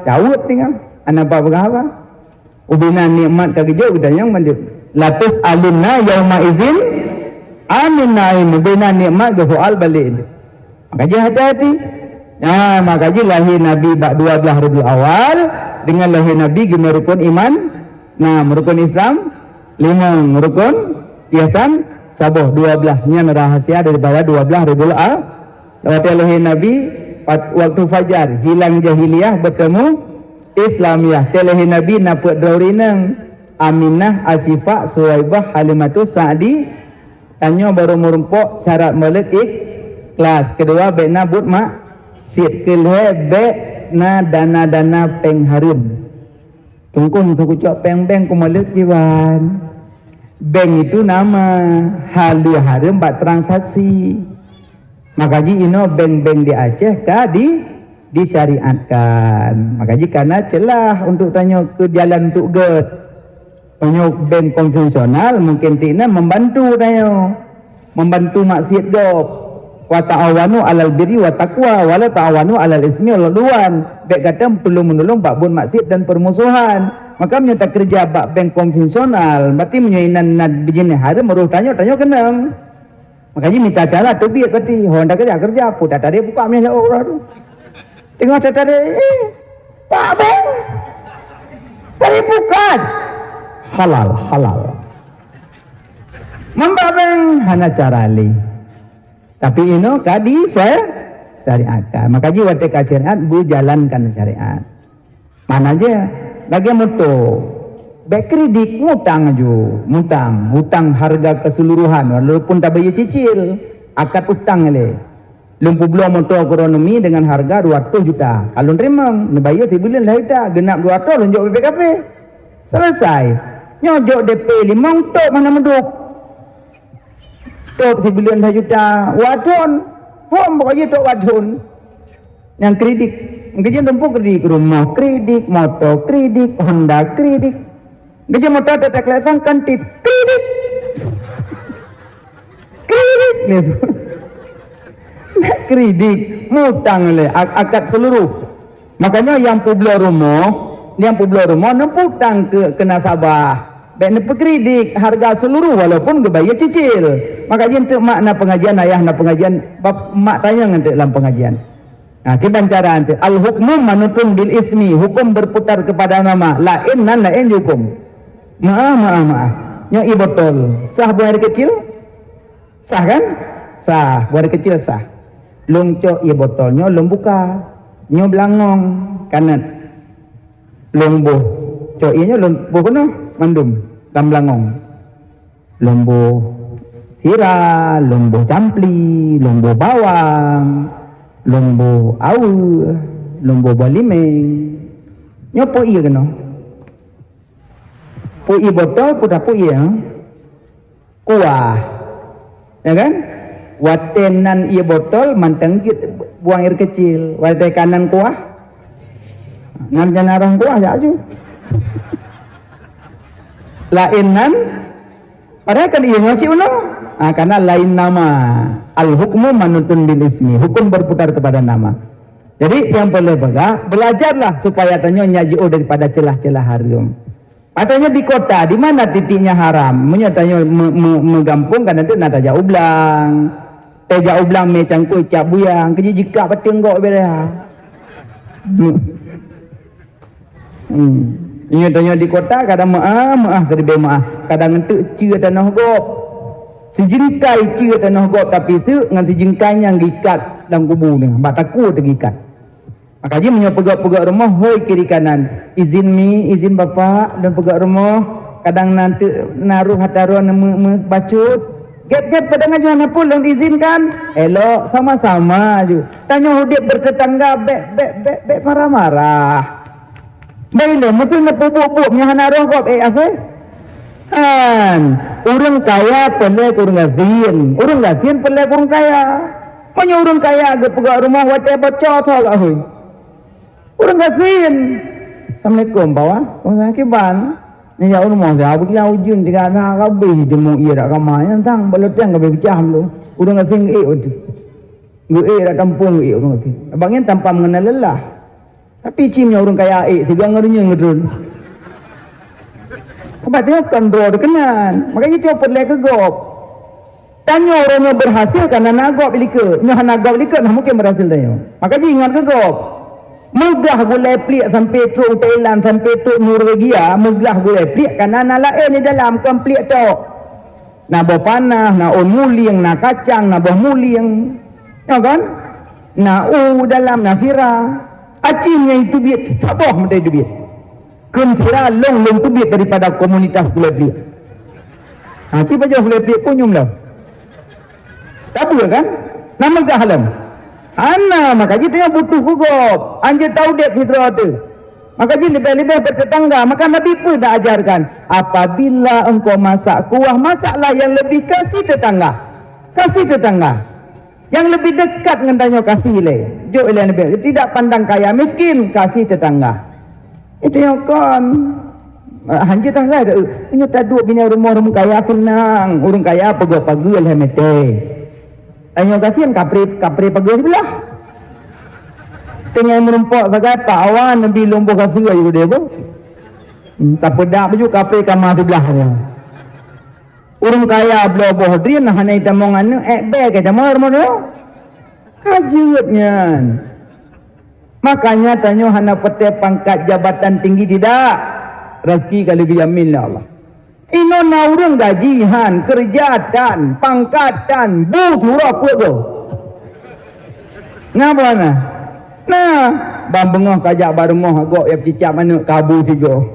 Jaweueb tinggai. Hana peugah haba. Ubena nikmat ka geujok geutanyoe mandum. Latus'alunna yauma idzin anin na'im. Ubena nikmat geusoal balek. Maka jih hati-hati. Nah, maka jih lahé Nabi bak dua blaih Rabiul Awal, deungon lahé Nabi geumeu rukon iman, nam rukon Islam, limong rukon ihsan, saboh dua blaih. Nyan rahsia daripada dua blaih Rabiul A-, watèe lahé Nabi, pat-, waktu fajar, hilang jahiliyah, beutemu Islamiyah. Watèe lahé Nabi na peuet droe ureueng inong, Aminah, Asyifa, Suwaibah, Halimatus Sa'di, Tanyoe barô meurumpok syarat Maulid ikhlas. Keudua, bèk na buet maksiet. Keulhèe, bèk na dana-dana péng hareuem. Teungku, meusakucok péng bank keu Maulid kiban. Bank itu nama, haleue hareuem bak transaksi. Maka jih inoe bank-bank di Aceh ka di, disyariatkan. Maka jih kana ceulah untuk tanyoe keu jalan untuk gèt. Meunyoe bank konvensional, mungken tinan membantu tanyoe, membantu maksiet gob. "Wa ta'awanu 'alal birri wat taqwa, wa la ta'awanu 'alal ismi wal 'udwan." Bèk gata tulông-meunulông bak buet maksiet dan permusuhan. Maka meunyoe takeureuja bak bank konvensional, berarti meunyoe inan na bijinéh hareuem, roh tanyoe, tanyoe keunong. Maka jih mita cara teubiet berarti. Ho, anda keureuja, keureuja, peue tatarek buka meunan lé uroe tu. Teungoh tatarek, eh, pak bank. Tarek buka. Halal, halal. Mambak bank hana cara lé. Tapi inoe ka disya-, syariatkan. Maka jih watèe ka syariat, beujalankan syariat. Mana je? Lagèe moto. Bék kredit, mutang aju, mutang, utang harga keseluruhan, walaupun tabayeue cicil, akad utang lé. Lôn peubloe moto keu droeneuh mi dengan harga dua ratus juta. Ka lôn teurimong, neubayeue sibuleuen lhèe juta, geunap dua ratus lôn jok B P K P. Selesai. Nyoe jok D P limong, tôb hana meuduek. Tôb sibuleuen lhèe juta, wadon. Hom pokok jih tôb wadon. Nyang kredit. Mungkin jih tumpuk kredit rumoh, kredit moto, kredit Honda, kredit. Mungkin jih moto tetek lé sang kan tip. Kredit. Kredit lé tu. Kredit, mutang lé, ak-, akad seluruh. Makanya nyang peubloe rumoh, nyang peubloe rumoh neuputang keu, keu nasabah. Bék neupeukredit harga seluruh walaupun geubayeue cicil. Maka jih enteuk mak na pengajian, ayah na pengajian, bab mak tanyong enteuk lam pengajian. Nah, kiban cara enteuk. Al-hukmu manutun bil ismi, hukum berputar kepada nama. Laén nan laén jih hukum. Maah, maah, maah. Nyoe ie botol. Sah buang air kecil? Sah kan? Sah, buang air kecil sah. Lôn cok ie botol nyoe lôn buka. Nyoe beulangong, kanét. Lôn boh. Cok ie nyoe lôn boh keunoe mandum lam beulangong. Lôn boh sira, lôn boh campli, lôn boh bawang, lôn boh aweueh, lôn boh buah limeng. Nyoe peuet ie keunoe. Peuet ie botol, peuet ie, ha? Kuah. Ya kan? Watée nan ie botol mantong jeuet buang air kecil. Watée ka nan kuah, nan jana roh kuah jak aju. Laén nan, padahai kan ie nyoe cit unoe. Ha, karena lain nama. Al-hukmu manutun bil ismi. Hukum berputar kepada nama. Jadi, nyang peureulée peugah, belajarlah supaya tanyoe nyak jiôh daripada celah-celah hareuem. Tanyoe di kota, di mana titiknya haram? Meunyoe tanyoe me-, me-, meugampông, kadang tu na tajak u blang. Tajak u blang mé cangkôi cap buyang, keujih jikak bateng gok beda. Hmm. Meunyoe tanyoe di kota, kadang meu'ah, meu'ah seudibée meu'ah. Kadang enteuk ceue tanoh gob. Sijingkai ceue tanoh gob, tapi seuk ngon sijingkai nyang geuikat lam kubu nyoe, bak takue teugikat. Maka jih meunyoe peugöt-peugöt rumoh, hôi kiri kanan, "Izin mi, izin bapak, lôn peugöt rumoh." Kadang na teuk naroh ata droe meu-, meubacut. "Gét-gét, padang ajoh na pun lôn izinkan." Elok, sama-sama ju. Tanyoe udép bertetangga, bék, bék, bék, bék marah-marah. Bék ilée, meuseu neupeubuet-buet, meunyoe hana roh gob, éh, akhé. Han, ureuëng kaya peureulée keu ureuëng gasien, ureuëng gasien peureulée keu ureuëng kaya. Meunyoe ureuëng kaya geupeugöt rumoh watée bocor tho gak hui. Ureuëng gasien. "Assalamualaikum, Pak Wan." "Waalaikumsalam, kiban." Nyan jak rumoh dah, beutôi ujeuen tiga na habéh deungoe ie dak kama, nyan tang bak loteng ka beucah tu. Ureuëng gasien geuék watée. Geuék dak tampông geuék ureuëng gasien. Abang nyan tanpa mengenal lelah. Tapi cim nyoe ureuëng kaya ék, sigoe ngon reunyeun geutreun. Sabab tanyoe kon droe teuh keunan. Makajih tanyoe peureulée keu gob. Tanyoe uroe nyoe berhasil kareuna na gob likot. Nyoe hana gob likot, nah mungken berhasil tanyoe. Makajih ingat keu gob. Meugah gulée pliek sampai trok u Thailand, sampai trok Norwegia, meugah gulée pliek kareuna na laén di dalam, kon pliek tok. Na boh panah, na ôn mulieng, na kacang, na boh mulieng. Nyoe kan? Na u dalam, na sira. Aci nyang teubiet, saboh meutai teubiet. Kheun sira lôn, lôn teubiet daripada komunitas gulée pliek. Ha, ci pajoh gulée pliek punyuem lom. Tabeue kan? Na meugah lom. Hana, maka jih tanyoe butuh keu gob. Anjeut taudép sidroe teuh. Maka jih leubeh-leubeh bertetangga. Maka Nabi pun dah ajarkan, "Apabila engkau masak kuah, masaklah yang lebih kasih tetangga." Kasih tetangga. Nyang leubeh dekat ngon tanyoe kasih ilée. Jok ilée leubeh. Tidak pandang kaya miskin, kasih tetangga. Itu nyang kon. Ah, hanjeuet dah lah. Nyoe taduek bina rumoh ureuëng kaya seunang. Ureuëng kaya peugöt pageue lhée meuté. Tanyoe gasien kapré, kapré pageue siblah. Teungoh meurumpok sagai Pak Awan neubi lôn boh gasien ayue deh boh. Hmm, tapeudak baju kapré kama siblah nyoe. Ureuëng kaya bloe boh drien hana jitamong aneuëk, ék bèe ka jitamong rumoh nyoe. Ka jeuet nyan. Makanya tanyoe hana patéh pangkat jabatan tinggi tidak. Rezeki ka lheueh geujamin lé Allah. Inoe na ureuëng gaji han, keureuja tan, pangkat tan, bu surah peuet goe. Na bah na? Na, ban beungoh ka jak bak rumoh gob ya cicak manök kabu sigoe.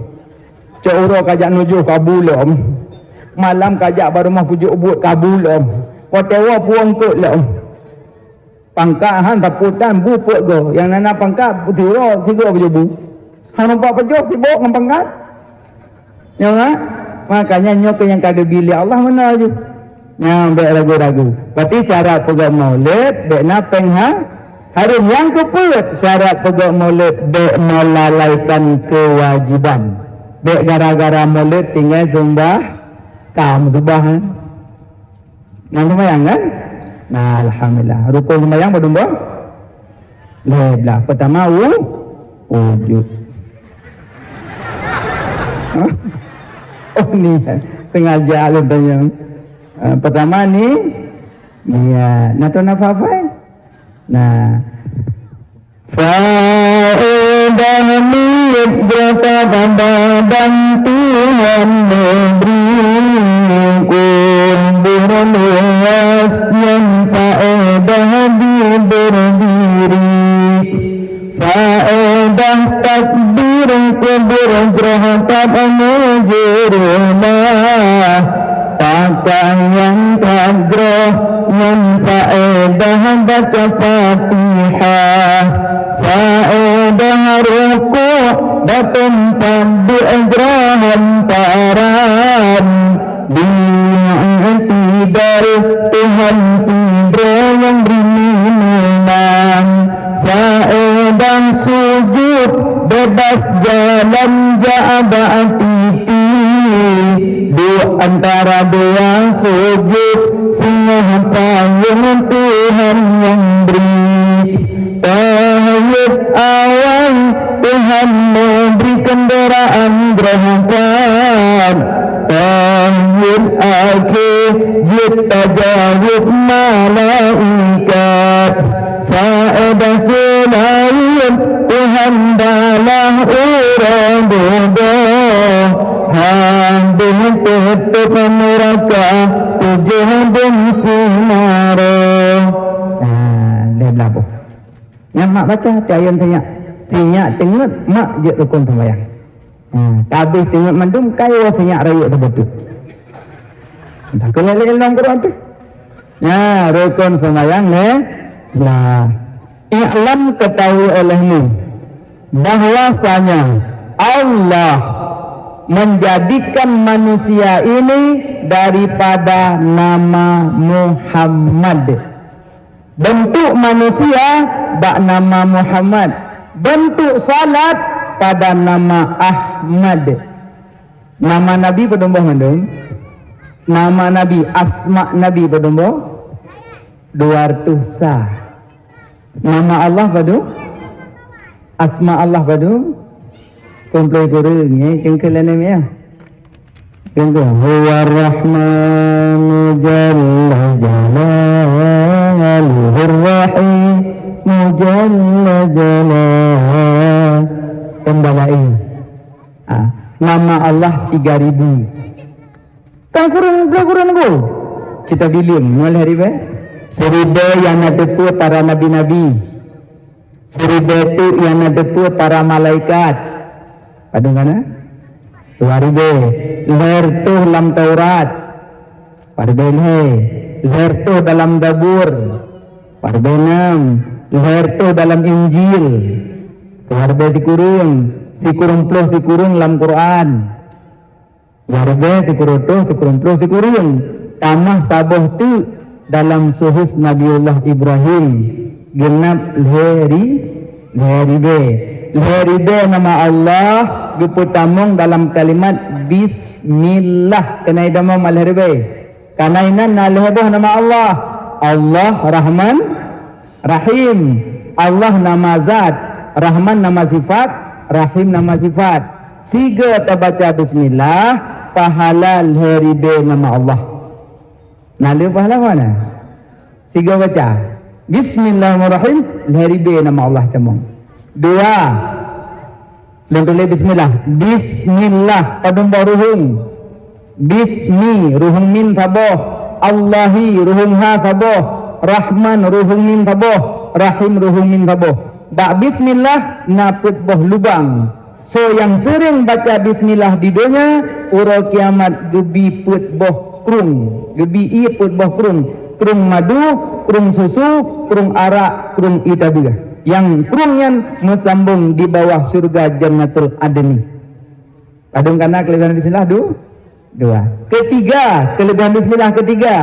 Cok uroe kajak nujoh kabu lom. Malam kajak bak rumoh pucok buet kabu lom. Watèe woe puwong keuek lom. Pangkat han tapeutan bu peuet goe. Nyang na, na pangkat siuroe sigoe beujobu. Han nampak pajoh sibok ngon pangkat. Nyoe, ha? Makanya nyoe keuh nyang ka geubi lé Allah meunoe jih. Nyan bèk ragu-ragu. Berarti syarat peugöt maulid bèk na péng ha-, hareuem. Nyang keupeuet syarat peugöt maulid bèk melalaikan kewajiban. Bèk gara-gara maulid tinggai seumbah, ka meuseubah, ha? Nyan seumayang kan? Nah, alhamdulillah. Rukon seumayang padum boh? Lhèe blah. Pertama, u-, wujud. Oh, ni sengaja lôn tanya. Ah, pertama ni, niat. Nah, tu nafafai. Nah. Faedah miet jroh pada dan Tuhan memberi kubur luas nyan faedah diberi. Faedah takbir kubur jroh pada meujeureumah. Pakaian that jroh ngon faedah baca Fatihah. Faedah rukuk bak teumpat duek jroh hamparan. Di i'tidal Tuhan sidroe nyang bri minuman. Faedah sujud bebas jalan jak bak titi. Di antara dua sujud singoh payong Tuhan nyang bri. Tahyet awai Tuhan membri kenderaan berangkat. Tahyet akhé jeuet tajaweueb malaikat. Faedah seulaén Tuhan balah uroe dudoe, habéh teutôp neuraka tujoh dum seumaroe. Ah, lhèe blah boh. Nyan mak baca, ti ayeuem sinyak, sinyak teungeut mak jeuet rukon seumayang. Ha, tabéh teungeut mandum, ka woe sinyak rayeuk teubeutôh. Takheun lé lom keudroe teuh. Nya, rukon seumayang lhèe blah. I'lam, ketahui olehmu, bahwasanya Allah menjadikan manusia ini daripada nama Muhammad. Bentuk manusia bak nama Muhammad. Bentuk salat pada nama Ahmad. Nama Nabi padum boh mandum? Nama Nabi, asma Nabi padum boh? Dua reutôh sa. Nama Allah padum? Asma Allah padum? Kumpulai kureueng, eh, cungkeue laén mé, ya. Cungkeue. Huwa Rahmanu Jalla Jalaluhu Rahimu Jalla Jalaluhu. Kembali. Ah, nama Allah tiga ribu. Kan kureueng, blah kureueng nunggu. Cita bileueng, nyoe lhèe ribèe. Siribèe nyang na teupeue para nabi-nabi. Siribèe teuk nyang na teupeue para malaikat. Padum ka na? Dua ribèe. Lhèe reutôh lam Taurat. Dua ribèe lhèe. Lhèe reutôh dalam Zabur. Dua ribèe nam. Lhèe reutôh dalam Injil. Dua ribèe sikureueng. Sikureueng ploh sikureueng lam Quran. Dua ribèe sikureueng reutôh sikureueng ploh sikureueng, tamah saboh teuk dalam suhuf Nabiullah Ibrahim, geunap lhèe ri-, lhèe ribèe. Lhèe ribèe nama Allah geupeutamong dalam kalimat bismillah. Keunan itamong lhèe ribèe. Keunan inan na lhèe boh nama Allah. Allah Rahman, Rahim. Allah nama zat, Rahman nama sifat, Rahim nama sifat. Sigoe tabaca bismillah, pahala lhèe ribèe nama Allah. Na le pahala mana? Sigoe baca bismillahirrahmanirrahim, lhèe ribèe nama Allah tamong. Dua, Lôn tuléh bismillah. Bismillah, padum boh ruhueng. Bismi, ruhueng mim saboh. Allahi, ruhueng ha saboh. Rahman, ruhueng mim saboh. Rahim, ruhueng mim saboh. Bak bismillah na peuet boh lubang. Soe nyang seuréng baca bismillah di donya, uroe kiamat geubi peuet boh krueng, geubi ié peuet boh krueng, krueng madu, krueng susu, krueng arak, krueng ie tabeueh. Nyang krueng nyan meusambong di bawah syeuruga Jannatul Adni. Padum kana keuleubehan bismillah du-, dua. Ketiga, keuleubehan bismillah ketiga.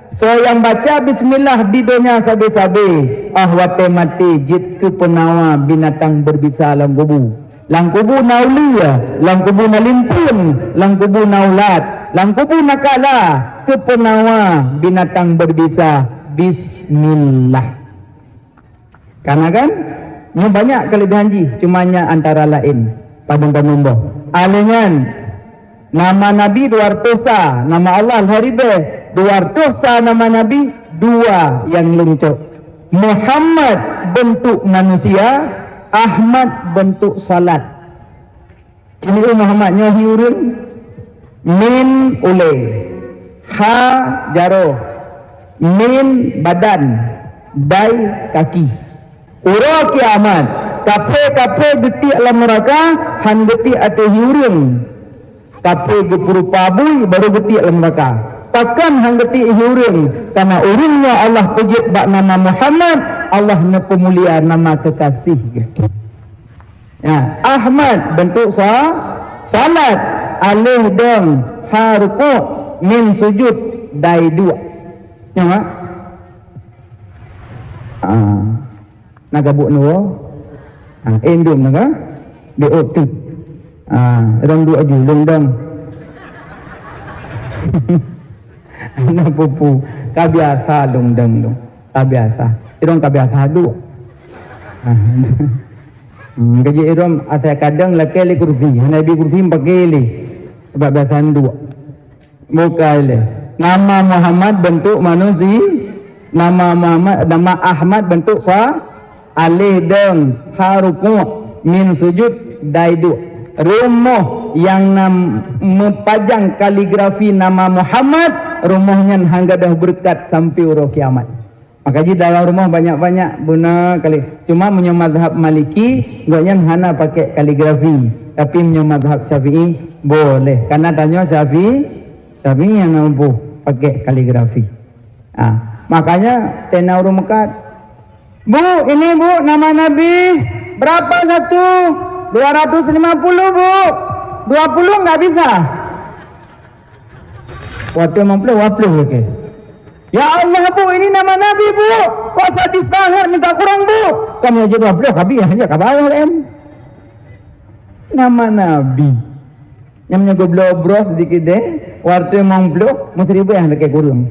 Soe nyang baca bismillah di donya sabe-sabe, ah watée maté jeuet keu peunawa binatang beubisa lam kubu. Lam kubu na uleue, lam kubu na limpeuen, lam kubu na ulat, lam kubu na kala, keu peunawa binatang beubisa, bismillah. Kana kan? Nyoe banyak keuleubehan jih, cuma nyan antara laén padum-padum boh. Alèh nyan, nama Nabi dua ratus sa, nama Allah lhèe ribèe, dua ratus sa nama Nabi, dua nyang leuncok. Muhammad bentuk manusia, Ahmad bentuk salat. Ciliek Muhammad nyoe hi ureueng, mim ulèe, ha jaroe, mim badan, dai kaki. Uroe kiamat, kaphé-kaphé geutiek lam neuraka, han geutiek ateueh hi ureueng. Kaphé geupeurupa bui, barô geutiek lam neuraka. Pakon han geutiek hi ureueng? Karena ureueng nyoe Allah peujeuet bak nama Muhammad, Allah neupeumulia nama keukasih geuh. Ya, Ahmad bentuk sa-, salat, alèh dong, ha rukuk, mim sujud, dai duek. Nyoe, Mak? Ah. Na gabuk nyoe. Ah, indum na ka? Di otot. Ah, dong duek aju, dong dong. Aneuk pupu, ka biasa lôn dong lôn. Ka biasa. Irong ka biasa duek. Ah. Hmm, keujeuet irong asai kadang lakèe lé kursi. Hana bi kursi pakai lé. Sebab biasa duek. Bukai lé. Nama Muhammad bentuk manusia. Nama Muhammad, nama Ahmad bentuk sa-, alèh dong, ha rukuk, mim sujud, dai duek. Rumoh nyang na meupajang kaligrafi nama Muhammad, rumoh nyan han gadôh beureukat sampoe uroe kiamat. Maka jih dalam rumoh banyak-banyak beuna kali. Cuma meunyoe mazhab Maliki, gobnyan hana pakai kaligrafi. Tapi meunyoe mazhab Syafi'i, boleh. Karena tanyoe Syafi'i, Syafi'i nyang na mampu pakai kaligrafi. Ah, makanya tena ureueng meukat, "Bu, ini Bu, nama Nabi berapa satu? Dua ratus lima puluh, Bu. Dua puluh nggak bisa?" Watèe lima puluh, dua puluh, oke. "Ya Allah, Bu, ini nama Nabi, Bu. Kok sadis sangat, minta kurang, Bu." Kamoe aja dua puluh, kabi aja ka bayar, em. Nama Nabi. Nyang meunyoe geubloe broh di keudè, watèe lima puluh, meuseribu nyang lakèe kureueng.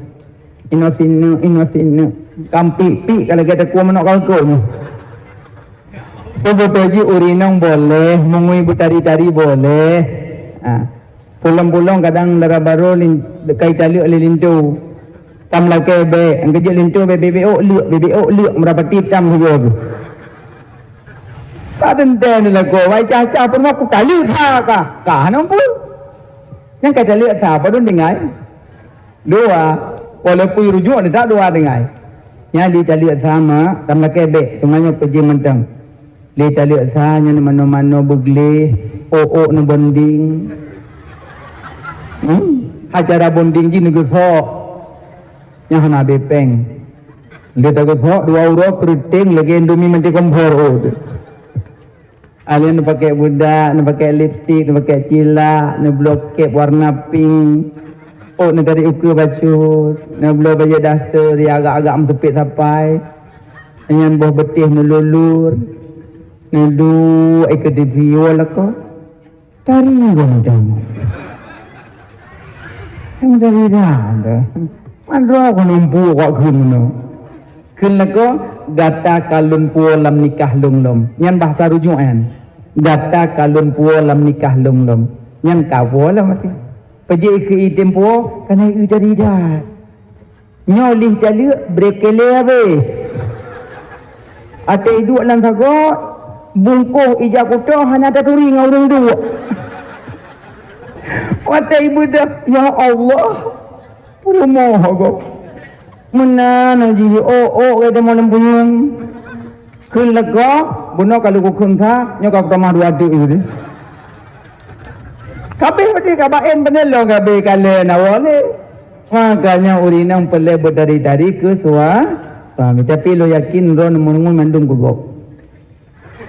Inoe sineuk, inoe sineuk. Kampik-pik ka lagèe takue manok kalkong. Seubeutôi jih ureueng inong boleh, meungui beutari-tari boleh. Ha. Pulang-pulang kadang dara barô lin-, ka italeuek lé linto. Tam lakèe bèk, nyang keujeuet linto bèk bèk-bèk ôk leuek, bèk-bèk ôk leuek meurapati tam sigoe. Ka teuntèe neulakoe, wai cah-cah peurumoh kutaleuek sa ka. Ka hana mampu. Nyang ka taleuek sa padum tinggai. Dua, walaupun rujuk, tetap dua tinggai. Nyan lé taleuek sa, mak, tam lakèe bèk, cuma nyoe keujeuet mantong. Lé taleuek sa nyan manoe-manoe beugleh, ôk-ôk neubonding. Hmm? Acara bonding jih neugeusok. Nyang hana abéh péng. Lé tageusok dua uroe keureuteng lagèe Indomie mantong kompor ôk teuh. Alèh neupakèk beudak, neupakèk lipstik, neupakèk cilak, neubloe kép warna pink. Ôk neutari ukeue bacut, neubloe bajèe daster nyang agak-agak meuteupet sapai. Nyan boh beutih neululur, neuduek ikeue T V, woe lakoe. Tari gondang. Nyang tari dah. Man droe kon lumpu awak kheun meunoe. Kheun lakoe, "Gata ka lôn puwoe lam nikah lôn lom." Nyan bahasa rujuk nyan. "Gata ka lôn puwoe lam nikah lôn lom." Nyan ka puwoe lom até. Peujeuet keu item puwoe, kana ieu tari dah. Nyoe lé taleuek, bri keu lé abéh. Até iduek lam sagoe, bungkôh ija kuto hana taturi ngon ureueng duek. Watèe ibeudoh, ya Allah, peurumoh gob. Meunan jih, ôk-ôk gata malam punyueng. Kheun lakoe, bunoe ka lheueh kukheun that, nyoe ka kutamah dua teuk ié deh. Kabeh pati ka baén panelong kabeh ka lé na woe lé. Makanya ureueng inong peureulée beutari-tari keu sua-, suami. Tapi lôn yakin droe meungon mandum keu gob.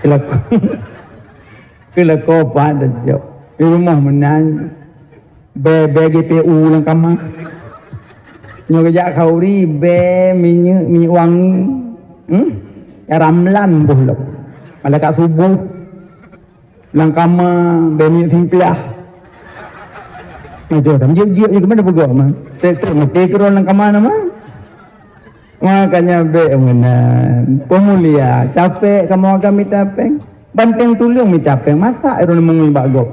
Keulako-, keulako pat dajok. Di rumoh meunan. Bée-bée G P U lam kama. Nyoe geujak khauri bée minyeuk, minyeuk wangi. Hmm? Ya ramlan boh lom. Malaikat suboh. Lam kama bée minyeuk simpiah. Aduh, dah jeuet-jeuet je keuman peugah mah. Trek-trek mati keudroe lam kama nama. Makanya bék meunan. Peumulia, capek kamoe agam mita péng. Banteng tuleueng mita péng, masak ureueng meungui bak gob.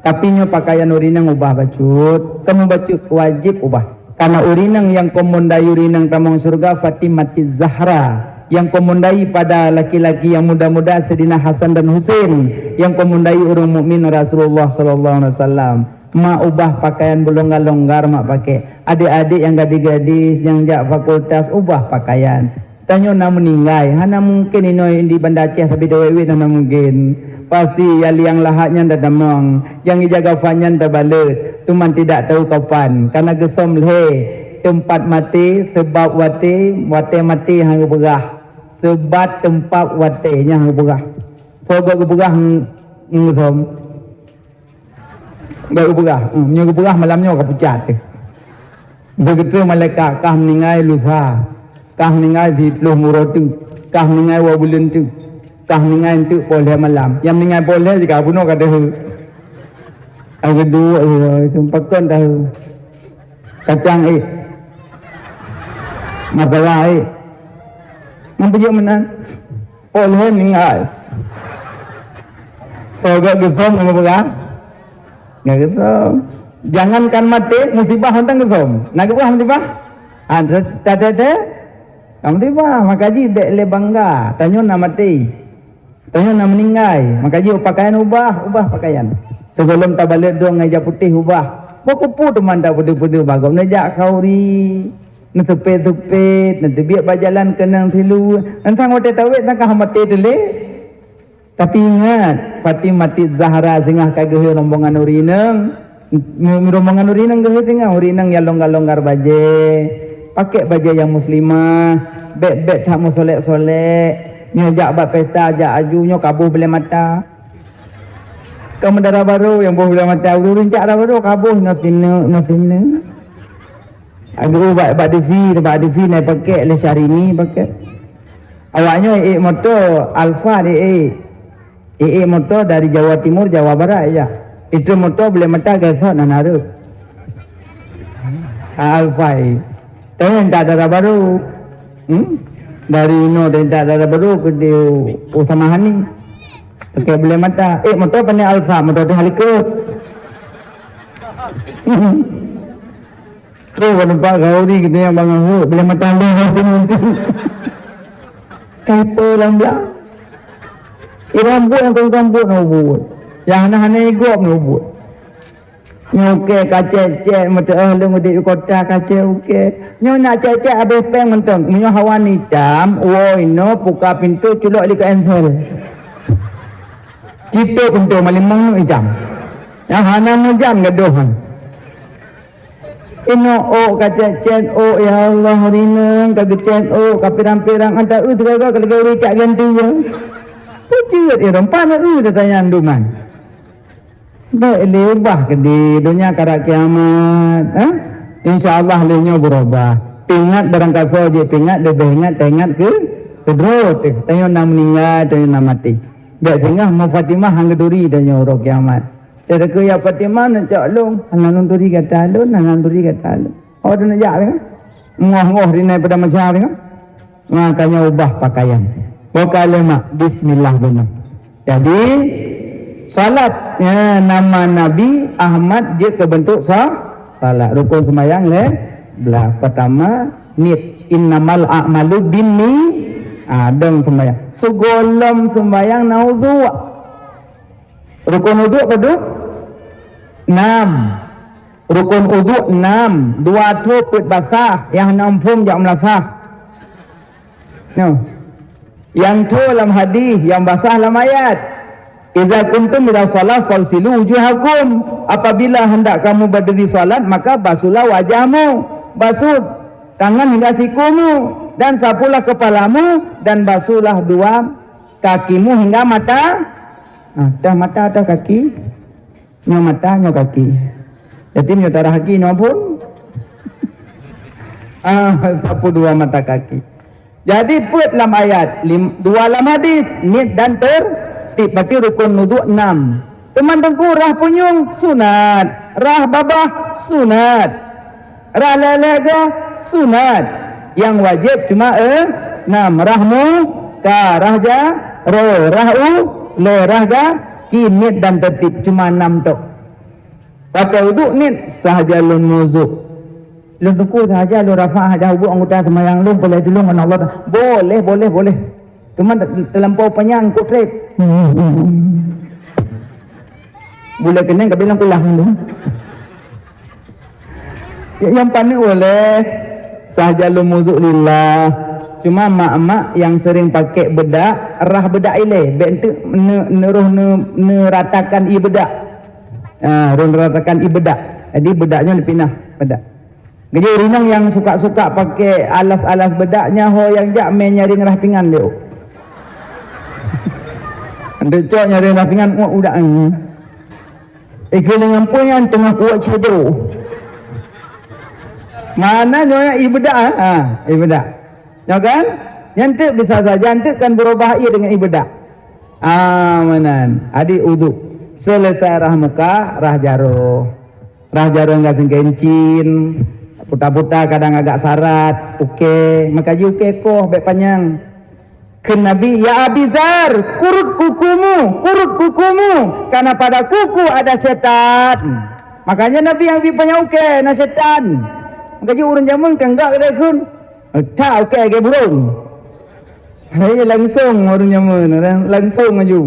Tapi nyoe pakaian ureueng inong ubah bacut. Kamoe bacut wajéb ubah. Karena ureueng inong nyang komon dayue ureueng inong tamong syeuruga Fatimah Zahra, nyang komon dayue pada laki-laki nyang muda-muda Saidina Hasan dan Husein, nyang komon dayue ureueng mukmin Rasulullah sallallahu alaihi wasallam. Mak ubah pakaian beulonggar-longgar mak pakai. Adik-adik nyang gadis-gadis nyang jak fakultas ubah pakaian. Tanyoe na meuninggai, hana mungken inoe di Banda Aceh sabe dawet-wet hana mungken. Pasti ya liang lahat nyan tatamong, nyang ijaga fan nyan tabalot, teuma tidak tahu kapan, kana geusom lhée teumpat maté, seubab watée, watée maté han geupeugah, seubab teumpat watée nyan han geupeugah. Soe geupeugah ng-, ngeusom? Geupeugah, hmm, nyoe geupeugah malam nyoe ka pucat teuh. Begitu malaikat kah meuninggai lusa, kah meuninggai siplôh uroe teuk, kah meuninggai dua buleuen teuk, kah meuninggai enteuk poh lhée malam. Nyang meuninggai poh lhée jika bunoe ka deuheu. Ai geuduek, eh, itu pakon deuheu. Kacang ék. Makalah ék. Ngon peujeuet meunan. Óh lheueh ninggai. Soe geusom nyang geupeugah? Nyang geusom. Jangankan maté, musibah mantong geusom. Na geupeugah musibah? Ha, teuh, teuh, teuh, teuh. Ka musibah, maka jih bék lé bangga. Tanyoe na maté. Tanyoe na meuninggai. Maka jih pakaian ubah, ubah pakaian. Sigohlom tabalot droe ngon ija putéh ubah. Boh kupu teuma tapeudeuh-peudeuh bak gob. Neujak khauri. Neuseumpét-seumpét, neuteubiet bak jalan keunong silu. Teuntang watée tawét tangka maté teulé. Tapi ingat, Fatimah Zahra singoh ka geuhôi rombongan ureueng inong. Rombongan ureueng inong geuhôi singoh, ureueng inong nyang longgar-longgar bajée, pakék bajée nyang muslimah, bék-bék that meusolek-solek. Nyoe jak bak pesta, jak aju, nyoe kaboh bulée mata. Ka meudara barô nyang boh bulée mata, ureueng jak dara barô kaboh, nyoe sineuk, nyoe sineuk. Aduh, bak, bak TV, bak TV na pakék lé Syahrini pakék. Awaknyoe ék moto Alphard ék. Ék moto dari Jawa Timur, Jawa Barat ya. Itu moto bulée mata gesot na nareup. Alphard. Tapi tak ada barô. Hmm? Dari inoe dari tak ada barô ke di Usama Hani. Pakék bulée mata. Ék moto pané Alphard, moto tu halikot. Troh ka teumpat khauri geutanyoe bangai hok, bila mata lé hok tu muncul. Kai peue lam blang. Irambot nyang kon rambot na ubot. Nyang hana-hana igop na ubot. Nyoe ukée ka cét-cét, meuteuoh lôn udép di kota ka cét ukée. Nyoe nak cét-cét habéh péng mantong. Meunyoe hawa itam, woe inoe, puka pintoe, culok likot ensel. Cit pintoe malimong nyoe itam. Nyang hana meujan gadoh nyan. Inoe ôk ka cét-cét, ôk, ya Allah, rineueng ka geucét ôk, ka pirang-pirang, ata eu sigaga ka lagée ureueng cak ganti, ya. Peue jeuet, ya, rompan eu tatanyong duman. Bék lé ubah keudeh, donya karab kiamat, ha? Insya Allah lé nyoe beurubah. Ingat barangkasoe jih, ingat leubeh ingat, taingat keu, keudroe teuh. Tanyoe na meuninggai, tanyoe na maté. Bék singoh mo Fatimah han geuturi tanyoe uroe kiamat. Teuka ya Fatimah neucok lôn, hana lôn turi gata lôn, hana lôn turi gata lôn. Oh, teuneuk jak teuka. Ngoh-ngoh rinai pada masa teuka. Makanya ubah pakaian. Buka lemak, bismillah beuna. Jadi, salat, ya, nama Nabi Ahmad jeuet keu bentuk sa-, salat. Rukun sembahyang lé blah. Pertama, niet. Innamal a'malu binni-, ah, dong sembahyang. Sigohlom sembahyang na udhu. Rukun udhu padub? Nam. Rukun udhu nam. Dua troh peuet basah, nyang nam phom jak meulasah. Nyoe. Nyang troh lam hadih, nyang basah lam ayat. "Idza qumtum ila shalah faghsilu wujuhakum." Apabila hendak kamu berdiri salat, maka basuhlah wajahmu, basuh tangan hingga sikumu, dan sapuhlah kepalamu, dan basuhlah dua kakimu hingga mata. Ah, dah mata, dah kaki. Nyoe mata, nyoe kaki. Jadi nyoe darah kaki nyoe pun. Ah, sapu dua mata kaki. Jadi peuet lam ayat, lim-, dua lam hadis, niet dan tertib, berarti rukun wudhu enam. Teuma teungku, rhah punyueng sunat, rhah babah sunat, rhah lehleh ga sunat. Nyang wajéb cuma, eh, enam, rhah muka, rhah jaroe, rhah ulée, rhah kaki, niet dan tertib, cuma enam tok. Watée wudhu niet, sahaja lôn muzuk. Lôn teungku sahaja lôn rafa' hajah ubak anggota seumayang lôn, boleh tulông ngon Allah. Boleh, boleh, boleh. Cuma te-, terlampau panyang kok treb. Bulée keunong ka bilang pulang tu. Ya, nyang paneuk boleh, sahaja lôn muzuk lillah. Cuma mak-mak nyang sering pakai bedak, rhah bedak ilée, bék enteuk ne-, neuroh ne-, neuratakan ié bedak. Ha, rhah neuratakan ié bedak. Jadi bedak nyan dipinah bedak. Jadi ureuëng nyang suka-suka pakai alas-alas bedak nyan, ho nyang jak mé nyaring rhah pingan lé. Enteuk cok nyaring rhah pingan, uak udak ni. Eh, keuneuk ngon peue nyan teungoh kuat cedro. Mana nyoe ié bedak, ha? Ha, ié bedak. Nyoe kan? Nyan teuk bisa saja, nyan teuk kan beurubah ié deungon ié bedak. Ah, meunan. Adik uduk. Selesai rhah muka, rhah jaroe. Rhah jaroe enggak singkencin, puta-puta kadang agak sarat, uke, maka ji uke koh bék panyang. Kheun Nabi, "Ya Abi Zar, kurut kukumu, kurut kukumu, karena pada kuku ada setan." Makanya Nabi nyang bi panyang uke na setan. Maka ji ureuëng jameun kan enggak keudeh kheun. That uke lagée burông. Hai langsong ureuëng jameun, langsong laju.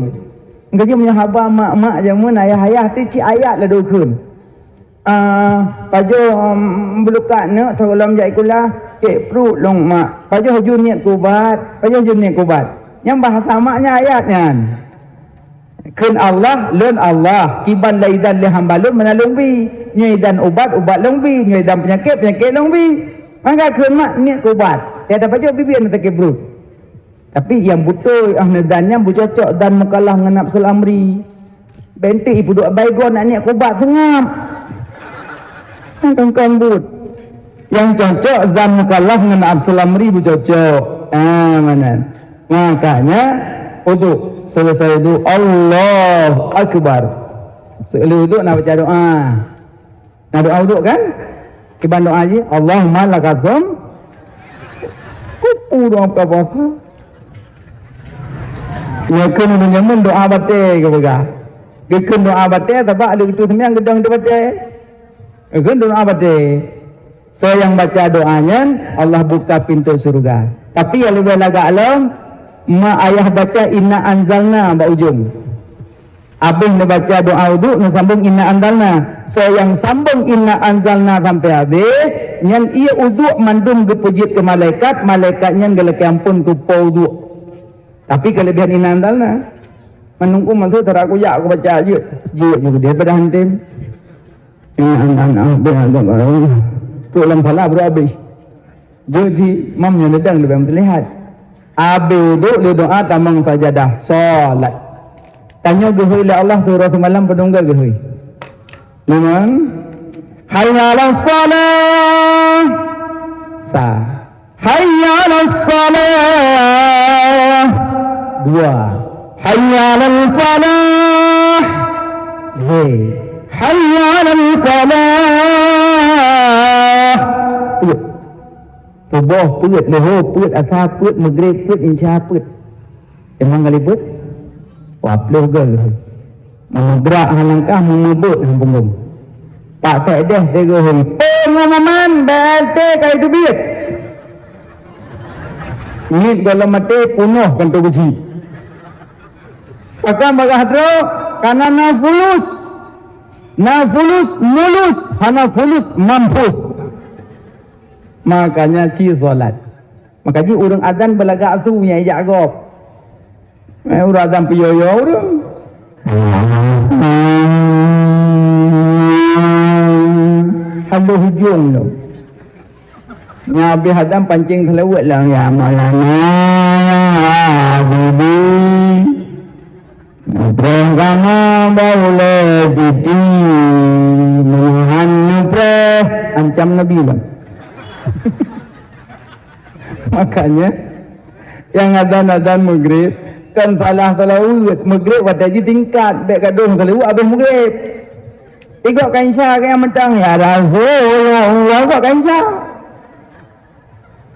Maka ji meunyoe haba mak-mak jameun, ayah-ayah tu cit ayat laju kheun. Ah, pajoh, em, beulukat neuk sigohlom jak sikula, kek pruet lôn mak. Pajoh ju niet kubat, pajoh ju niet kubat. Nyang bahasa mak nyan ayat nyan. Kheun Allah, lôn Allah, kiban lé idan lé hamba lôn meunan lôn bi. Nyoe idan ubat, ubat lôn bi. Nyoe idan peunyakét, peunyakét lôn bi. Maka kheun mak niet kubat. Ya tapajoh bibie na sakét pruet. Tapi nyang beutôi, ah, neudan nyan beucocok dan meukalah ngon nafsul amri. Bék enteuk ipeuduek baygon aneuk kubat seungab. Kan kangkang buet. Nyang cocok zan meukalah ngon nafsul amri beucocok. Ah, meunan. Makanya, uduk. Selesai uduk, Allahu Akbar. Seuleuh uduk na baca doa. Na doa uduk kan? Kiban doa jih, "Allahumma lakasum." Kupu doa buka puasa. Nyoe kheun ureuëng jameun doa batée geupeugah. Geukheun doa batée sabab lheueh geuteuseumbiang geudong di batée. Geukheun doa batée. Soe nyang baca doa nyan, Allah buka pintoe syeuruga. Tapi nyang leubeh lagak lom, ma ayah baca inna anzalna bak ujong. Abéh neubaca doa uduk, neusambong inna anzalna. Soe nyang sambong inna anzalna sampai abéh, nyan ié uduk mandum geupeujeuet keu malaikat, malaikat nyan geulakée amphon keu po uduk. Tapi keulebihan inna anzalna, meunungku maksud tara kujak kubaca jeuet, jeuet ju daripada hantem. Inna anzalna, abéh agam barang. Tu lam salah baru abéh. Jeuet ji, mam nyoe neudang leubeh meuteulihat. Abéh uduk lé doa tamong sajadah, salat. Tanyoe geuhôi lé Allah siuroe simalam peudungga geuhôi. Limong. Hayya 'alas shalah. Sa. Hayya 'alas shalah. Dua. Hayya 'alal falah. He. Hayya 'alal falah. Peuet. Suboh peuet, leuhô peuet, asa peuet, meugreb peuet, insya peuet. Teuma galibet, wah ploh goe. Meumudrak han langkah, meumubeuet han punggong. Pak Sekdes sigoe, "Pengumuman B L T ka jiteubiet." Niet gohlom maté, punoh kantô geuchik. Pakon bagaih trok, kana na fulus. Na fulus, mulus, hana fulus, mampus. Makanya ci salat. Maka jih ureuëng azan beulagak su nyang ijak gob. Eh, ureuëng azan peuyoe-yoe ureuëng. Halo hujung tu. Nya habéh azan pancing seulaweuet lah, "Ya Maulana, ya Habibi, mupreh kamoe bak ulée siti, meuhan mupreh." Ancam Nabi lah. Makanya, nyang azan-azan Maghrib, kan salah seulaweuet. Maghrib watée jih tingkat, bék gadôh seulaweuet habéh Maghrib. Igok ka Isya, ka nyang mantong, "Ya Rasulullah," igok ka Isya.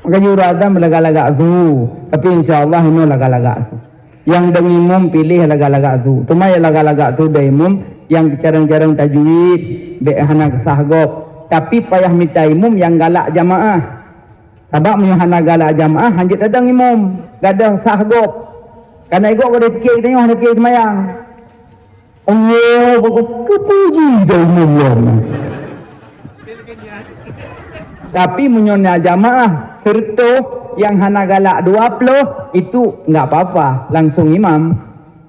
Maka jih ureueng azan beulagak-lagak su, tapi insya Allah inoe lagak-lagak su. Nyang dong imum piléh lagak-lagak su. Teuma nyang lagak-lagak su dong imum, nyang carông-carông tajwid, bék hana sah gob. Tapi payah mita imum nyang galak jamaah. Sabab meunyoe hana galak jamaah, hanjeuet tadong imum, gadôh sah gob. Kana igok ka dipike geutanyoe hana pike seumayang. Allah, keupuji dah umum lom. Tapi meunyoe na jamaah seureutoh nyang hana galak dua ploh, itu enggak apa-apa, langsung imam.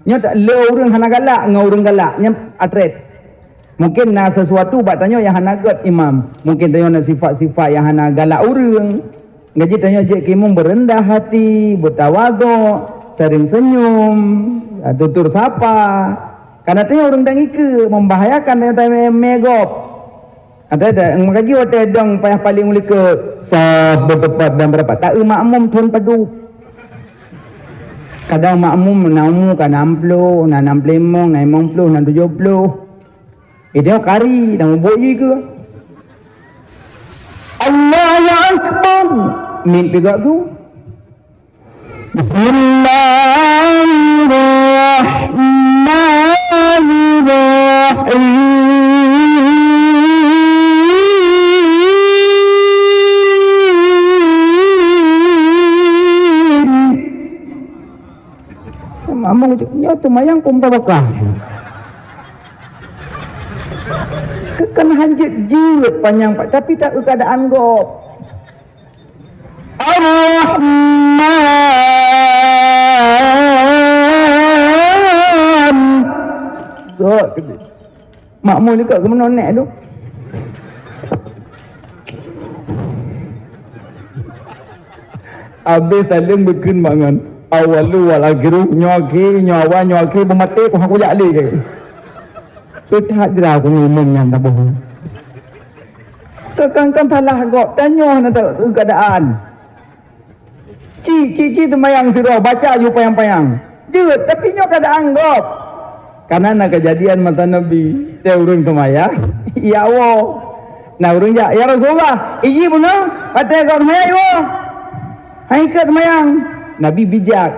Nyoe tak le ureueng hana galak ngon ureueng galak, nyan atret. Mungkin na sesuatu bak tanyoe nyang hana gét imam. Mungkin tanyoe na sifat-sifat nyang hana galak ureueng. Gaji tanyoe jeuet keu imum beureundah hati, beutawadok, seuring seunyum, tutur sapa. Kana tanyoe ureueng dang ikeue, membahayakan tanyoe tamé gob. Ada, ada, maka jih watée dong payah paleng u likot, sab beuteupat dan beurapat, taeu makmum thon padub. Kadang makmum na umu ka nam ploh, na nam ploh limong, na limong ploh, na tujoh ploh. Eh, dia kari, dah mubuk jih ke? Allahu Akbar. Mit peugah tu. Bismillahirrahmanirrahim. Mamong nyoe teumayang peue meutabakah. Keu kan hanjeuet jeuet panyang, tapi taeu keuadaan gob. Ar-Rahman. Gob. Makmum juga keumeunong nèk tu. Abéh saleuem beukheun bangon. Awalu wal akhiru, nyoe akhé, nyoe awai, nyoe akhé, beumaté, ku hak kujak lé. Keu that jra ku ngimeum nyan taboh. Keu kan-kan salah gob, tanyoe hana taeu keuadaan. Ci, ci, ci teumayang sidroe, baca aju panyang-panyang. Jeuet, tapi nyoe keuadaan gob. Kana na keujadian masa Nabi, teu ureueng teumayang, ya Allah. Na ureueng jak, "Ya Rasulullah, iji bunoe, watée gob teumayang, ya Allah. Hai ikot teumayang." Nabi bijak.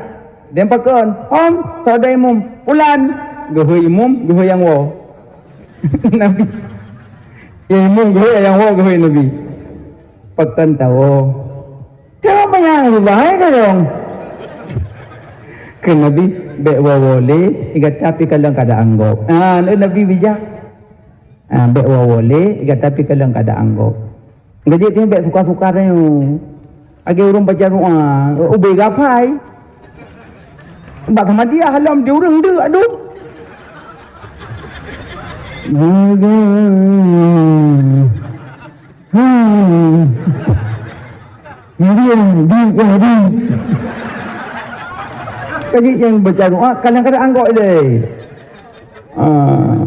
Dem pakon, "Hom, soe imum?" "Pulan." Geuhôi imum, geuhôi nyang woe. Nabi. Ya imum geuhôi, nyang woe geuhôi Nabi. Pakon tawoe. Teumayang Rasulullah, hai tadong. Kheun Nabi, "Bék woe-woe lé, gata pih kalon keuadaan gob." Ha, lé Nabi bijak. Ha, "Bék woe-woe lé, gata pih kalon keuadaan gob." Gaji nyan bék suka-suka tanyoe. Lagée ureueng baca doa, ubé gapai. Bak Samadiyah lom di ureueng deuk adu. Hmm. Jadi, di, ya, di. Jadi yang baca doa kadang-kadang anggok deh. Ah,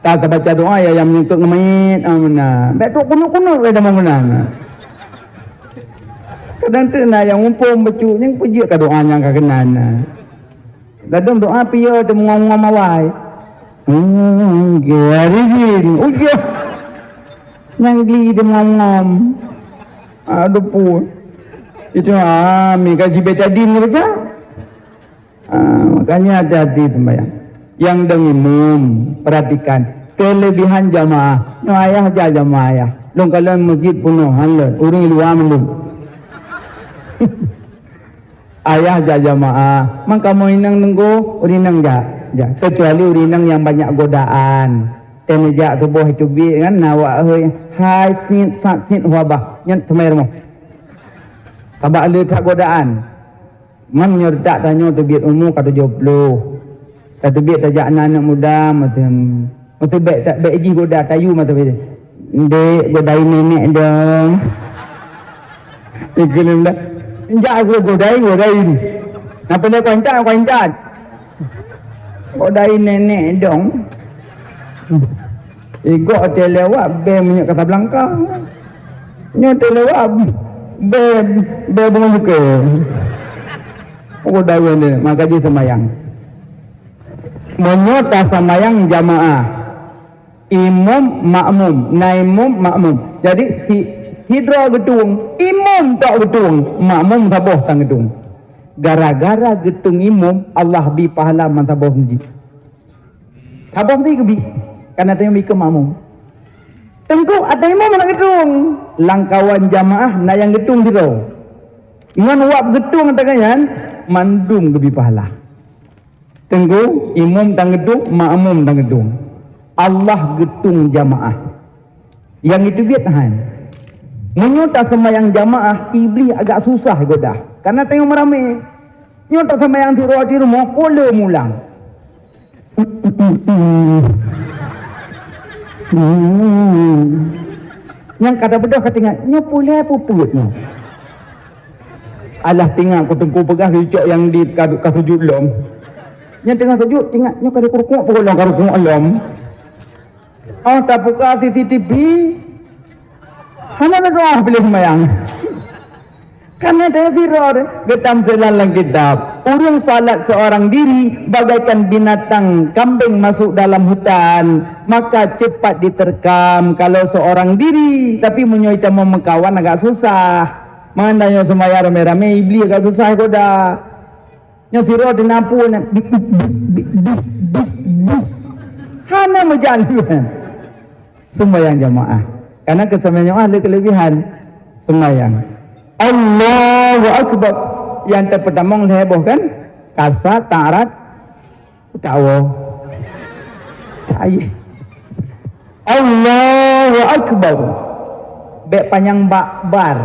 tak terbaca doa ya yang menyentuh ngemit, ah, mana. Baik tu kunut-kunut ke dalam mana. Kadang tu na nyang muphom bacut, nyang peujeuet ka doa nyang ka keunan na. Ladôm doa piye teumeungom-ngom awai. Hmm, geuh hari jin, ujoh. Nyang gli teumeungom-ngom. Aduh pun. Itu, ah, mi ka jibetadin baca. Ah, makanya hati-hati sembahyang. Yang dong imum, perhatikan. Kelebihan jamaah. Nyoe ayah ja jamaah ayah. Lôn kalon masjid punoh, han lôn. Ureueng luwa mandum. Ayah ja jamaah, man kamoe inong nunggu, ureueng inong jak, jak. Kecuali ureueng inong nyang banyak godaan. Teuma jak tuboh itu biet kan, na awak hôi, hai sit, sat sit, huabah. Nyan teumai rumoh. Sabab le that godaan. Man nyoe tak tanyoe teubiet umu ka tujoh ploh. Tateubiet tajak na aneuk muda, meuteun, meuteun bèk ta-, bèk jih goda tayue mata beda. "Ndék, godai nenek dong." Ikeu lom dah. Jak aku godai, godai ni. Napa dia kuantat, kuantat. "Godai nenek dong." Igok teuh lewat bèe minyeuk Casablanca. Nyoe teuh lewat bèe, bèe bunga muka. Oh, daun dia, maka jih seumayang. Meunyoe taseumayang jamaah, imum, makmum, na imum, makmum. Jadi, si, sidroe geutueng, imum tok geutueng, makmum saboh tan geutueng. Gara-gara geutueng imum, Allah bi pahala meusaboh sijih. Saboh meuti geubi, kana tanyoe ikeu makmum. Teungku, ata imum hana geutueng, lam kawan jamaah na nyang geutueng sidroe. Ngon wab geutueng ata nyan, mandum geubi pahala. Teungku, imum tan geutueng, makmum tan geutueng. Allah geutueng jamaah. Nyang itu biet han. Meunyoe taseumayang jamaah, Iblih agak susah goda. Kana tanyoe meuramé. Nyoe taseumayang sidroe di rumoh, pula mulang. Nyang ka tabeudôh ka teuingat, nyoe pula peue peuet nyoe. Alah teuingat ku teungku peugah geucok nyang di ka, ka sujud lom. Nyang teungoh sujud teuingat nyoe ka di kurukuk peugot lom, ka rukuk lom. Oh, tabuka C C T V, hana na doa piléh seumayang. Karena teusidroe geutamsilan lam kitab, ureuëng salat seorang diri bagaikan binatang kambing masuk dalam hutan, maka cepat diterkam kalau seorang diri, tapi meunyoe ita mau meukawan agak susah. Meunan nyoe seumayang ramé-ramé, Iblih agak susah goda. Nyoe sidroe teunapu nyan, bit, bit, bit, bit, bis, bis, bis. Hana meujalan. Seumayang jamaah. Karena keu seumayang jamaah le keulebihan. Seumayang. Allahu Akbar. Nyang teupeutamoe lhèe boh kan? Kasa, ta'arat, tawoe. Taye. Allahu Akbar. Bèk panyang bak bar.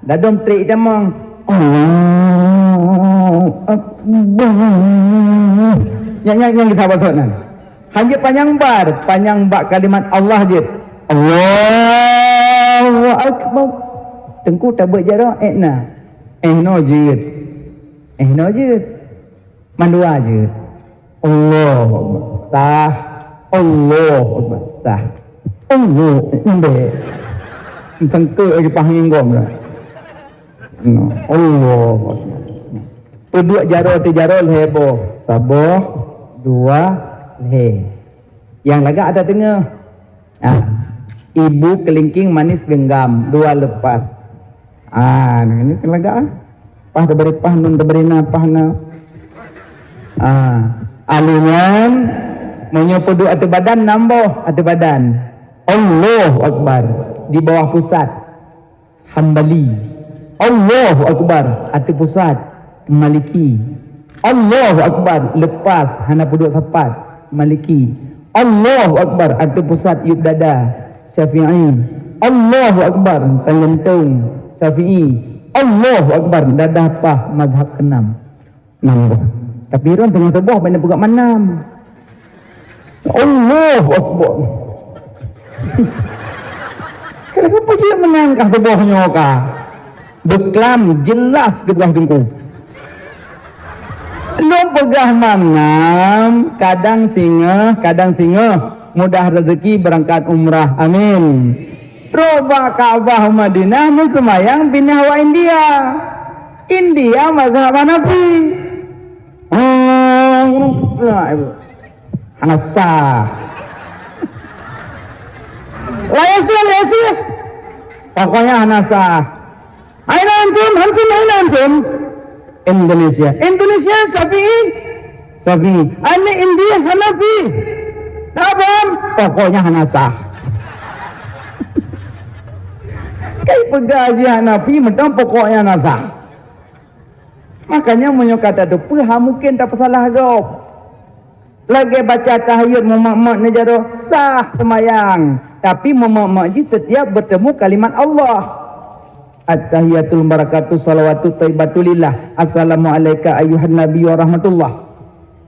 Dadom trik tamong. Allahu Akbar. Nyan, nyan, nyan kita baca nan. Hana panyang bar, panyang bak kalimat Allah jeuet. Allahu Akbar. Teungku tabeuet jaroe, eh na. Eh no jeuet. Eh no jeuet. Mandua jeuet. Allahu Akbar. Sah. Allahu Akbar. Sah. Allahu Akbar. Sangka lagi paham gom dah. No. Allahu Akbar. Peuduek jaroe teuh jaroe lhèe boh. Saboh, dua, lhèe. Nyang lagak ada teungoh. Ah, ibu kelingking manis genggam, dua lepas. Ah, ini kelagak. Pah teuberi pah nun teuberi na pah na. Ah, alunyan meunyoe peuduek ateueh badan nam boh ateueh badan. Allahu Akbar di bawah pusat. Hambali. Allahu Akbar, ateueh pusat, Maliki. Allahu Akbar, lepas, hana peuduek sapat, Maliki. Allahu Akbar, ateueh pusat, yub dada, Syafi'i. Allahu Akbar, tan jantung, Syafi'i. Allahu Akbar, dadah pah, mazhab keenam. Nam boh. Tapi droen teungoh saboh bak na peugah manam. Allahu Akbar. Kenapa jeuet meunangkah saboh nyoe ka? Beuklam jelas geupeugah teungku. Lôn peugah manam, kadang singoh, kadang singoh. Mudah rezeki beurangkat umrah. Amin. Trok bak Ka'bah Madinah, meuseumayang pinah bak India. India mazhab Hanafi. Oh, hana sah. La yasih, la yasih. Pokoknya hana sah. Aina antum? Antum aina antum? Indonesia. Indonesia Syafi'i? Syafi'i. Aneuk India Hanafi? Tak paham? Pokoknya hana sah. Kai peugah jih Hanafi, meuteumé pokoknya hana sah. Makanya meunyoe ka tateupeue, ha mungken tapeusalah gob. Lagèe baca tahiyat meumak-mak neujaroe sah seumayang, tapi meumak-mak jih setiap bertemu kalimat Allah. At-tahiyatul mubarakatuh shalawatut thayyibatu lillah. Assalamu alaika ayyuhan nabiyyu wa rahmatullah.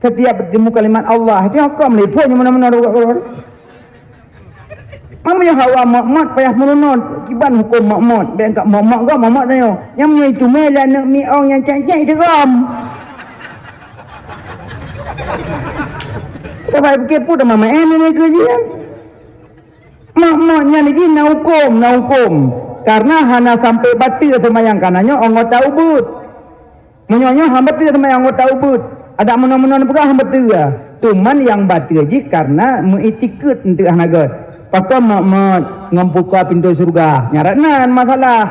Setiap bertemu kalimat Allah, dia hukum liput nyang mana-mana dua orang. Mamu nyang hawa mot-mot payah meurunon, kiban hukum mot-mot, bèk ka mot-mot gom mot-mot nyoe. Nyang meunyoe itu mé lé aneuk mi ong nyang cek-cek itu gom. Kita baik pikir pun sama main ni ke jian. Mot-mot nyan jih na hukum, na hukum. Karena hana sampai bateue seumayang, karena nyoe anggota ubeut. Meunyoe nyoe hana bateue seumayang anggota ubeut. Adak meunoe-meunoe neupeugah hana bateue. Cuman nyang bateue jih karena meuitikeuet enteuk hana gèt. Pakon mot-mot ngon puka pintoe syeuruga. Nyarat nan masalah.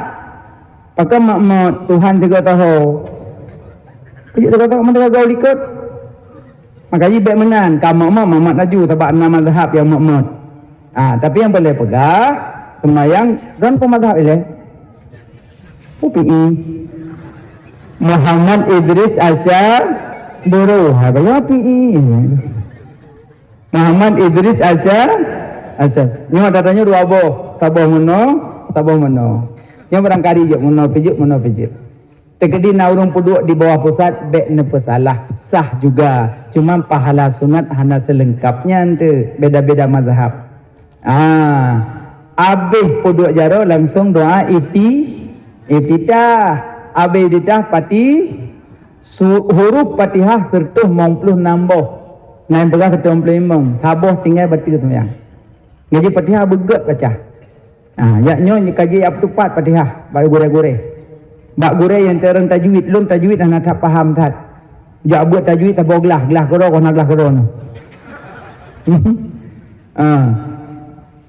Pakon mot-mot Tuhan sigoe taho. Jeuet sigoe taho mantong gaul likot. Maka jih bèk meunan, ka mot-mot, mot-mot laju, sabab na mazhab nyang mot-mot. Ah, tapi nyang boleh peugah, seumayang, droen peue mazhab ilèe? Syafi'i. Muhammad Idris Asya Buru, ha, Syafi'i. Muhammad Idris Asya, Asya. Nyoe data nyoe dua boh, saboh meunoe, saboh meunoe. Nyoe barangkali jeuet meunoe pijeuet, meunoe pijeuet. Teukeudi na ureueng peuduek di bawah pusat, bèk neupeusalah. Sah juga. Cuma pahala sunat hana seulengkap nyan teuh. Beda-beda mazhab. Ah, abéh peuduek jaroe langsung doa iti-, iftitah. Abéh iftitah pati su-, huruf Fatihah seratus limong puluh enam boh. Nyan peugah seratus limong puluh limong. Saboh tinggai bateue seumayang. Ngaji Fatihah beugèt baca. Ha, jak nyoe ka jeuet jak peutupat Fatihah bak gurèe-gurèe. Bak gurèe nyang teurimong tajwid, lôn tajwid hana that paham that. Jak buet tajwid saboh glah, glah keudroe, hana glah keudroe nyoe. Ha.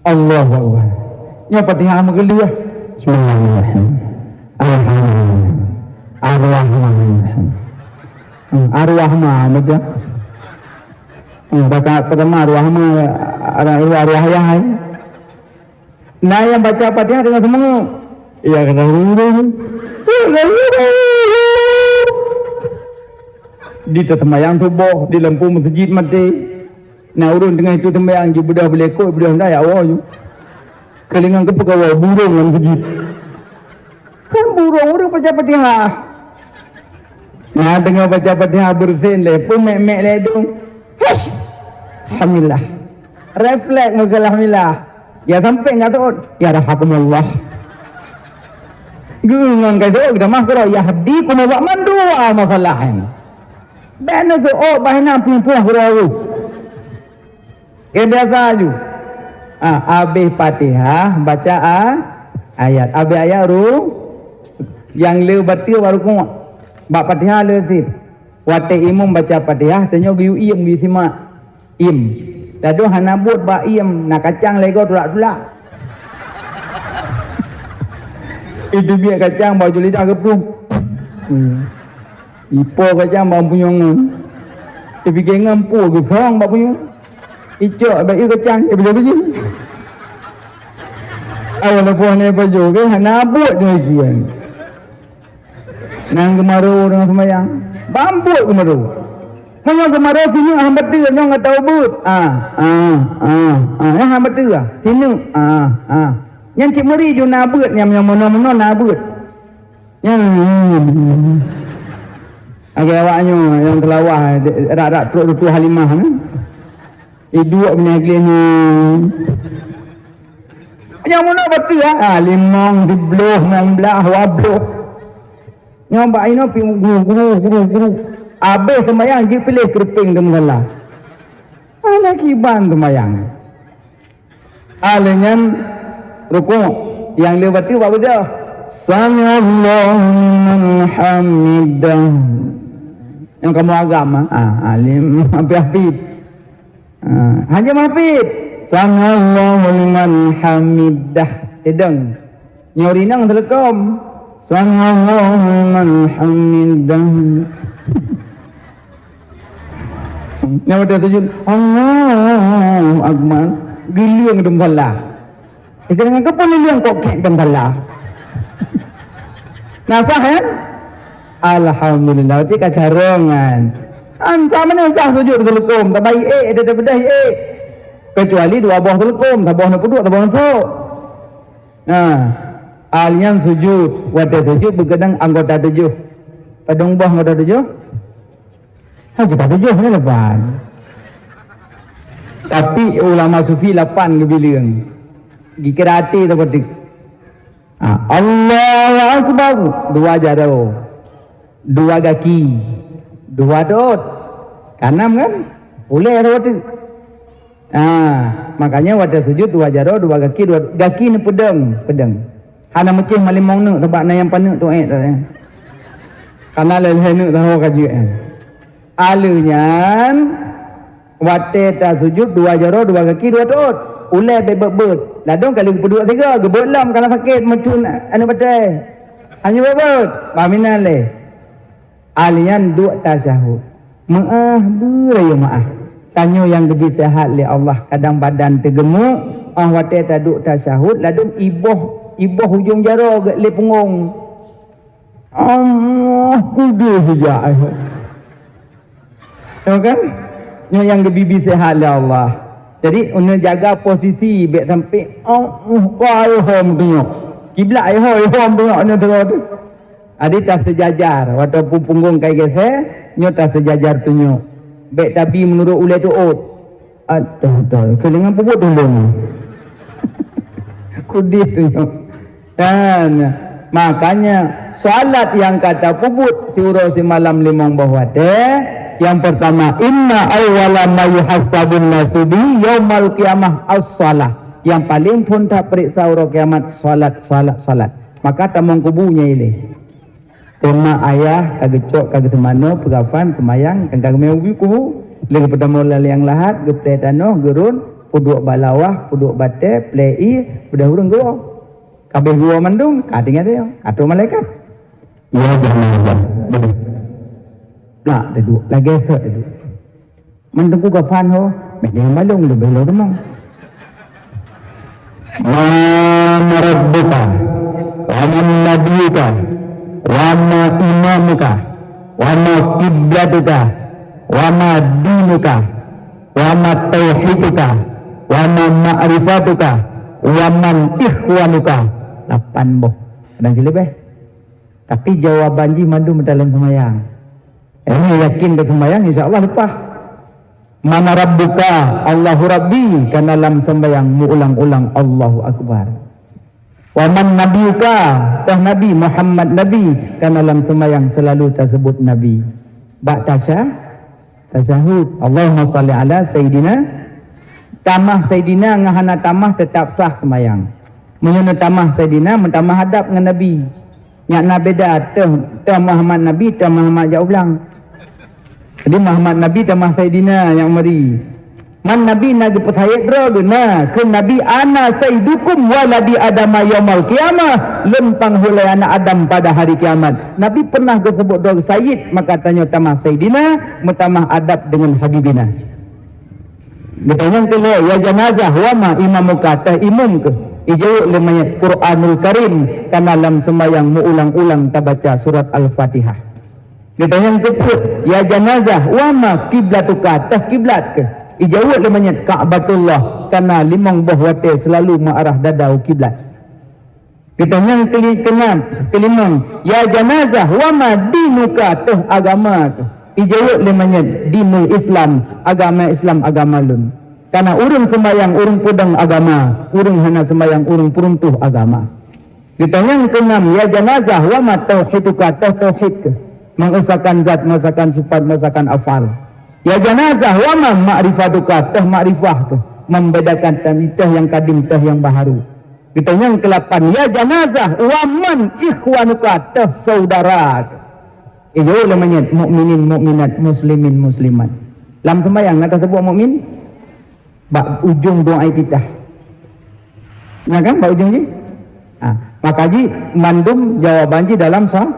Allahu Akbar. Nyoe Fatihah meugeuleueh. Bismillahirrahmanirrahim. Alhamdulillah. Ar-Rahmanirrahim. Hmm, Ar-Rahman baca. Hmm, rakaat pertama Ar-Rahman, Ar-, Ar-, Ar-, Ar-, Ar-, Na nyang baca Fatihah deungon seumeungeup. Ya, kena urung. Di teuseumayang suboh, di lampu meuseujid maté. Na ureueng teungoh itu seumayang, jibeudôh beuleukot, jibeudôh nda, ya Allah, ju. Keulingan keupeue kawa burông lam meuseujid. Kan burông ureueng baca Fatihah. Nah, teungoh baca Fatihah beureusen lé, peumek-mek lé dong. Hush! Alhamdulillah. Refleks meukeue alhamdulillah. Ya sampai nggak tahu, ya rahakumullah. Geungon kai tu kita mah kira yahdikumullah mandua masalah ni. Bèk na seuôt bah na puih-puih kira tu. Oke, biasa aju. Ah, habéh Fatihah, baca a-, ayat. Habéh ayat ru-, nyang le bateue baru kuat. Bak Fatihah le sit. Watèe imum baca Fatihah, tanyoe geuyue iem, geuyue simak. Iem. Dadong hana buet bak iem, na kacang lego tulak-tulak. Itu biet kacang bak ujong lidah geuplueng. Hmm. Ipo kacang bak punyueng ngon. Ipike ngon pu geusong bak punyueng. Icok bak ié kacang, ié bela biji. Awak lepoh ni baju ke, hana buet dia kian. Nang geumaro deungon seumayang. Bambuk geumaro. Meunyoe geumaro sineuk han beutôi nyoe ngon taubeut. Ah, ah, ah, ah, nyan han beutôi ah. Sineuk. Ah, ah. Nyan cit meuri ju na beuet nyang, nyang meunoe-meunoe na beuet. Nyan. Lagèe awak nyoe nyang teulawah rak-rak trok tutoe Halimah nyoe. Iduek binéh gleh nyoe. Nyang meunoe beutôi ah. Ah, limong, sibloh, nam blah, dua bloh. Nyoe bak inoe pi guru, guru, guru, guru. Abéh seumayang jipiléh keureupeng di musala. Alah kiban seumayang. Alah nyan rukuk. Nyang le bateue bak beudôh. Sami'allahu liman hamidah. Nyang kamoe agam ah. Ah, alim api-api. Ha, hana mahfid. Sami'allahu liman hamidah. Teudong. Nyoe rinong teuleukom. Sami'allahu liman hamidah. Nyoe dah sujud. Allahu Akbar. Geuleueng dum salah. Ika dengan kepala yang kok kek dan bala. Nah, sah kan? Alhamdulillah, cik ka carong kan. An sama ni sah sujud teuleukom, tabai eh, ada bedah eh. Kecuali dua boh teuleukom, saboh na puduk, saboh na sok. Nah, alian sujud, wadah sujud berkedang anggota tujuh. Padang boh anggota tujuh? Hana ka tujoh, hana lapan. Tapi ulama sufi lapan geubileung. Dikira até sapeue teuk. Ha, Allahu Akbar, dua jaroe, dua gaki, dua dot. Kanam kan? Ulèe dua teuk. Ha, makanya watèe sujud dua jaroe, dua gaki, dua gaki ni peudong, peudong. Hana meucéh malimong neuk, sabab na nyang paneuk tu, eh, tak, eh. Karena lhèe-lhèe neuk tahu ka jeuet, eh. Aleuh nyan, watèe tasujud dua jaroe, dua gaki, dua dot. Ulèe bèk beuet-beuet. Ladôm kali geupeuduek sigoe, geubeuet lom, kana sakét meucun aneuk batèe. Hana beuet-beuet. Bah meunan lé. Aleuh nyan duek tasyahud. Meu'ah beuraya meu'ah. Tanyoe nyang geubri seuhat lé Allah, kadang badan teugeumuk, 'oh watèe taduek tasyahud, ladôm iboh, iboh ujông jaroe geuh lé punggông. Allah, kudeh jak, eh. Tau kan? Nyoe nyang geubi-bi seuhat lé Allah. Jadi, uneuk jaga posisi, bèk sampai, Allah, ka ayeuhom tunyok. Kiblat ayeuhom, ayeuhom tunyok nyoe tu. Jadi, taseujajar. Watèe punggông ka geusé, nyoe taseujajar tunyok. Bèk tabi meunurot ulèe tuôt. Aduh, aduh, keulingan peubuet dulu. Kudeh tunyok. Dan makanya, salat nyang ka tapeubuet siuroe simalam limong boh watèe, nyang pertama, "Inna awwala ma yuhasabun nasu bi yaumal qiyamah as-shalah." Nyang paleng phôn tapeuriksa uroe kiamat, salat, salat, salat. Maka tamong kubu nyan ilèe. Teuma ayah ka geucok, ka geuseumanoe, peukafan, seumayang, ka geumè ubé kubu. Lheueh geupeudamong lam liang lahat, geuplè tanoh, geurôn, peuduek bak lawah, peuduek batèe, plè ié, peudah ureueng geuwoe. Ka abéh geuwoe mandum, ka tinggai dia, ka troh malaikat. Ya janazah. Plak teuduek, lagèe sot teuduek. Man teungku gafan ho, meunan balong leubeh lom rumoh. Man rabbuka, wa man nabiyuka, wa ma imamuka, wa ma qiblatuka, wa ma dinuka, wa ma tauhiduka, wa ma ma'rifatuka, wa man ikhwanuka. Lapan boh. Kadang sileubeh. Tapi jawaban jih mandum dalam seumayang. Ini yakin bak seumayang, insya Allah leupah. Mana rabbuka, Allahu Rabbi, kana lam seumayang meuulang-ulang Allahu Akbar. Wa man nabiyuka, toh Nabi Muhammad Nabi, kana lam seumayang selalu tasebut Nabi. Bak tasya-, tasyahud, Allahumma salli ala Sayyidina. Tamah Sayyidina ngon hana tamah teutap sah seumayang. Meunyoe neutamah Sayyidina, meutamah adab ngon Nabi. Nyak na beda, teuh, teuh Muhammad Nabi, teuh Muhammad jak u blang. Jadi Muhammad Nabi tamah Saidina nyang meuri. Man Nabi na geupeusayid droe geuh na, kheun Nabi, "Ana sayyidukum waladi Adama yaumal qiyamah." Lôn panghulai aneuk Adam pada hari kiamat. Nabi pernah geuseubut droe geuh sayyid, maka tanyoe tamah Saidina, meutamah adab deungon Habibina. Geutanyong keu lhèe, "Ya janazah, wa ma imamuka?" Teuh imum keuh? Ijaweueb lé manyét, "Quranul Karim, kana lam seumayang meuulang-ulang tabaca surat Al-Fatihah." Geutanyong keu peuet, "Ya janazah, wa ma kiblatuka?" Teuh kiblat keuh? Ijaweueb lé manyét, "Ka'batullah, kana limong boh watèe seulalu meuarah dada u kiblat." Geutanyong keuli-, keunam, keulimong, "Ya janazah, wa ma dinuka?" Teuh agama keuh? Ijaweueb lé manyét, "Dinul Islam, agama Islam agama lôn." Kana ureueng seumayang, ureueng peudong agama, ureueng hana seumayang, ureueng peuruntuh agama. Geutanyong keunam, "Ya janazah, wa ma tauhiduka?" Teuh tauhid keuh? Mengesahkan zat, mengesahkan sifat, mengesahkan afal. "Ya janazah, wa ma ma'rifatuka?" Teuh makrifah keuh? Membedakan teuh nyang kadim, teuh nyang baharu. Geutanyong keulapan, "Ya janazah, wa man ikhwanuka?" Teuh saudara keuh? Ijaweueb lé manyét, "Mukminin mukminat, muslimin muslimat." Lam seumayang na taseubut mukmin? Bak ujong doa iftitah. Na kan bak ujong jih? Ha, maka jih mandum jawaban jih dalam sa-,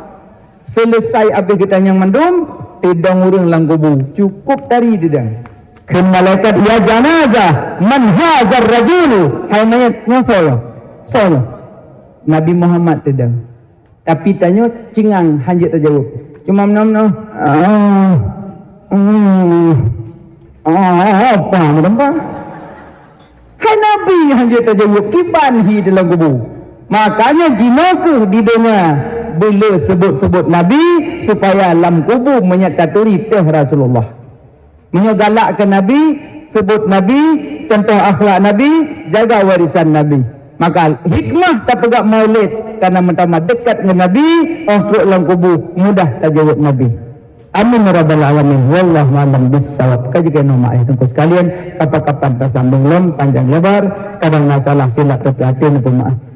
selesai abéh geutanyong mandum, teudong ureueng lam kubu. Cukup tari teudong. Kheun malaikat, "Ya janazah, man hazar rajulu?" Hai manyét, nyoe soe nyoe? Soe nyoe? Nabi Muhammad teudong. Tapi tanyoe cingang hanjeuet tajaweueb. Cuma meunoe-meunoe, "Ah, hmm, ah, apa meunoe?" Hai Nabi hanjeuet tajaweueb, kiban hi dalam kubu. Makanya jinoe keuh di donya, Beu le seubot-seubot Nabi, supaya lam kubu meunyoe taturi teuh Rasulullah. Meunyoe galak keu Nabi, seubot Nabi, cuntoh akhlak Nabi, jaga warisan Nabi. Maka hikmah tapeugah maulid, karena meutamah dekat ngon Nabi, óh trok lam kubu mudah tajaweueb Nabi. Amin ya rabbal alamin. Wallahu a'lam bissawab. Ka jeuet keunoe maaf teungku sekalian, kapan-kapan tasambong lom panjang lebar, kadang na salah silap teupeue até neupeumaaf.